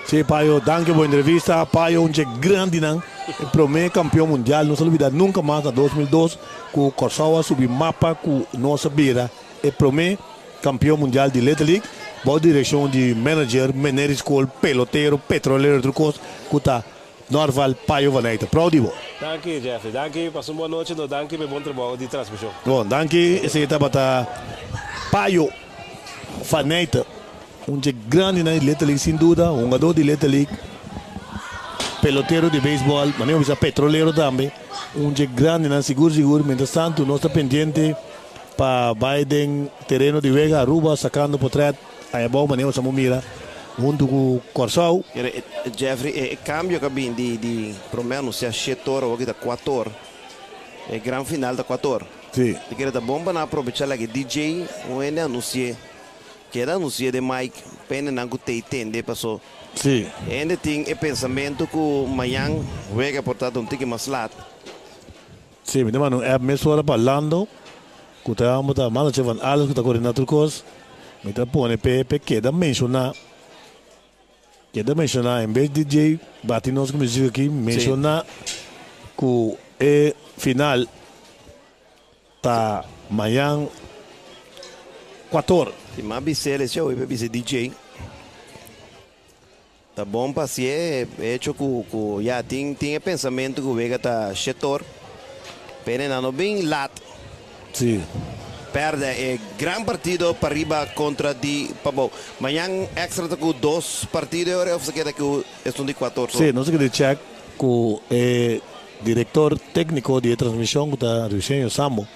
Sí, Payo, danki bo entrevista. Payo un dje grandinan, e prome kampeon mundial, no sa lubida nunka mas na 2002 ku Kòrsou a subi mapa ku nos a bira e prome kampeon mundial di Little League bou direkshon di manager Meneris Kool, pelotero, petrolero tur kos ku ta Norval Payo van Eyten. Proud di bo. Danki Jeffrey, danki, pasa un bon nochi, no danki pa e bon trabou di transmision. Bon, danki, esei tabata Payo van Eyten, un dje grandinan di Little League sin duda, hungadó di Little League, pelotero di beisbòl, manera bo bisa petrolero tambe, un dje grandinan sigur sigur. Mientras tanto nos ta pendiente pa bai den tereno di wega Aruba sakando potrèt. Aya bou manera bo sa bo mira huntu ku Kòrsou. Mira Jeffrey e cambio cu a bin di di prome anuncia shete ora awor ta cuatro or e gran final ta cuatro or. Si. Di kere ta bon pa nan aprovecha like DJ un hende anunci'e keda anunci'e den mic pa hendenan cu tey tende paso Si. hende tin e pensamento cu mañan wega por ta un tiki mas laat. Si, mi ta manda un app mesora pa Lando, ku ta bo ta manager van alles ku ta koordiná tur kos. Mi ta pone p'e p'e keda menshoná, keda menshoná en bes di djei bati nos ku muzik aki, menshoná ku e final ta mañan kuator. Si m'a bis'el esei awe p'e bisa DJ. Ta bon pa hacié e hecho cu cu ya tin tin e pensamento cu wega ta shetor pene nan no bin lat. Sí. Perde e gran partido pariba contra di pabou. Mañan Extra ta cu dos partido e ora of sa keda cu esun di cuator so? Sí, nos a keda check cu e director tecnico di e transmision cu ta Ruiseño Sambo.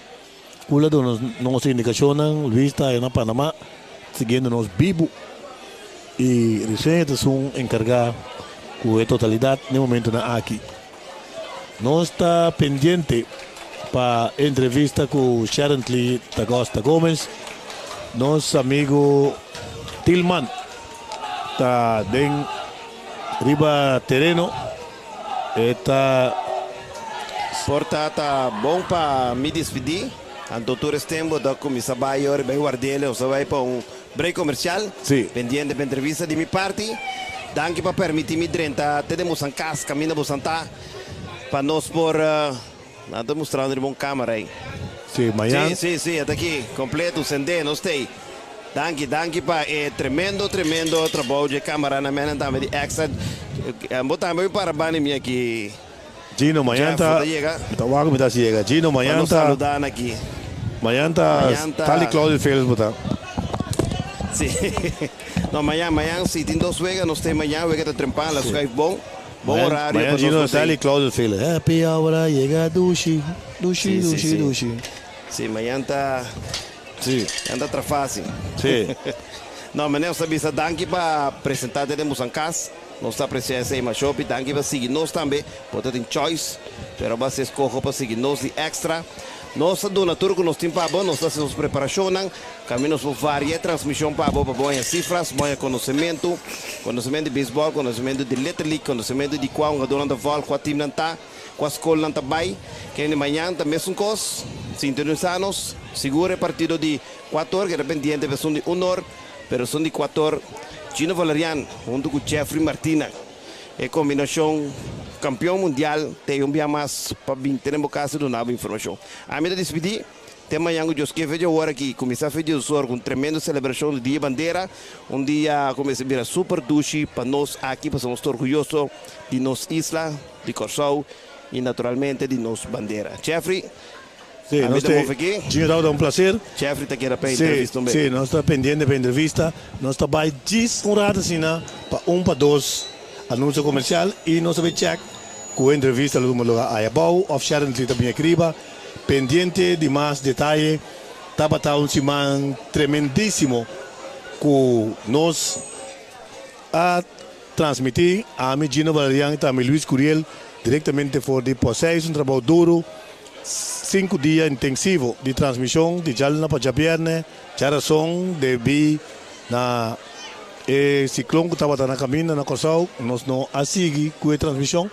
Cu a duna nos indicacionnan, Luis ta na Panama siguiendo nos bibu y Ruiseño ta esun encarga cu e totalidad n'e momentonan aki. Nos ta pendiente pa entrevista cu Sherently Dagosta Gomez. Nos amigo Tilman ta den riba tereno. E ta. Por ta ta bon pa mi dispidí, anto tur es tempu ta kuminsá bai ora bai ward'el o sa bai pa un break komersial. Sí. Pendiente pa entrevista di mi parti. Danki pa permití mi drenta te den bosan kas kaminda bosan ta pa nos por nan ta mustrando riba un kamera ei. Sí, mañan. Sí, sí, sí, e ta aki kompleto, sendé, nos t'ei. Danki, danki pa e tremendo, tremendo trabou dje camaranan menen tambe di Extra. Bo tambe wi para banda mi aki. Gino, mañan Jeff, ta, bo ta yega? Mi ta wak mi ta yega. Gino, Pa mañan nos ta. saluda nan aki. Mañan ta Mañan ta. Tali Claudio Felix bo ta. Si. No, mañan, mañan si tin dos wega, nos tin mañan wega ta trempan, la Si. schuif bon. Bon Mañan, horario mañan pa nos Gino por Tali tei. Claudio Felix. Happy hour a yega dushi, dushi, Si, si, dushi, si. dushi. Si, mañan ta. Sí. Anda tra fácil. Sí. No, meneer, nos ta bisa danki pa presenta den bosan cas. Nos ta aprecia esey masho hopi. Danki pa sigui nos tambe. Bo ta tin choice, pero bo a haci escoho pa sigui nos di Extra. Nos ta duna tur ku nos tin pa bo, nos ta hasi nos preparashonnan, kaminda nos por varia e transmishon pa bo pa bo haña sifras, bo haña konosementu, konosementu di beisbòl, konosementu di Little League, konosementu di kua hungadónan ta vòl, kua timnan ta, kua skolnan ta bai. Kende mañan ta mesun kos, sintonisá nos, sigur e partido di kuator keda pendiente pa esun di un or, pero esun di kuator, Gino Valerian huntu ku Jeffrey Martina. E kombinashon kampion mundial ta e un bia mas pa bin tene bo kas i duna bo informashon. Ami ta dispidí te mañan ku Dios ke fe di awor aki kuminsá fe di Osor ku un tremendo selebrashon di Dia Bandera, un dia ku mester bira super dushi pa nos aki pasobra nos ta orguyoso di nos isla, di Kòrsou i naturalmente di nos bandera. Jeffrey. Sí, Ami nos ta te, move aki. Junior tabata un placer. Jeffrey ta keda pa Sí, entrevista un be. sí, nos ta pendiente pa entrevista. Nos ta bai djis un rato asina pa un pa dos anuncio comercial y nos ta bay check cu e entrevista lo tuma lugar aya abao of Sharon Lee ta bin aki riba. Pendiente di mas detaye. Tabata un siman tremendisimo cu nos a transmiti. Ami Gino Valerian y tambe Luis Curiel directamente for di Poseis, un trabao duro. Sinku dia intensivo di transmishon di djaluna pa djabièrnè, djarason debí na e siklon ku tabata na kaminda na Kòrsou nos no a sigui ku e transmishon,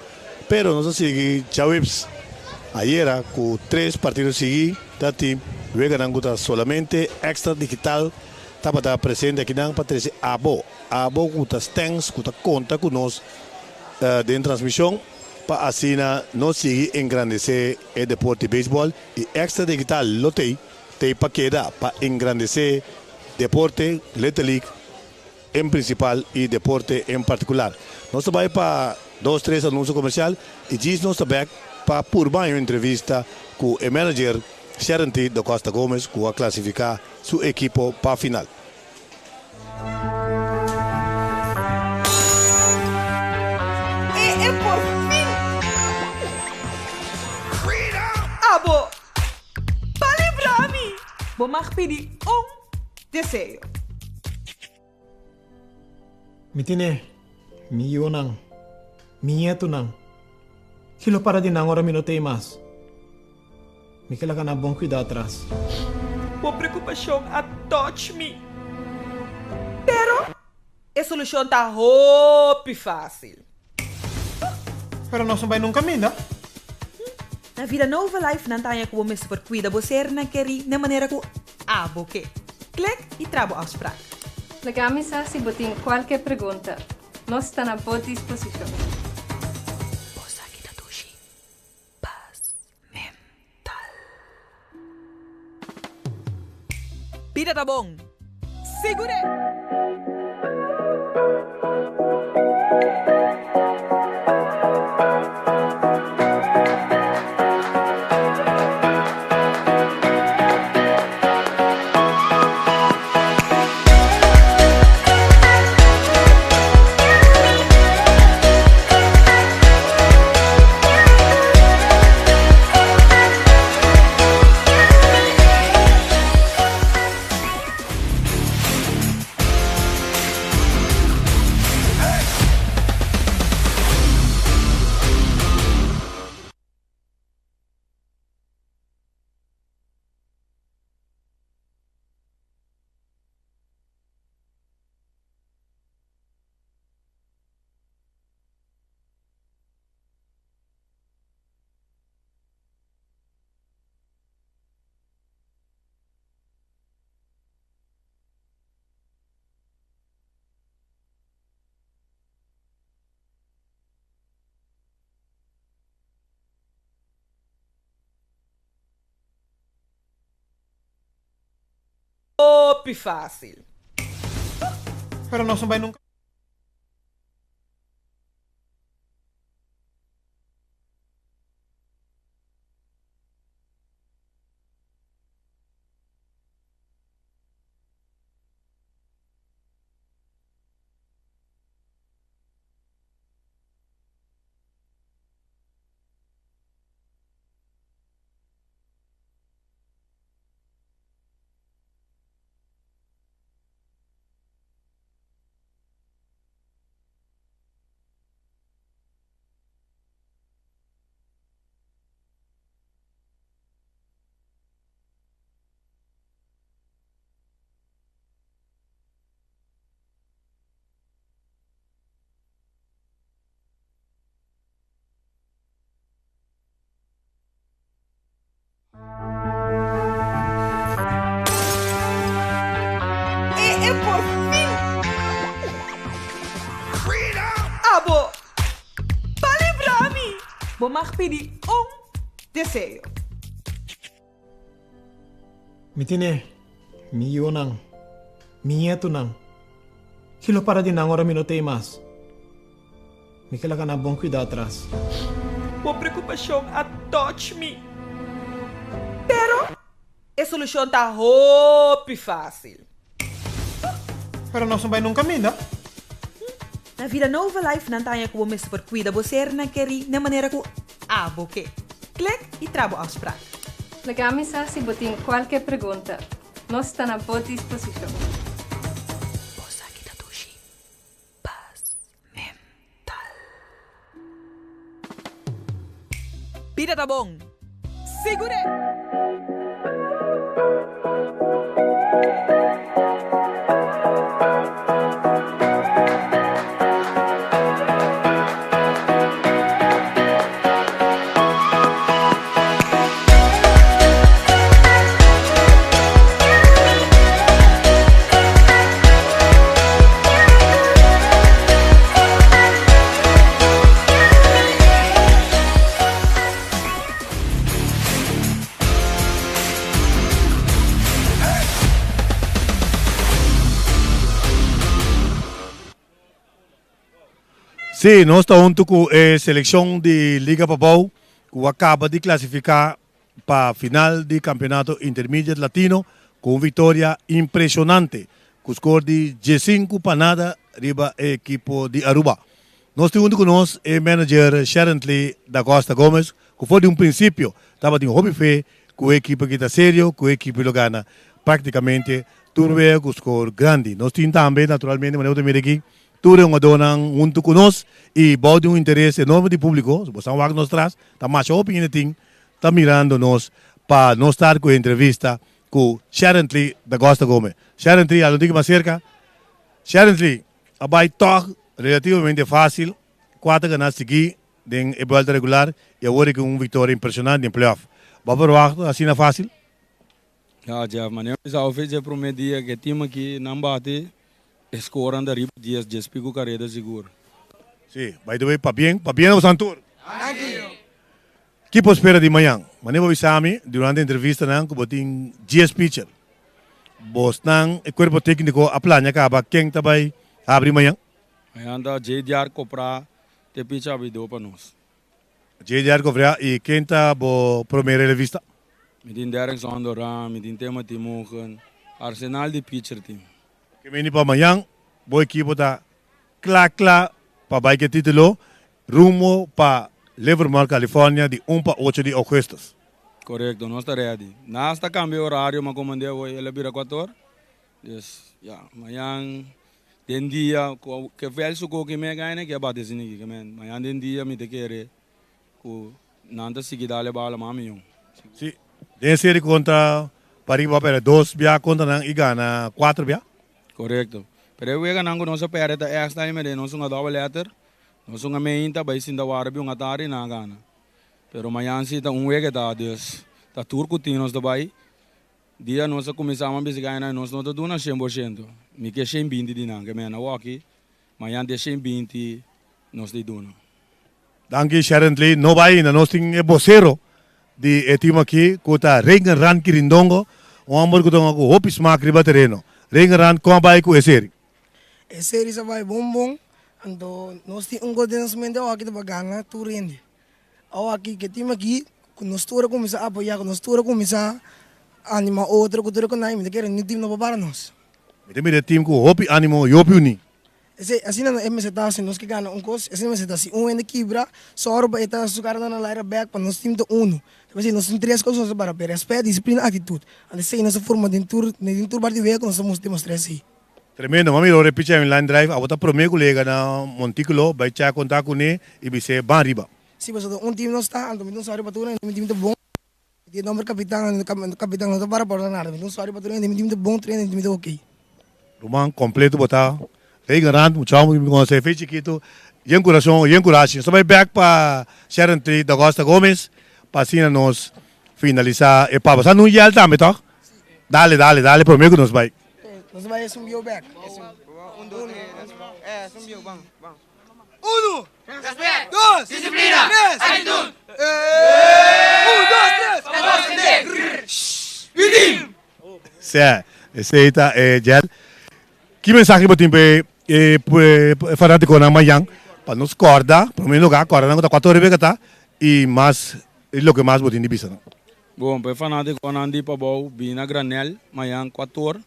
pero nos a sigui djaweps ayera ku tres partido sigui ta tin weganan ku ta solamente Extra Digital tabata presente akinan pa trese abo, abo ku ta stèns ku ta konta ku nos den transmishon. Pa asina nos sigui engrandesé e deporte beisbòl i Extra Digital lo tei tei pa keda pa engrandesé deporte Little League en prinsipal i deporte en partikular. Nos ta bai pa dos tres anunsio komersial i djis nos ta bèk pa purba un entrevista ku e manager Sharon T. Da Costa Gomez ku a klasifiká su ekipo pa final. E e por fin! Abo pa libra mi! Bo mag pidi un deseo. Mi tene mi yunan, mi ñetunan. Ki lo para di nan ora mi no t'ei mas? Mi ke laga nan bon kuida atras. Bo preokupashon a touch mi. Pero e solushon ta hopi fásil. Pero nos no bai nunka minda. Na Vida Nova Life nan ta haña ku bo mester por kuida bo sernan kerí na manera ku abo ke. Klik i traha bo afsprak. Laga mi sa si bo tin kualke pregunta. Nos ta na bo disposishon. Bo sa ki ta dushi pas mental. Bida ta bon. Sigur'é! Hopi fácil. Pero nos no bai nunca. Bo mag pidi un deseo. Mi tine mi yunan, mi ñetunan. Ki lo para di nan ora mi no t'ei mas? Mi ke laga nan bon kuida atras. Bo preokupashon a touch mi. Pero e solushon ta hopi fásil. Pero nos no bai nunka minda. Na Vida Nova Life nan ta haña ku bo mester por kuida bo sernan kerí na manera ku abo ke. Klik i traha bo afsprak. Laga mi sa si bo tin kualke pregunta. Nos ta na bo disposishon. Bo sa ki ta dushi pas mental. Bida ta bon. Sigur'é! Sí, nos ta huntu ku e selekshon di Liga Pabou ku a kaba di klasifiká pa final di Kampeonato Intermediate Latino ku un viktoria impreshonante ku skor di diesinku pa nada riba e ekipo di Aruba. Nos tin huntu ku nos e manager Sherently Da Costa Gomez ku for di un prinsipio tabatin hopi fe ku e ekipo aki ta serio, ku e ekipo lo gana praktikamente tur wega ku skor grandi. Nos tin tambe naturalmente manera bo ta mira aki Tur e hungadónan huntu ku nos i bou di un interes enorme di públiko, si bo san wak nos tras, ta masha hopi hende tin ta mirando nos pa nos start ku e entrevista ku Sherently da Costa Gomez. Sherently, algun tiki mas serka. Sherently a bai tòg relativamente fásil, kuater ganá sigui den e buelta regular i awor e ku un viktoria impreshonante den playoff. Bo a verwagt asina fásil? Ya Jeff, manera mi sa ofrece e prome dia ke team aki nan bati e score anda riba dies, dies pico careda sigur. Si, by the way pabien, pabien na bosan tur. Ki por spera di mañan? Manera bo bisa mi durante entrevistanan ku bo tin dies pitcher. Bosnan e cuerpo tecnico a plania caba ken ta bay habri mañan? Mañan ta JDR Copra te pitcher habridor pa nos. JDR Covrea y ken ta bo prome relevista? Mi tin Derek Zondoran, mi tin Timothy Mogen, arsenal di pitcher tin. Ke meni pa mañan bo ekipo ta kla kla pa bai ke titulo rumbo pa Livermore, California di un pa ocho di augustus. Korekto, nos ta ready. Nas ta kambia orario ma komand'é awor el a bira kuator. Dus ya, mañan den dia ku ke vel su koki me gaina ke a bati asina aki ke men mañan den dia mi ta kere ku nan ta sigui dal e bala mas miyon. Si, den e serie kontra Pariba a perde dos bia kontra nan i gana kuater bia. Korekto. Pero e weganan ku nos a perde ta extra i mede nos un a double header, nos un a meinta bai sinta wara bi un atardi nan a gana. Pero mañan si ta un wega ta dus ta tur ku tin nos ta bai. Dia nos a kuminsá man bisa gana nos no ta duna shen por shento. Mi ke shen binti di nan ke mena woki, mañan di e shen binti nos di duna. Danki Sherently, no bai ainda nos tin e bosero di e team aki ku ta Reagan Rand Kirindongo, un homber ku ta hunga ku hopi smak riba tereno. Reagan Rand kon a bai ku e seri? E seri sa bai bon bon, anto nos tin un gos den nos mente awor aki ta pa gana tur hende. Awor aki ke team aki ku nos tur a kuminsá apoyá, ku nos tur a kuminsá animá otro ku tur e konai, mi ta kere niun team no por para nos. Mi ta mira e team ku hopi ánimo i hopi uní. Esei, asina e mester ta si nos ke gana un kos, asina mester ta. Si un hende kibra, sòru pa e ta su kara na laira bèk pa nos team ta unu. Ta p'esei nos tin tres kos ku nos ta para p'e, rèspèt, disiplina, aktitut. Anto esei nos ta forma den tur den tur parti wega ku nos ta demostrá esei. Tremendo, mami lo repicha un line drive, abo ta prome ku lega na Montículo, bai cha konta kuné i bis'é ban riba. Si pasobra un team no sta, anto mi ta un sorry pa tur hende, mi team ta bon, mi tin e nomber kapitan, anto kapitan no ta para por nada, mi ta un sorry pa tur hende, mi team ta bon, tur hende mi team ta ok. Ruman completo bo ta Reagan Rand, mucha homber cu mi conoce fe chikito, yen curason, yen curashi. Nos ta bay bek pa Sharon Tree Dagosta Gomez pa asina nos finalisa e papa. Sa nun yel tambe toch? Dale, dale, dale prome cu nos bay. Nos bay esun bieu bek. Uno, dos, Disiplina, tres, actitud. Un, dos, tres, Bidim! Sè, esei ta e Jel. Ki mensahe bo tin pa e fanatikonan mañan pa nos kòrda, promé lugá kòrda nan ku ta kuater ora beka ta i mas i loke mas bo tin di bisa nan. Bon, pa e fanatikonan di pabou bini na Granel mañan kuater or,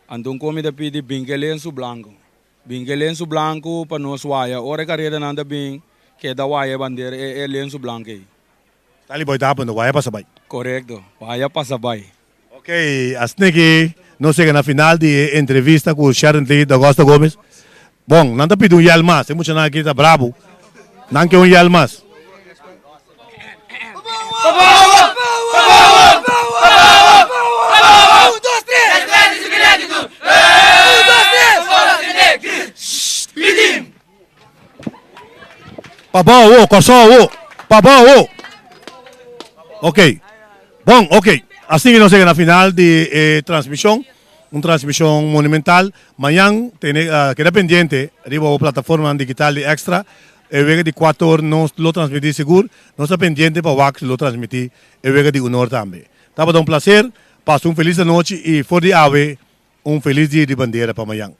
anto un komi ta pidi bin ke lensu blanku. Bin ke lensu blanku pa nos waya. Ora e karedanan ta bin, keda waya e bandera, e lensu blanku ei. Stanley Boy ta hapendo, waya pasa bai. Korekto, waya pasa bai. Ok, asina ki nos yega na final di e entrevista ku Sherndley D'Agosta Gomez. Bon, nan ta pidi un yel mas, e muchanan aki ta brabu, nan ke un yel mas. Pabou awo, Kòrsou awo, pabou awo. Ok, bon, ok. Asina nos yega na final di e transmishon, un transmishon monumental. Mañan tene keda pendiente riba bo plataformanan digital di Extra. E wega di kuator nos lo transmití sigur. Nos ta pendiente pa wak si lo transmití e wega di unor tambe. Tabata un plaser, pasa un felis anochi i for di awe un felis dia di bandera pa mañan.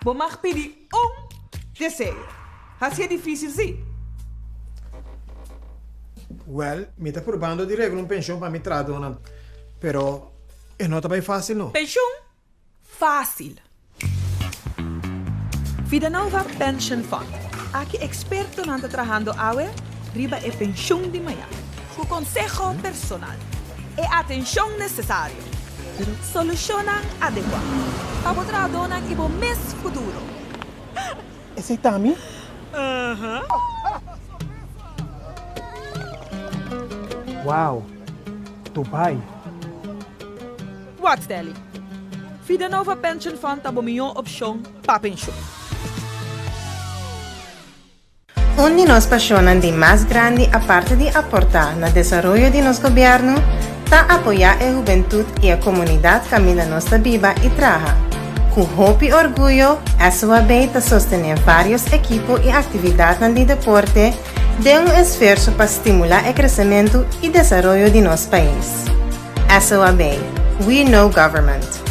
Bo mag pidi un deseo. Hacié difícil sí. Wel, mi ta purbando di regla un penshon pa mi trahadónan, pero e no ta bai fásil no. Penshon? Fásil. Vidanova Pension Fund. Aki ekspertonan ta trahando awe riba e penshun di mañan. Ku konseho personal, e atenshon nesesario, solushonnan adekuá pa bo trahadónan i bo mes futuro. Esei ta mi? Wow! Dubai! Wak Stanley, Vidanova Pension Fund ta bo mihó opshon pa penshun. Un di nos pasionnan di mas grandi aparte di aporta na desaroyo di nos gobierno ta apoya e hubentud y e comunidad caminda nos ta biba y traha. Cu hopi orguyo SOAB ta sostene varios ekipo y actividadnan di deporte den un esfuerso pa stimula e crecemento y desaroyo di nos pais. SOAB, We Know Government.